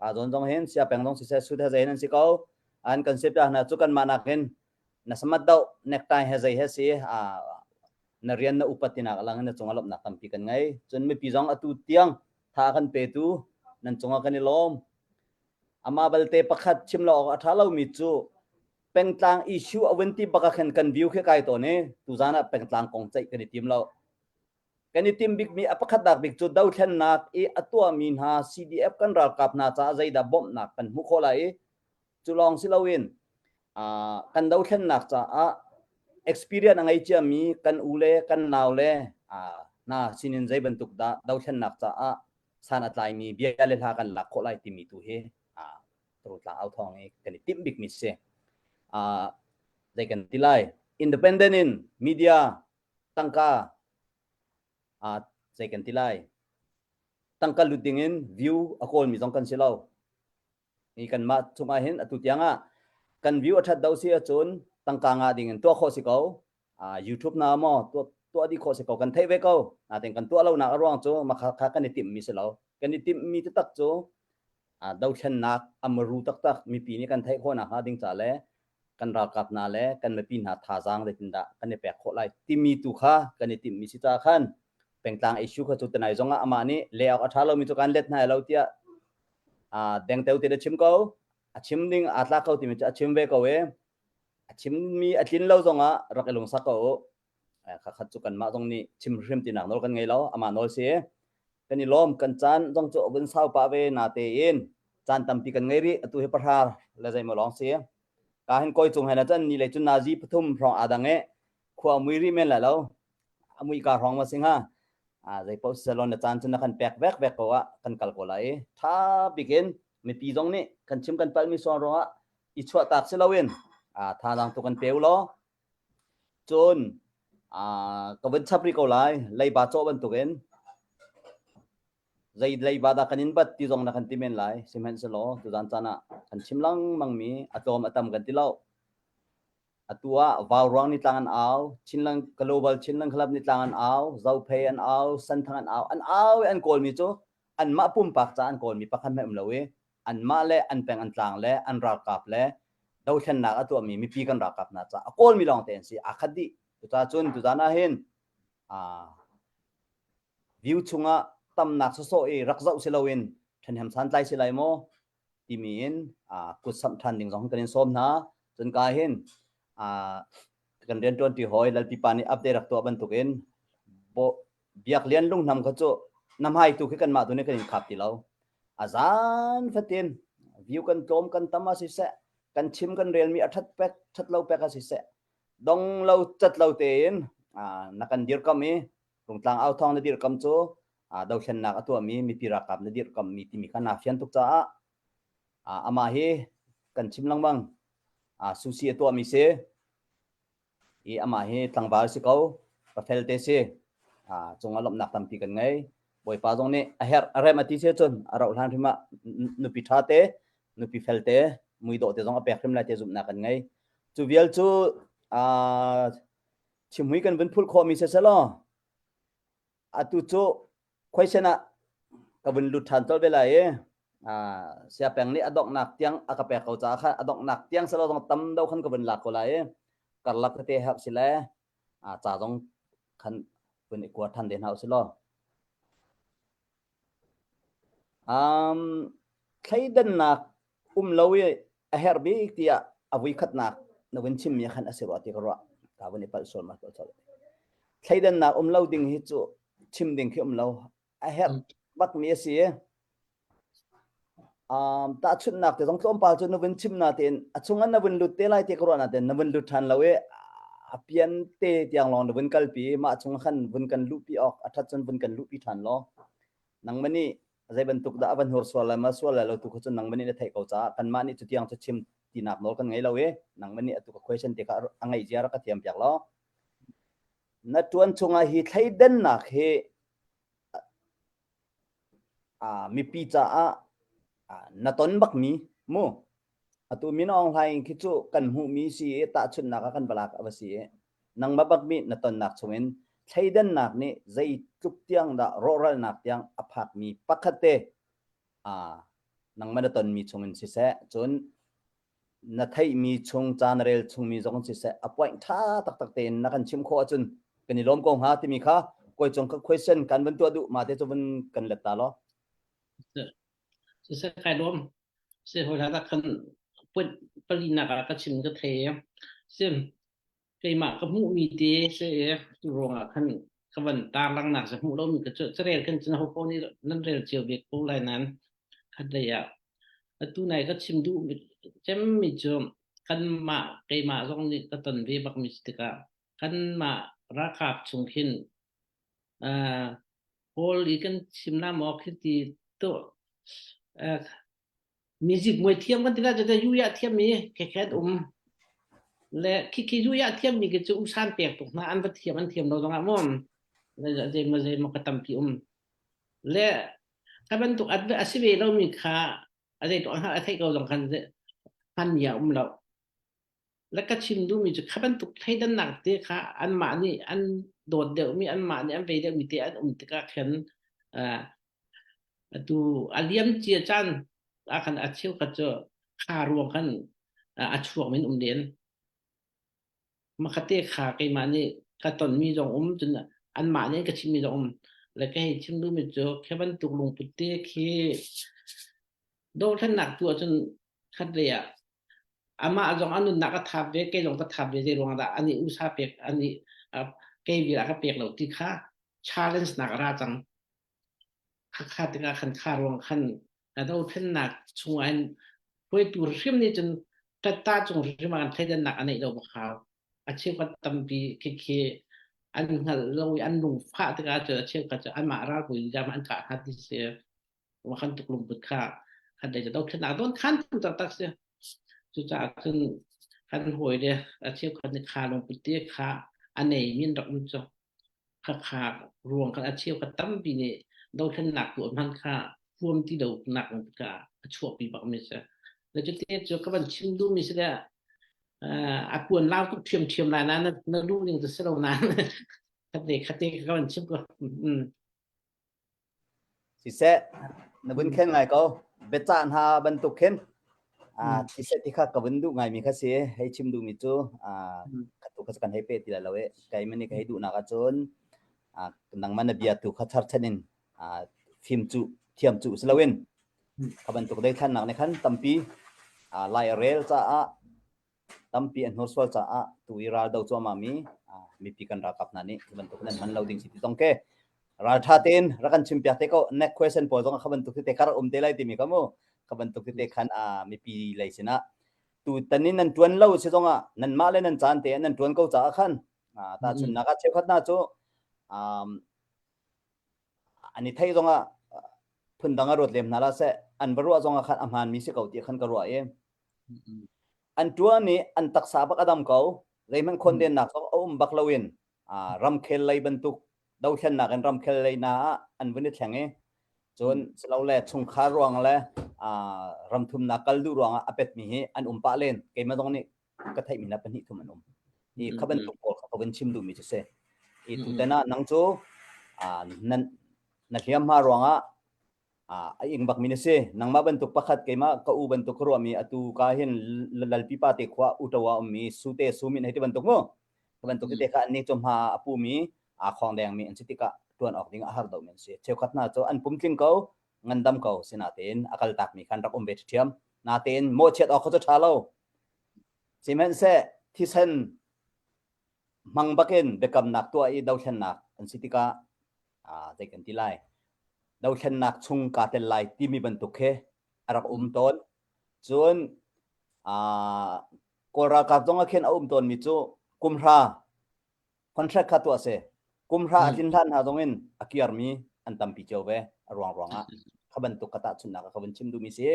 a zawn zong hin sia peng zong siseh sut he zei hin an si ko an kan sip hna cu kan mah nak hin na samat do necktie he zei he si a na rian na upat tinak lang na cungah lawmhnak tampi kan ngei cun mipi zong atu tiang tha kan petu nan cungah kan i lawm ama balte pakhat chim lo awk a tha lomi cu pengtlang issue a vun ti bak ah khan kan view khi kai tawn i tuzan ah pengtlang kong ceih kan i tim lo kan i tim bikmi a pakhat nak bik cu dothlennak i a tuahmi hna CDF kan ralkap hna caah zeidah bawmhnak kan hmuh khawh lai i Cu lawng si loin kan dothlennak caah experience a ngei ciami kan u le kan nau le hna sinin zei bantuk dah dothlennak caah san a tlaimi bia le hla kan lak khawh lai timi tu hi Rutlang au thawng i kan i timh bikmi si. Zei kan ti lai? Independent in media tangka zei kan ti lai? Tangka lut ding in view a kawlmi zong kan si lo. Hi kanmah chungah hin atu tiang ah kan view a ṭhat do si ahcun tangka ngah ding in tuah khawh si ko. Uh, YouTube na maw tuah tuah dih khawh si ko kan theih ve ko. Natin kan tuah lonak a ruang cu makha kha kan i timhmi si lo. Kan i timhmi taktak cu uh, dothlennak a maru taktak mipi nih kan theih khawh nakhnga ding ca le kan ralkap hna le kan mipi hna thazaang zeitindah kan i pek khawh lai timi tu kha kan i timhmi si caah khan pengtlang issue kha cu tanai zong ah amah nih leh awk a ṭha lomi cu kan let hna lo tiah dengteo te na chim ko a chim ding aa tlak ko timi cu a chim ve ko e a chimmi a tlin lo zongah rak i lungsak ko u khakhat cu kanmah zong nih chim hrim tinak nawl kan ngei lo amah nawl si kan i lawm kan caan zong cu vun sau pah ve na tein caan tampi kan ngei rih atu hi pahra le zeimaw lawng si ka hin koi cung he na chan ni le cun nazi pathum hrawng aa dang e khua mui rih men lai lo a mui ka hrawng ma sing ha a zei paoh salon na caan cu na kan pek vek vek ko ah kan kal ko lai tha bikin mipi zong nih kan chim kan palmi suang ruangah i chuah tak si loin a thazaang tu kan pe u law cun a ka vun chap rih ko lai leiba cawh bantukin zei leiba dah kan in bat ti zong na kan ti men lai sihmanhsehlaw tuzan caan ah kan chim lengmang mi a tlawm a tam kan ti lo Atu ah Vauruang nih tlang an au, Chinland Global Chinland Club nih tlang an au, Zophei an au, Senthang an au. An au i an kawlmi cu anmah pumpak ca an kawlmi pakhat hmanh um lo i anmah le an peng an tlang le an ralkap le dothlennak a tuahmi mipi kan ralkap hna ca a kawlmi lawngte an si. Aa khat dih. Cucaah cun tuzaan ah hin view chungah tamnak sawsawh i rak zoh si loin ṭhenhem santlai si lai maw timi in kut samh ṭhan ding zong kan in sawm hna. Cun ka hin kan rianṭuanṭi hawi Lalpi pa nih update rak tuah bantukin Biak Lian Lunghnam kha cu na hmai tu khi kanmah tu nih kan in khap ti lo. A zan fatin view kan tlawm kan tam ah siseh, kan chim kan relmi a ṭhat pek ṭhat lo pek ah siseh, dong lo cat lo tein na kan dirkamh i Rungtlang authawng na dirhkam cu dothlennak a tuahmi mipi ralkap na dirhkammi timi kha naa fian tuk caah amah hi kan chim lengmang. Susi a tuahmi si i amah hi tlangval si ko, pafel te si. Cungah lawmhnak tampi kan ngei. Bawipa zong nih a herh a rem a ti si cun a rauh hlan hrim ah nupi ṭha te, nupi fel te, muidawh te zong a pek hrim lai te zumhnak kan ngei. Cu vial cu chimhui kan vun phulh khawhmi siselaw atu cu question ah ka vun lut ṭhan colh ve lai i siapeng nih a donghnak tiang a ka pek ko caah khan a donghnak tiang selaw zong tam deuh khan ka vun lak ko lai i karlak tete herh si le ca zong khan vun i kua ṭhan te hna usih law. Um, thleidannak um lo i a herh bik tiah a vuikhatnak na vun chimmi khan a si rua ti ka ruah. Ka vun i palh sual ma tuah colh. Thleidannak um lo ding hi cu chim ding khi um lo. A herh bakmi a si. Um, tahchunhnak te zong tlawmpal cu na vun chim na tein a chungah na vun lut te lai ti ka ruah na tein na vun lut ṭhan lo i. A pian te tiang lawng na vun kalpi mah chung khan vun kan luhpi awk a ṭhat cun vun kan luhpi ṭhan law nangmah nih zei bantuk dah a van hur sual lai ma sual lai lo tu kha cun nangmah nih na theih ko caah kanmah nih cutiang cu chim tinak nawl kan ngei lo i nangmah nih atu ka question te kha a ngeih zia rak ka thiam piak law na ṭuan chungah hi thleidannak hi mipi caah na ton bakmi mu atu Min Aung Hlaing khi cu kan hmuhmi si i tahchunhnak ah kan va lak a va si i nangmah bak mi na tonnak chungin thleidannak nih zeitluk tiang dah rawhralnak tiang a phakmi pakhat te nangmah na tonmi chungin siseh cun na theihmi chung ca na rel chungmi zong siseh a point ṭha taktak tein na kan chim khawh ahcun kan i lawm ko hnga timi kha kawi cung ka question kan van tuah duh ma te cu vun kan let ta law. Siseh kai lawm. Si hoi hla khan point palinak ah ka chim ka thei. Sim keimah ka hmuhmi te si tu ruangah khan ka van tarlangnak sa hmuh lomi ka cu carel kan cun ho paoh nih nan rel cio ve ko lai nan khat lei ah atu nai ka chim duh cemmi cu kanmah keimah zong nih ka ton ve bakmi si tikah kanmah ralkap chung khin uh, Kawl i kan chim na maw khi ti to uh, Music muai thiam kan ti la cu yuya thiam mi khekhet um le khi yuya thiam mi khi cu usan pek tuk hna an va thiam an thiam lo zong ah mom zei ma zei ma ka tampi um le kha bantuk at a si ve lo mi kha a zei to a thei ko zong khan hman mi a um lo le ka chim duh mi cu kha bantuk thleidannak te kha anmah nih an dawt deuhmi anmah nih an vei deuhmi te an um tikah khan atu a liam cia caan ah khan a cheukhat cu kha ruang khan a chuak min um len makhate kha keimah nih ka tonmi zong um cun anmah nih ka chimmi zong um le ka hei chim duhmi cu khi bantuk lungput te khi dothlennak tu ahcun khat lei ah amah zong a nunnak a thap ve kei zong ka thap ve zei ruang dah ani usa pek ani kei vial a ka pek lo ti kha challenge nak a ra cang khakha tikah khan kha ruang khan a dothlennak chungah hin hruaitu hrim nih cun ṭatta cung hrim ah kan thleidannak a neih lo bak hau a cheukhat tampi khikhi an hngalh lo i an lungfah tikah cun a cheukhat cu anmah ralbawi jam an kah hna ti si kan tuk lungput kha khan dei dothlennak don khan tu taktak si cucaah cun kan hawi le a cheukhat nih kha lungput te kha a nei min rak um cu kha kha ruang khan a cheukhat tampi nih dothlennak tu hman kha huam ti lo nak lungput kha a chuahpi bak mi si le cu te cu ka van chim duh mi si le a puan lau tuk ṭhiamṭhiam lai na na duh ning cu si lo na khate khate ka van chim ko Siseh, na vun khen ngai ko. Biacah hna bantuk khin ah siseh ti kha ka vun duh ngaimi kha si. Hei chim duhmi cu ah kha tu kha kan hei pe ti lai lo i keimah nih ka hei duhnak ahcun ah nangmah na bia tu kha charchan in ah fim cu thiam cu si loin kha bantuk deithlannak nih khan tampi ah lai a rel caah tampi an hnursual caah tu i ral do cuahmah mi mipi kan ralkap hna nih hi bantuk nan hman lo ding si ti zong ke raltha tein rak kan chim piak te ko next question pawl zong kha bantuk te kar um te lai timi ka mu kha bantuk te khan a mipi lei sinah tu tanin nan tuan lo si zong ah nan mah le nan caan te nan tuan ko caah khan ta chun nak ah cheukhat na cu um an i thei zong ah phundang a ruat lem hna la seh an va ruah zong ah khan a hmaan mi si ko ti khan ka ruah i An ṭuan i an taksa bak a dam ko. Zeihmanh khawndennak zong a um bak loin ramkhel lei bantuk dothlennak in ramkhel lei hna ah an vun i thleng i cun silole chungkhar ruang le ramthumnak kal duh ruangah a petmi hi an um pah len. Keimah zong nih ka theihmi hna pahnih thum an um. Hi kha bantuk pawl kha ka vun chim duhmi cu si. Hi tutan ah nang cu nan na hliamhma ruangah a ing bakmi na si. Nangmah bantuk pakhat keimah ka u bantuk ka ruahmi atu ka hin lalpi pa te khua utawa ummi sute sumin hei ti bantuk mu. Ka bantuk te kha annih cu hma a pumi aa khong dengmi an si tikah tuan awk ding a har deuhmi an si. Cheukhat hna cu an pumtling ko, ngandam ko sinatein a kal takmi khan rak um ve ṭhiam. Natein mawhchiat awk kha cu ṭha lo. Sihmanhseh thisen hmang bakin biakamnak tuah i dothlennak an si tikah zei kan ti lai dothlennak chung kaa tel lai timi bantuk khi a rak um tawn cun kawl ralkap zong ah khin a um tawnmi cu Kumhra contract kha tuah si. Kumhra a tlin hlan hna zong in a kiarmi an tampi cio ve a ruang ruangah. Kha bantuk ka tahchunhnak ah ka vun chim duhmi si.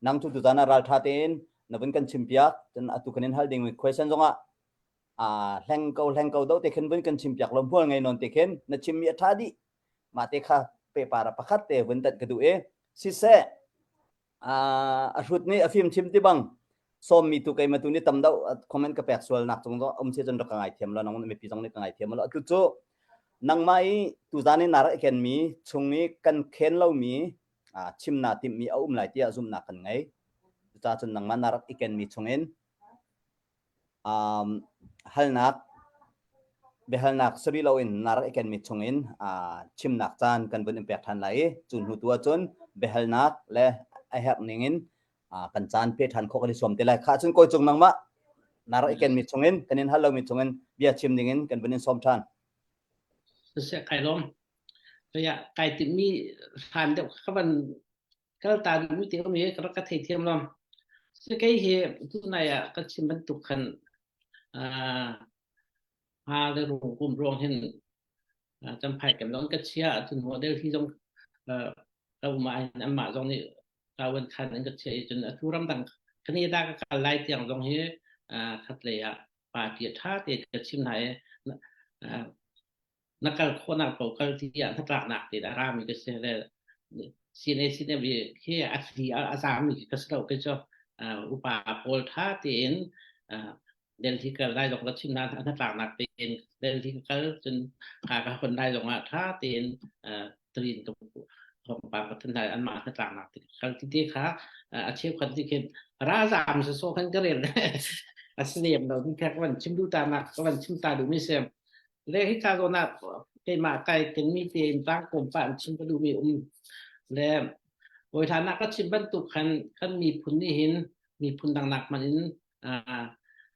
Nang cu tuzan ah raltha tein na vun kan chimpiak. Cun atu kan in hal dingmi question zongah aa hleng ko hleng ko do te khin vun kan chimpiak lo hmual ngei non te khin na chimmi a tha dih. Mah te kha pehpar ah pakhat te vun tat ka duh i siseh a hrut nih a fim chim ti bang sawmmi tu keimah tu nih tam deuh comment ka pek sual nak cung um si cun rak ka ngaithiam lo nang mipi zong nih ka ngaithiam lo atu cu nangmah i tuzan i na rak i kenmi chung i kan khen lomi chim naa timhmi a um lai tiah zumhnak kan ngei cucaah cun nangmah na rak i kenmi chungin Um, halnak biahalnak sari loin na rak i kenmi chungin uh, chimnak caan kan vun in pek ṭhan lai i cu hnu tu ahcun biahalnak le a herh ningin uh, kan caan pe ṭhan khawh kan i sawm te lai. Kha cun kawi cung nangmah na rak i kenmi chungin kan in hal lomi chungin bia chim dingin kan vun in sawm ṭhan. Siseh kai lawm. Kaya kai timmi hlan deuh ka van kal ta duhmi te um hi ka rak ka theithiam lo. Si kei hi tunai ah ka chim bantuk khan uh, ha le rung kum ruang hin uh, champhai kem zong ka chia cun ho Delhi zong uh, ka uma hin anmah zong nih kawan khan an ka chia i cun atu ramdang Canada ka kal lai tiang zong hi uh, khat lei ah party tha te ka chim hna i uh, na kal khawhnak paoh kal tiah hnatlaknak te a rami ka si le CNA CNF khi a thli a zaami ka si lo ke cu upa pawl tha tein Delhi kal lai zong ka chim na hnatlaknak tein Delhi ka kal cun ka ka hon lai zong ah tha tein trin ka thawngpang ka than lai anmah hnatlaknak te kal ti te kha a cheukhat nih khin ralzam sa so khan ka rel a si lem lo ni kha ka van chim duh ta nak ka van chim ta duh mi si Le hika zawn ah keimah kai kenmi tein tlangkawm pah in chim ka duhmi um. Le hawihlan ah ka chim bantuk khan kan miphun nih hin miphun dang nak hmanh in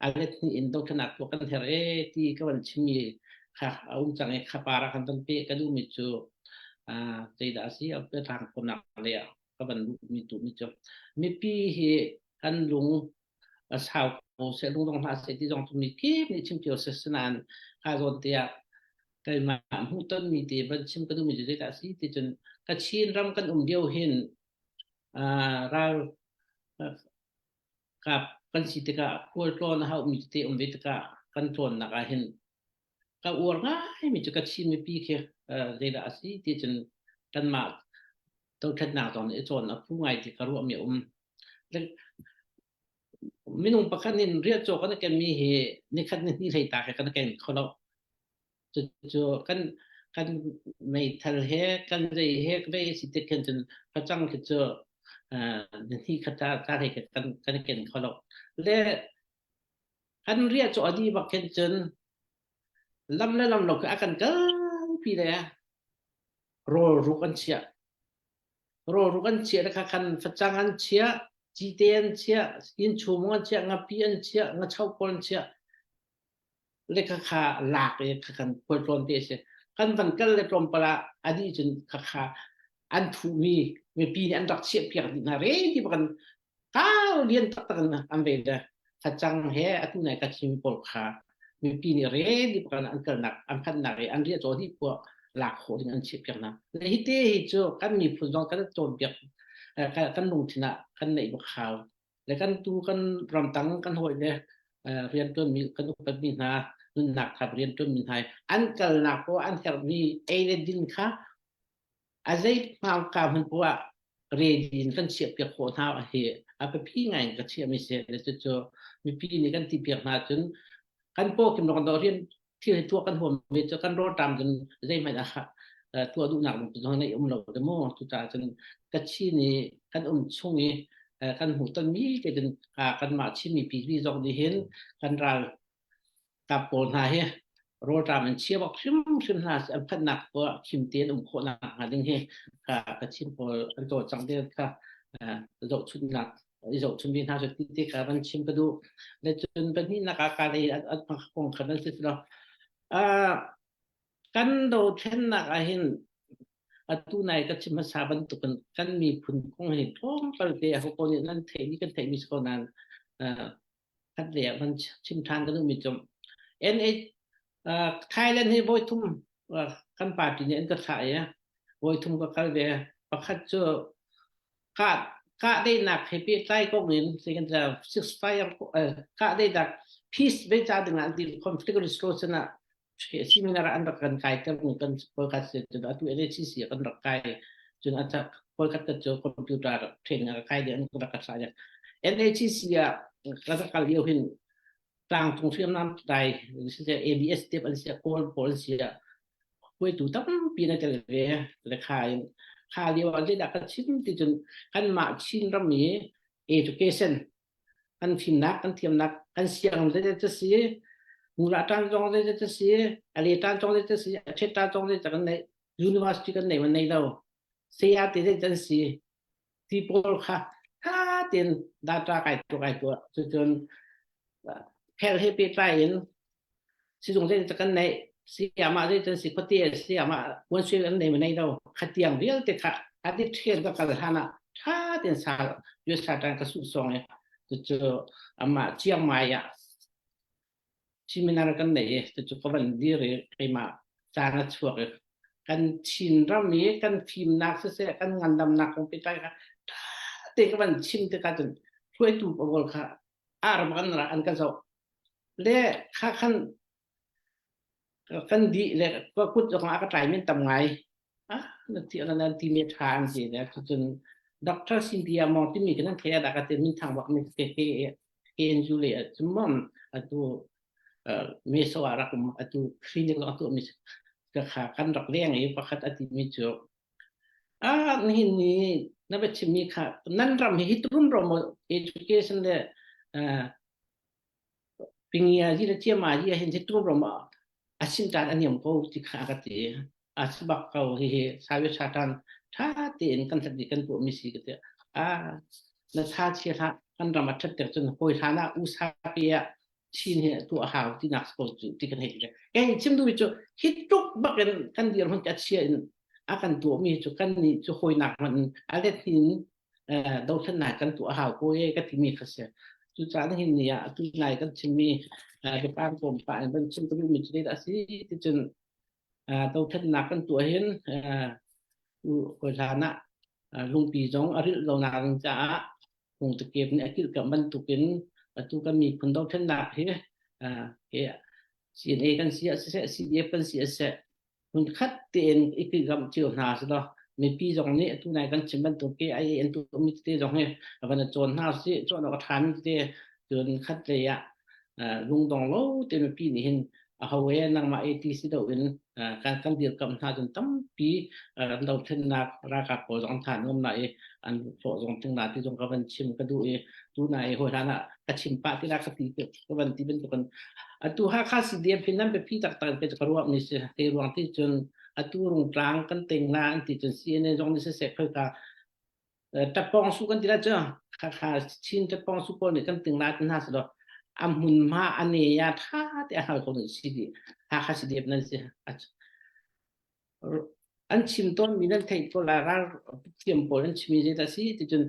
a let hnih in dothlennak tuah kan herh e ti ka van chimmi kha a um cang i kha par ah khan van peh ka duhmi cu zeidah a si a tlangkawmnak lei ah ka van duhmi tu mi cu mipi hi kan lung a sau ko seh lungdong hlah seh ti zong cu mi kip nih chim cio seh sinain ka zawn te ah keimah hmuhtonmi te van chim ka duhmi cu zeidah a si ti cun Kachin ram kan um lio hin ral kap kan si tikah khualtlawn a haumi tete um ve tikah kan tlawnnak ah hin ka uar ngaimi cu Kachin mipi khi zeidah a si ti cun kanmah dothlatnak zong nih i cawn a phu ngai ti ka ruahmi a um. Minung pakhat nih riahcaw kan i kenmi hi nikhat ni hnih hlei ta he kan i ken kho lo. Cucu kan kan meithal he kan zei he vei si tik khin cun facang khi cu ni hnih khat ta ta hlei kan kan i ken kho lo. Le kan riahcaw a dih bak khin cun lam le lam lo khi a kan kalpi le rawl ruk an chiah. Rawlruk an chiah le kha khan facang an chiah, cite an chiah, innchung an chiah, ngapi an chiah, ngacho pawl an chiah. Le kha kha lak i kha khan khualtlawn te a si. Kan van kal le tlawmpal ah a dih cun kha kha an thuhmi mipi nih an rak chiah piak dih hna. Re ti bak in kau lian taktak in an ve le facang he atu nai ka chim pawl kha mipi nih ready pakan an kalnak an phannak i an riahcaw dih poah lak khawh ding an chiahpiak hna le hi te hi cu kan miphun zong kan cawnpiak kan lungthin ah kan neih bak hau le kan tu kan ramtang kan hawi le riantuanmi kan upatmi hna nunnak thap riantuanmi hna an kalnak poah an herhmi ei le din kha A zei hmangka hmun poah ah ready in kan chiahpiak khawh hna hi a biapi ngai in ka chiahmi si. Le cucu mipi nih kan ti piak hna cun kan pawkim lawng dawh rian thil hi tuah kan huam ve cu kan rawlṭam cun zeihmanh a tuah duhnak lungput zong neih um lo te mu. Cucaah cun Kachin i kan um chung i kan hmuhtonmi te cun kanmah Chin mipi zong nih hin kan ral kap pawl hna hi rawlṭam an chia bak hrimhrim hna an phanhnak poah khim tein um khawhnak hnga ding hi ka Kachin pawl an cawlcangh te kha zohchunhnak i zohchun ve hna cu ti kha van chim ka duh. Le cun pahnihnak ah ka lei an kong kha van si lo. Kan dothlennak ah hin atu nai ka chim hmasa bantukin kan miphun kong hi tlawmpal te aho ko nih nan theihmi kan theihmi si ko nain khat lei ah van chim ṭhan ka duhmi cu. NH Thailand hi voi thum kan party nih an ka thlah i voi thum ka kal ve. Pakhat cu kah kahdaihnak he pehtlai kong in ceasefire kahdaihnak peace ve ca ding ah an ti conflict resolution ah seminar an rak kan kai ter mi kan kolkat se cun atu NHCC kan rak kai cun a kolkat cu computer training a kai ding an rak ka sa NHCC ah ka rak kal lio hin tlangcung hriamnam tlai ABS tep an sia kawl pawl an sia hruaitu tampi na tel ve le kha in kha lio ah zeidah ka chim ti cun kanmah Chin ram i education kan fimnak kan thiamnak kan siang zeidah ca si mula tan zong zeidah ca si ale tan zong zeidah si a thet tan zong zeidah kan nei university kan nei man nei lo saya te zeidah an si ti pawl kha tha tein data kai tu kai tu cucun health he pehtlai in sizung zei kan nei siama zei cun si khuate siama puan sui an nei ma nei lo khatiang vialte kha ati thian ka kal hlan ah tha tein sa USA tan ka su song e cucu ama Chiang Mai ah seminar kan nei i cucu ka van dir i keimah caan a chuak i kan Chin ram i kan fimnak siseh kan ngandamnak kong pehtlai kha ṭha te ka van chim tikah cun hruaitu pawl kha ar kan ra an ka zoh le kha khan kan dih le ka kut zong ah ka tlai men tam ngai ah na ti nan ti me tha an ti le cun Dr. Cynthia Mong timi kan thei da ka te min thang bak mi ke ke KNU le cumam atu me so ah rak um atu clinic lo atu mi ka kha kan rak leng i pakhat ati mi cu ah nihin ni na va chimmi kha nan ram hi hitrun ro mo education le pingia ji le chiama ji hin hitrun ro mo asin tan aniam ko ti kha ka ti a bak ko hi hi sawi satan tha tein kan that kan tuah mi si ka ti a na tha chi hla kan ram a that tek cun hoi hlan ah usa pe ah Chin hi tuah hau ti nak ko cu ti kan hei kei chim duh cu hi tluk bak in kan dir hmun ka chia in a kan tuah mi cu kan nih cu hawinak hmanh a let hin dothlennak kan tuah hau ko e ka timi kha si cucaah nihin ni ah atu nai kan chimmi biapang kawm pa in van chim ka duhmi cu a si ti cun dothlennak kan tuah hin hawi hlan ah lungpi zong a rilh lo nak ding caah Hungtakep nih a kilhkamh bantukin atu kan miphun dothlennak hi hi CNA kan si ah siseh CDF kan si ah siseh hmunkhat tein i kilhkamh cio hna si law mipi zong nih atu nai kan chim bantuk KIA an tuahmi tete zong hi van i cawn hna usih cawn awk a ṭhami tete cun khat lei ah lungdong lo te mipi nih hin aho e nangmah e ti si lo in kan kan dirkamh hna cun tampi an dothlennak ralkap pawl zong an tha nuam na i an hlawh zong ting na ti zong ka van chim ka duh i tu na i hawi hlan ah ka chim pah ti la ka ti ka van ti bantukin atu Hakha CDF hin nan biapi taktak pe ka ruah mi si te ruang ti cun atu rungtlang kan teng la an ti cun CNA zong nih siseh khoi ka Tapong su kan ti la cu kha Chin tapong su pawl nih kan ting la ti hna si lo a hmunhma a ne ya tha te a hal ko ni si di Hakha CDF nan si an chim tawn mi nan theih ko la ral thiam pawl an chimi zei ta si ti cun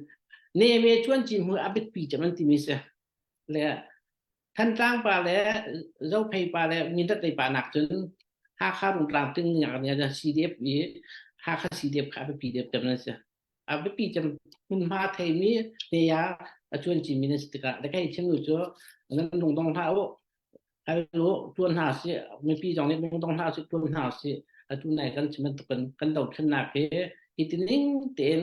ne me chuan cin hu a bit pi cam an ti mi si le Thantlang pa le Zophei pa le Mindat lei pa nak cun Hakha Rungtlang ting ngak ne CDF i Hakha CDF kha a biapi deuh cem nan si. A biapi cem hmunhma theimi te ya a cuan cimi nan si tikah le kai chim nu cu nan lungdong hlah u kal u tuan hna si mipi zong nih lungdong hlah si tuan hna si atu nai kan chim bantukin kan dothlennak hi hi tining tein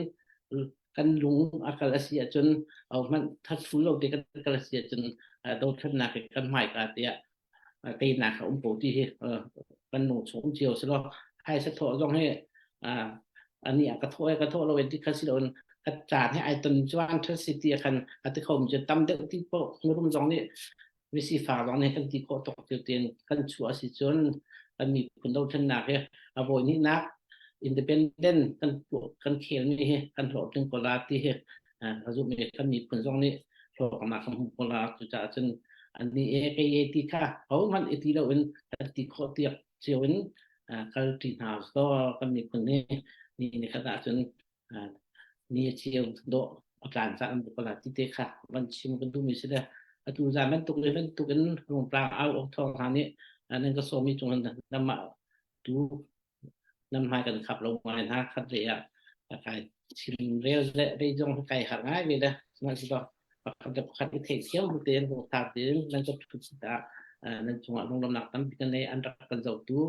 kan lung a kal a si ahcun hmanh thathu lo te kan kal a si ahcun dothlennak hi kan hmaika tiah teinak a um ko ti hi kan lung chung um cio si lo phaisa thawh zong hi ani a ka thawh ka thawh lo ti kha si lo ka caan hi ai ton chuan thal si ti khan a ti kho mi cu tam deuh ti po ngurum zong nih misifak zong nih kan ti khawh tuk tiu tiin kan chuah si cun kan miphun dothlennak hi a vawi hnihnak independent kan kan khel mi hi kan hlawhtling ko la ti hi a zumh i kan miphun zong nih hlawknak kan hmu ko la cucaah cun an ni e kei e ti kha hohmanh i ti loin kan ti khawh tiak cio in kal ṭi hna so kan miphun nih ni ni khat ahcun ni a ceu dawh a tlan caan an ko la ti te kha van chim kan duhmi si le. Atu zan bantuk le bantuk in rungtlang au awk thawng hna nih nan ka sawmi cung nanmah tu nan hmai kan khap lo ngai hna khat ve ah kai chim rel le vei zong kai har ngai ve le sihmanhsehlaw pakhat le pakhat i theihthiam bu tein lungthar tein nan ka thut ah nan cungah lunglawmhnak tampi kan nei an rak kan zohtu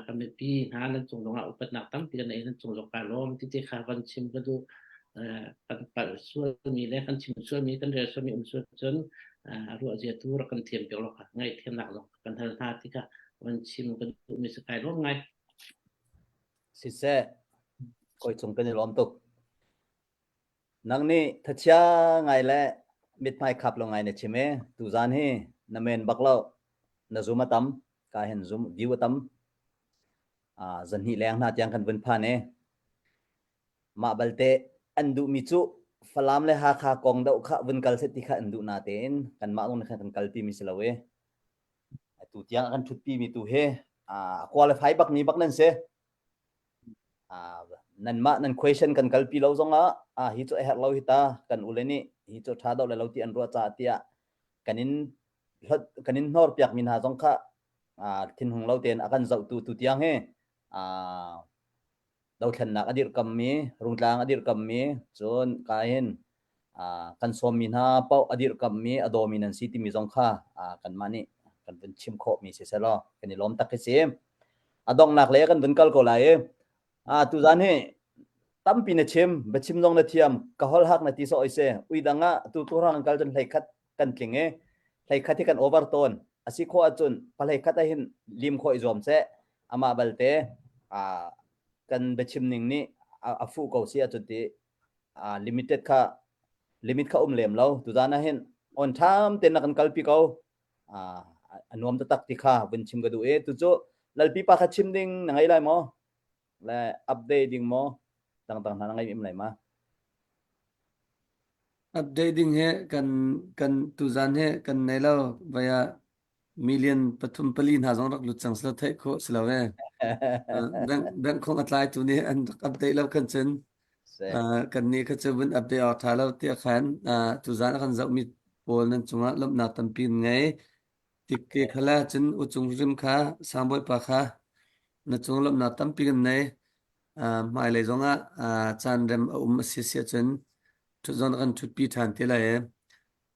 kan mipi hna nan cung zongah upatnak tampi kan nei nan cung zong kai lawm ti te kha van chim ka duh kan palh sualmi le kan chim sualmi kan rel sualmi um sual cun ruah zia tu rak kan thiam piak lo kha ngaihthiamnak zong kan hal hna ti kha van chim ka duhmi si kai lawm ngai. Siseh, kawi cung kan i lawm tuk. Nang nih thachia ngai le mithmai khap lo ngai na chim e. Tuzan hi na men bak lo. Na zum a tam. Ka hin zum view a tam. Zan hnih leng hna tiang kan vun phan e. Mah balte an duhmi cu Falam le Hakha kong doh kha vun kal seh ti kha an duh natein kanmah zong nih khan kan kalpi mi si lo i atu tiang a kan ṭhutpi mi tu hi a qualify bak mi bak nan si. Nanmah nan question kan kalpi lo zongah hi cu a herh lo hi ta kan ule nih hi cu ṭha deuh le lo ti an ruah caah tiah kan in kan in hnor piak mi hna zong kha thinhung lo tein a kan zohtu tu tiang hi dothlennak a dirhkammi, rungtlang a dirhkammi, cun ka hin kan sawmmi hna paoh a dirhkammi, a dawmi nan si timi zong kha kanmah nih kan vun chim khawhmi si selaw kan i lawm tak hi si. A donghnak lei kan vun kal ko lai i tuzan hi tampi na chim, biachim zong na thiam, ka holh hak na ti sawh i si. Ui dang ah tu tlurang an kal cun hlei khat kan tling i hlei khat hi kan over tawn. A si khawh ahcun pahlei khat ah hin lim khawh i zuam seh. Amah balte kan biachim ning nih a fuh ko si ahcun ti limited kha limit kha um lem lo. Tuzan ah hin on ṭham tein na kan kalpi ko. A nuam taktak ti kha vun chim ka duh i tu cu Lalpi pa kha chim ding na ngei lai maw? Le update ding maw? Dangdang hna na ngei im lai ma? Update ding hi kan kan tuzan hi kan nei lo. Vai ah million pathum pali hna zong rak lut cang selaw theih khawh si lo e. Bank bank khong a tlai tu nih an rak update lo khan cun kan nih kha cu vun update awk ṭha lo tiah khan tuzan a kan zohmi pawl nan cungah lawmhnak tampi an ngei. Tikte khala cun uchung hrim kha sangbawi pa kha na cung lawmhnak tampi kan nei. Hmailei zongah caan rem a um a si si ahcun ṭhut zong kan ṭhutpi ṭhan te lai i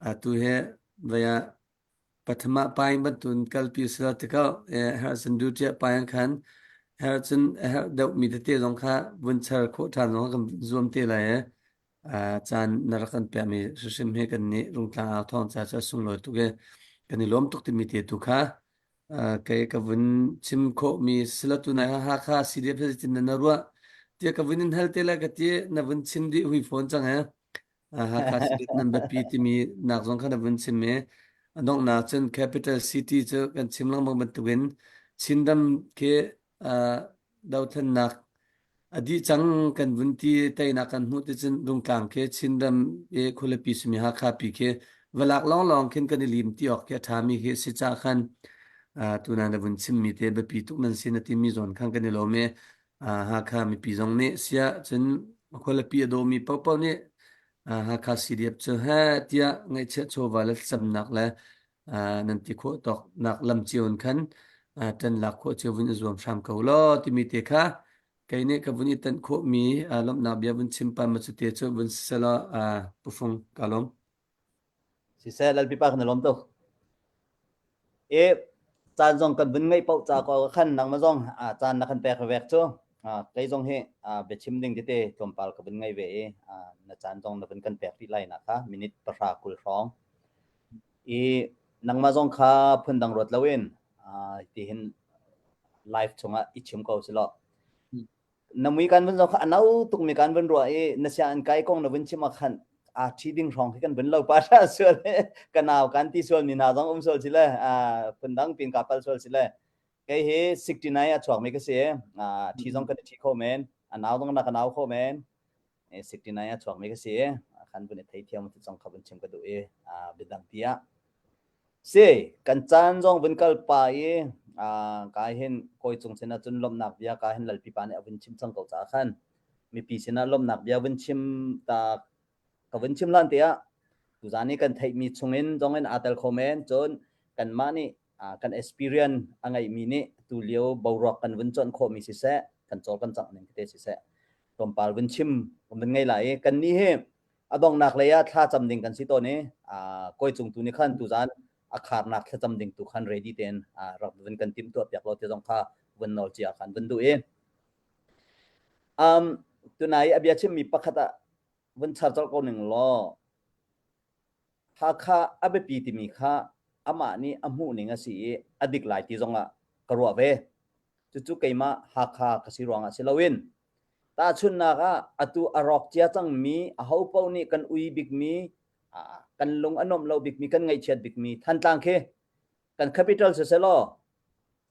atu hi vei ah pathum ah paing bantuin kalpi usih law tikah herh cun duty ah paing khan herh cun a herh deuhmi tete zong kha vun char khawh ṭhan zong kan zuam te lai i caan na rak kan pekmi hrimhrim hi kan nih Rungtlang au thawng ca cu a sunglawi tuk i kan i lawm tuk timi te tu kha kei ka vun chim khawhmi sila tu nai Hakha CDF zeitin na ruah tiah ka vun in hal te lai ka ti na vun chim dih hui fawn cang he Hakha CDF nan biapi timi nak zong kha na vun chim i a donghnak cun capital city cu kan chim lengmang bantukin Chinram khi dothlennak a dih cang kan vun ti teinak kan hmuh ti cun Rungtlang khi Chinram i khualipi simi Hakha pi khi valak lawnglawng khin kan i lim ti awk khi a ṭhami khi si cah khan tunan na vun chimmi te biapi tuk nan si na timi zawn khan kan i lawm i Hakha mipi zong nih siah cun khualipi a dawmi paohpaoh nih Hakha CDF cu he tiah ngaihchiah chawva le thlacamnak le nan ti khawh tawk nak lam cio in khan ṭan lak khawh cio vun i zuam hram ko law timi te kha kei nih ka vun i tanh khawhmi lawmhnak bia vun chim pa ma cu te cu vun siselaw pufung ka lawm. Siseh Lalpipa kan i lawm tuk. E caan zong kan vun ngeih paoh ca ko khan nangmah zong caan na kan pek vek cu kei zong hi biachim ding tete tlawmpal ka vun ngei ve i na caan zong na vun kan pek rih lai na kha minute pahra kul hrawng I nangmah zong kha phundang ruat loin tihin live chungah i chim ko silaw. Na mui kan vun zoh kha a no tukmi kan vun ruah i na sianginn kai kong na vun chim ah khan aa ṭhi ding hrawng khi kan vun lo pa hra sual ka nau kan ti sual mi hna zong um sual si le phundang pin ka pal sual si le kei hi 69 a chuakmi ka si ṭhi zong kan i ṭhi kho men a nau zong na ka nau kho men 69 a chuakmi ka si i khan vun i theithiam ti zong kha vun chim ka duh i biadang ti ah si kan caan zong vun kal pa i ka hin kawi cung sinah cun lawmhnak bia ka hin lalpi pa nih a vun chim cang ko caah khan mipi sinah lawmhnak bia vun chim ta ka vun chim lan te ah. Tuzan i kan theihmi chungin zongin aa tel kho men. Cun kanmah nih kan experience a ngeihmi nih tulio boruak kan vun chawnh khawhmi siseh, kan cawl kan cangh ning tete siseh, tlawmpal vun chim kan vun ngei lai i kannih hi a donghnak lei ah thla cam ding kan si tawn i kawi cung tu nih khan tuzan a kharnak thlacam ding tu khan ready tein rak vun kan timh tuah piak lo ti zong kha vun nawl cia khan vun duh i um tunai a bia chimmi pakhat ah vun char colh ko ning law Hakha a biapi timi kha amah nih a hmuh ning a si i a dik lai ti zongah ka ruah ve. Cucu keimah Hakha ka si ruangah si loin tahchunhnak ah atu a rawk cia cangmi ahopaoh nih kan ui bikmi kan lung a nuamh lo bikmi kan ngaihchiat bikmi Thantlang khi kan capital siseh law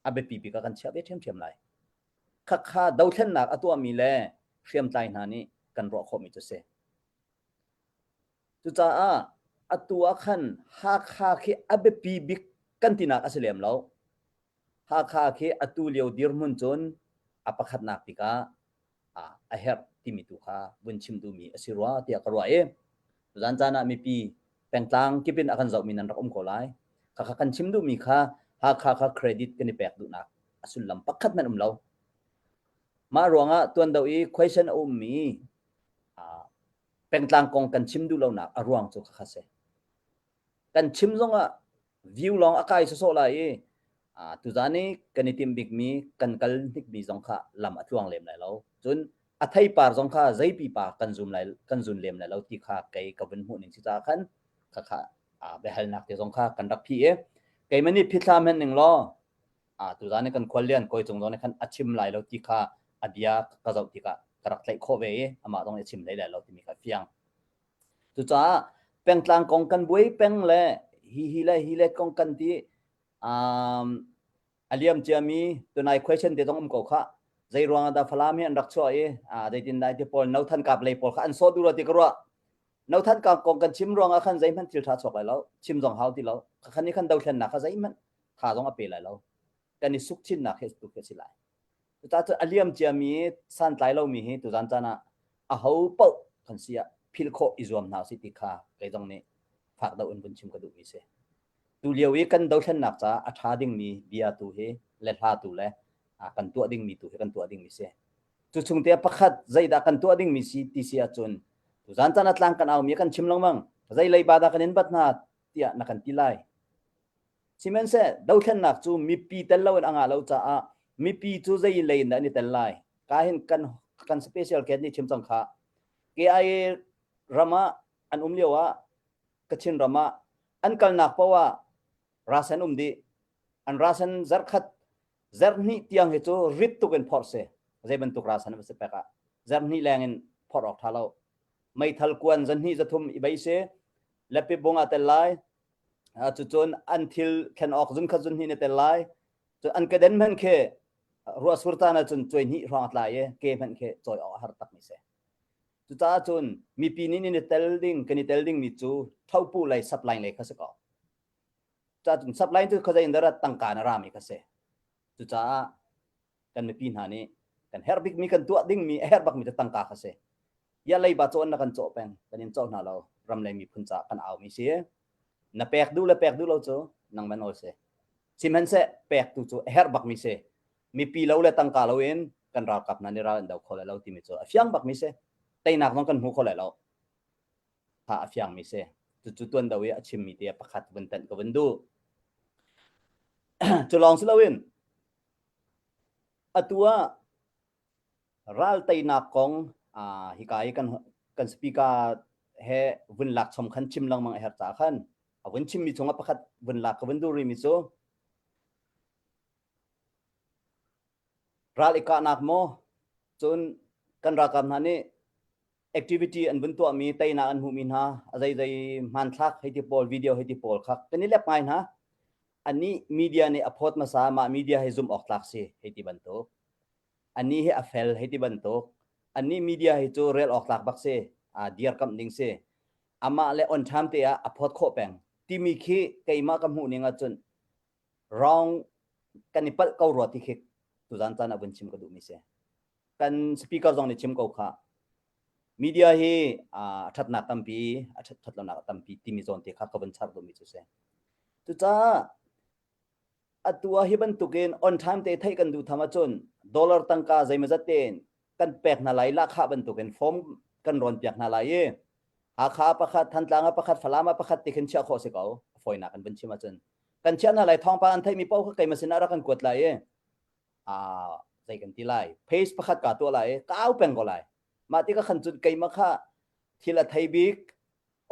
a biapi bik ah kan chiah ve ṭhiamṭhiam lai. Khakha dothlennak a tuahmi le hriamtlai hna nih kan ruah khawhmi cu si. Cucaah atu ah khan Hakha khi a biapi bik kan tinak a si lem lo. Hakha khi atu lio dirhmun cun a pakhatnak bik ah a herh timi tu kha vun chim duhmi a si rua tiah ka ruah i zan caan ah mipi pengtlang kip in a kan zohmi nan rak um ko lai. Khakha kan chim duhmi kha Hakha kha credit kan i pek duhnak a sullam pakhat hmanh um lo. Mah ruangah tuan do i question a ummi pengtlang kong kan chim duh lonak a ruang cu khakha si. Kan chim zongah view lawng a kai sawsawh lai i tuzan i kan i timh bikmi kan kal hnikmi zong kha lam a tluang lem lai lo. Cun a theipar zong kha zei pipa kan zum lai kan zun lem lai lo ti kha kei ka vun hmuh ning si caah khan khakha biahalnak te zong kha kan rak phi i keimah nih phithla men ning law tuzan i kan khuallian kawi cung zong nih khan a chim lai lo ti kha a bia ka zoh tikah ka rak tlaih khawh ve i amah zong nih a chim hlei lai lo timi kha fiang. Cucaah pengtlang kong kan buai peng le hi hi le hi le kong kan ti um, a liam ciami tunai question te zong um ko kha zei ruang ah dah Falam hi an rak chuah i zeitin dah ti pawl no than kap lei pawl kha an sawh duh lo ti ka ruah no than kap kong kan chim ruang ah khan zeihmanh thil tha chuak lai lo chim zong hau ti lo kha ni khan dothlennak kha zeihmanh tha zong a pe lai lo kan i suk chinnak he tu khi si lai cucaah cu a liam ciami santlai lomi hi tuzan caan ah a ho paoh kan si ah philh khawh i zuam hna usih ti kha kei zong nih fak deuh in vun chim ka duhmi si. Tu lio i kan dothlennak caah a ṭha dingmi bia tu hi le hla tu le kan tuah dingmi tu hi kan tuah dingmi si. Cu chung te pakhat zeidah kan tuah dingmi si ti si ahcun tuzan caan ah tlang kan aumi kan chim lengmang zei leiba dah kan in bat hna tiah na kan ti lai. Sihmanhseh dothlennak cu mipi tel loin a ngah lo caah mipi cu zei lei in dah an i tel lai? Ka hin kan kan special guest nih chim cang kha. KIA ram ah an um lio ah Kachin ram ah an kalnak paoh ah rasen um dih. An rasen zarkhat zarhnih tiang hi cu rit tuk in phorh si. Zei bantuk rasen va si pek ah zarhnih leng in phorh awk tha lo. Meithal kuan zanhnih zathum i bei si. Lepi bung ah tel lai. Cucun an thil thlen awk zunkhat zunhnih na tel lai. Cun an keden hmanh khi ruahsur caan ahcun cuai hnih hrawng a tlai i ke hmanh khi cawi awk a har takmi si. Cucaah cun mipi nih nan i tel ding kan i tel dingmi cu thopu lei supply lei kha si ko. Cucaah cun supply cu khuazei in dah tangka na rami kha si. Cucaah kan mipi hna nih kan herh bikmi kan tuah dingmi a herh bakmi cu tangka kha si. Ya leiba cawn na kan cawh peng kan in cawh hna lo ram le miphun caah kan aumi si. Na pek duh le pek duh lo cu nangmah nawl si. Sihmanhseh pek tu cu a herh bakmi si. Mipi lo le tangka lo in kan ralkap hna nih ral an do kho lai lo timi cu a fiang bakmi si. Teinak zong kan hmu kho lai lo. Kha a fiangmi si. Cucu tuan do i a chimmi te pakhat vun tanh ka vun duh. Cu lawng si loin atu ah ral teinak kong hika i kan kan speaker he vun lak chom khan chim lengmang a herh caah khan a vun chimmi chungah pakhat vun lak ka vun duh rihmi cu ral i kahnak maw cun kan ralkap hna nih activity an vun tuahmi teinak an hmuhmi hna a zeizei hmanthlak hei ti pawl video hei ti pawl kha kan i lep ngai hna anih media nih a phawt hmasa mah media hi zumh awk tlak si hei ti bantuk anih hi a fel hei ti bantuk anih media hi cu rel awk tlak bak si a dirkamh ding si amah le on time te ah a phawt khawh peng timi khi keimah ka hmuh ning ahcun wrong kan i palh ko rua ti khi tuzan caan ah vun chim ka duhmi si kan speaker zong nih chim ko kha. Media hi a ṭhatnak tampi, a ṭhatlonak tampi timi zawn te kha ka vun char duhmi cu si. Cucaah atu ah hi bantukin on time te theih kan duh tham ahcun dollar tangka zeimawzat tein kan pek hna lai lahkhah bantukin form kan rawn piak hna lai i Hakha pakhat, Thantlang ah pakhat, Falam ah pakhat ti khin chiah khawh si ko. A fawinak in vun chim ahcun. Kan chiah hna lai thawngpang an theihmi paoh kha keimah sinah rak kan kuat lai i aa zei kan ti lai. Page pakhat ka tuah lai i ka au peng ko lai. Mah tikah khan cun keimah kha thil a thei bik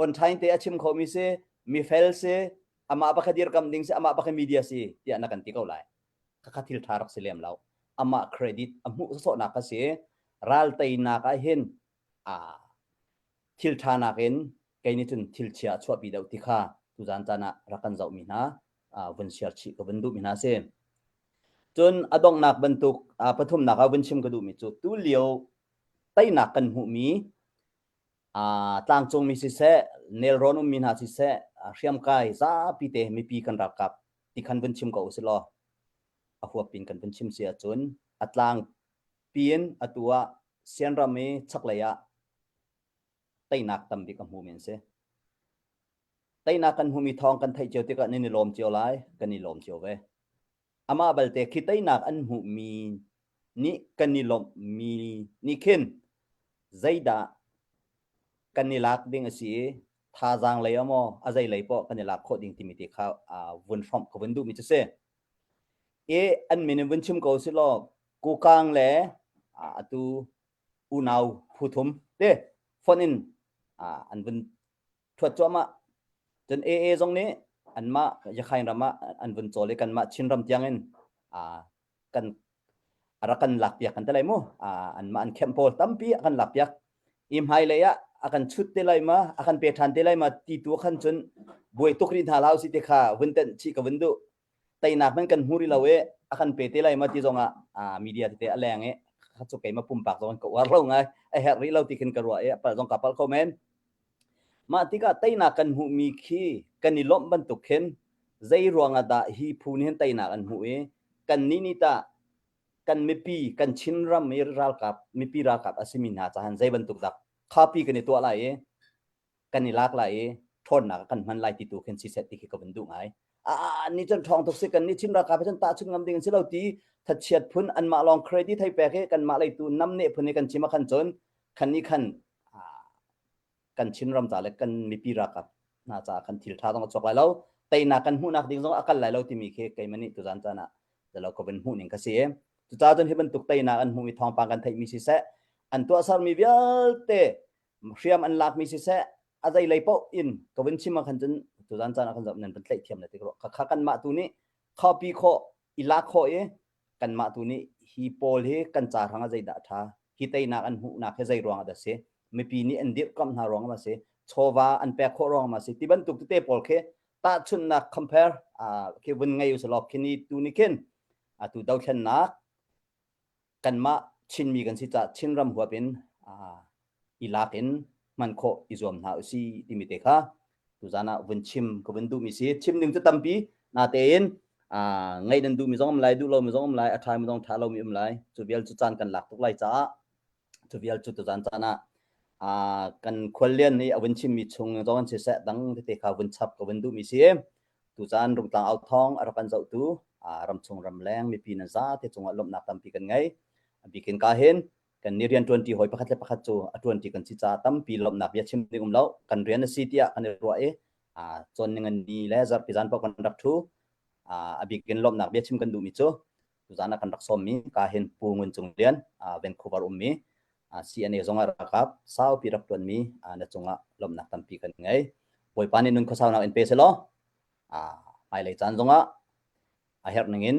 on time te a chim khomi si, mi fel si, amah pakhat dirkamh ding si, amah pakhat media si tiah na kan ti ko lai. Khakha thil ṭha rak si lem lo. Amah credit a hmuh sawsawhnak kha si. Ral teinak ah hin aa thil ṭha nakin kei nih cun thil chia a chuahpi deuh ti kha tuzan caan ah rak kan zohmi hna vun share chih ka vun duhmi hna si. Cun a donghnak bantuk pathumnak ah vun chim ka duhmi cu tulio teinak kan hmuhmi tlangcungmi siseh, nelrawn ummi hna siseh, hriamkai zapi te mipi kan ralkap ti khan vun chim ko usih law a huap in kan vun chim si ahcun a tlangpi in atu ah Sianram i chaklei ah teinak tambik a hmumi an si. Teinak kan hmumi thawng kan theih cio tikah nan i lawm cio lai, kan i lawm cio ve. Amah balte khi teinak an hmuhmi nih kan i lawmhmi nih khin zeidah kan i lak ding a si i thazaang lei ah maw a zei lei poah kan i lak khawh ding timi te kha vun hrawmh ka vun duhmi cu si. I an min in vun chim ko si law Kukang le atu unau phu thum te fonh in an vun ṭhuat cuahmah. Cun AA zong nih anmah Yakhain ram ah an vun cawl i kanmah Chinram tiangin kan a rak kan lakpiak kan ti lai mu. Anmah an kemh pawl tampi a kan lakpiak. I hmailei ah a kan chut te lai ma, a kan pe ṭhan te lai ma ti tu khan cun buai tuk rih hna hlah usih ti kha vun tenh chih ka vun duh. Teinak hmanh kan hmu rih lo i a kan pe te lai ma ti zong ah media tete a leng i kha cu keimah pumpak zong ka uar lo ngai. A herh rih lo ti khin ka ruah i a palh zong ka palh kho men. Mah tikah teinak kan hmuhmi khi kan i lawmh bantuk khin zei ruangah dah hi phu nih hin teinak an hmuh i kannih nih tah kan mipi kan Chinram i ralkap mipi ralkap a simi hna cahan zei bantuk dah khapi kan i tuah lai i kan i lak lai i ṭhawnnak ah kan hman lai ti tu khin siseh ti khi ka vun duh ngai. Ah ni cun ṭhawng tuk si kan nih Chin ralkap hi cun tahchun ngam ding an si lo ti thachiat phun anmah lawng credit thei pek i kanmah lei tu namneh phun i kan chim ah khan cun khan nih khan kan Chinram ca le kan mipi ralkap hna caah kan thil ṭha zong a chuak lai lo teinak kan hmuhnak ding zong a kal lai lo timi khi keimah nih tuzan caan ah zalo ka vun hmuh ning ka si cucaah cun hi bantuk teinak an hmuhmi thawngpang kan theihmi siseh an tuahsermi vialte hriam an lakmi siseh a zei lei paoh in ka vun chim ah khan cun tuzan caan ah khan nan van tlaih thiam le tik rua kha kanmah tu nih khawpi khawh i lak khawh i kanmah tu nih hi pawl hi kan ca hrang ah zeidah a ṭha hi teinak an hmuhnak hi zei ruang ah dah si mipi nih an dirhkamh hna ruang ah si chawva an pek khawh ruang ah si ti bantuk tete pawl khi tahchunhnak compare khi vun ngei usalaw khi ni tu ni khin atu dothlennak kanmah Chinmi kan si caah Chinram huap in i lak in hman khawh i zuam hna usih timi te kha tuzan ah vun chim ka vun duhmi si. Chim ding cu tampi natein ngaih nan duhmi zong um lai, duh lomi zong um lai, a ṭha mi zong ṭha lomi um lai. Cu vial cu caan kan lak tuk lai caah cu vial cu tuzan caan ah kan khuallian nih a vun chimmi chung zong an siseh dang tete kha vun chap ka vun duhmi si. Tucaan Rungtlang authawng a rak kan zohtu ramchung ramleng mipi nan zate cungah lawmhnak tampi kan ngei. A bikin ka hin kan ni rian ṭuanṭi hawi pakhat le pakhat cu a ṭuanṭi kan si caah tampi lawmhnak bia chim ding um lo. Kan rian a si tiah kan i ruah i cawn ning an ni le zarhpi zan paoh kan rak ṭhu. A bikin lawmhnak bia chim kan duhmi cu tuzaan ah kan rak sawmmi ka hin Pu Ngun Cung Lian Vancouver ummi CNA zong ah ralkap saupi rak ṭuanmi na cungah lawmhnak tampi kan ngei. Bawipa nih nun khuasaunak in pe selaw hmailei caan zongah a herh ningin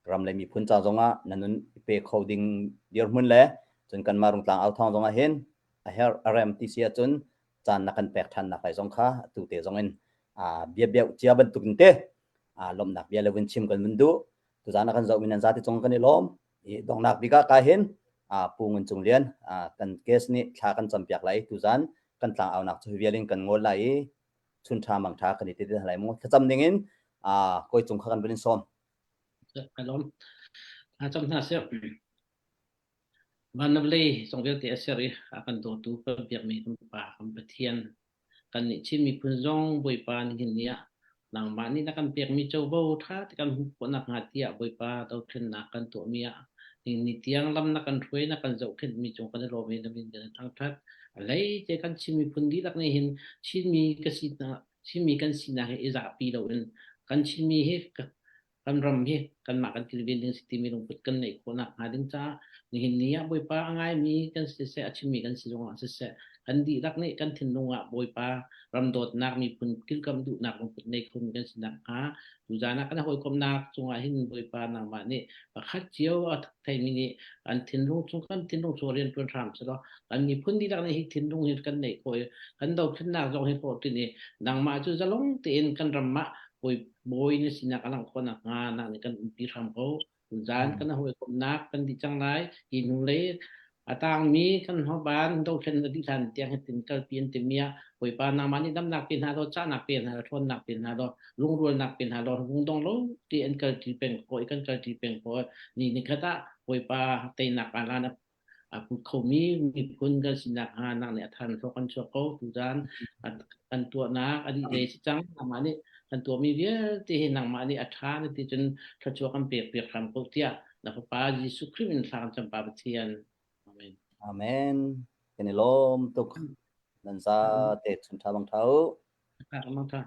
ram le miphun ca zongah na nun i pe kho ding dirhmun le cun kanmah Rungtlang authawng zongah hin a herh a rem ti si ahcun caan na kan pek ṭhan nak lai zong kha atu te zong in bia beuh cia bantuk in te lawmhnak bia le vun chim kan vun duh. Tuzaan ah kan zohmi nan zati cung kan i lawm. I donghnak bik ah ka hin Pu Ngun Cung Lian kan case nih thla kan campiak lai tuzaan kan tlang aunak cu hi vial in kan ngawl lai i chun ṭha mang ṭha kan i ti te lai mu thlacam ding in kawi cung kha kan vun in sawm. Ka lawm. Thla cam hna sih. Van le vawlei zong vialte a ser i a kan dawtu kan biakmi kan Pa kan Pathian kannih Chin miphun zong Bawipa nihin ni ah nangmah nih na kan pekmi covo ṭha te kan hmuh khawh nakhnga tiah Bawipa dothlennak kan tuahmi ah nihin ni tiang lam na kan hruai na kan zohkhenhmi cung kan i lawm i na min kan i thangṭhat. A hleice kan Chin miphun dihlak nih hin Chinmi ka sinak Chinmi kan sinak hi i zahpi loin kan Chinmi hi kan ram hi kanmah kan kilven ding si timi lungput kan neih khawh nakhnga ding caah nihin ni ah Bawipa a ngaimi kan siseh a chimmi kan si zongah siseh kan dihlak nih kan thinlung ah Bawipa ram dawtnak miphun kilkamh duhnak lungput nei khomi kan si nakhnga tuzaan ah kan hawikomhnak cungah hin Bawipa nangmah nih pakhat cio a theimi nih an thinlung chung kan thinlung chung rian ṭuan hram selaw kan miphun dihlak nih hi thinlung hi kan neih khawh i kan dothlennak zong hi hlawhtlin i nangmah cu zalong tein kan ram ah bawi na sinak a langh khawh nakhnga nang nih kan umpi hram ko. Tuzaan kan hawikomhnak kan dih cang lai. Hi hnulei a tangmi kan hoban dothlen na dih hlan tiang hitin kalpi an timi ah Bawipa nangmah nih damnak pe hna law cahnak pe hna law ṭhawnnak pe hna law lungrualnak pe hna law lungdong lo ti an kalṭi peng khawh i kan kalṭi peng khawh ni nikhat ah Bawipa teinak alan a a put khomi miphun kan sinak hnga nak nih a than hlawk kan chuak ko tuzan kan tuahnak a dih lei si cang nangmah nih kan tuahmi vialte hi nangmah nih a ṭha na ti cun thluachuah kan pek piak hram ko tiah na fapa Jesuh Khrih min thla kan cam pa Pathian Amen Amen kan i lawm tuk nan za te chun tha bang tha u Tha bang tha.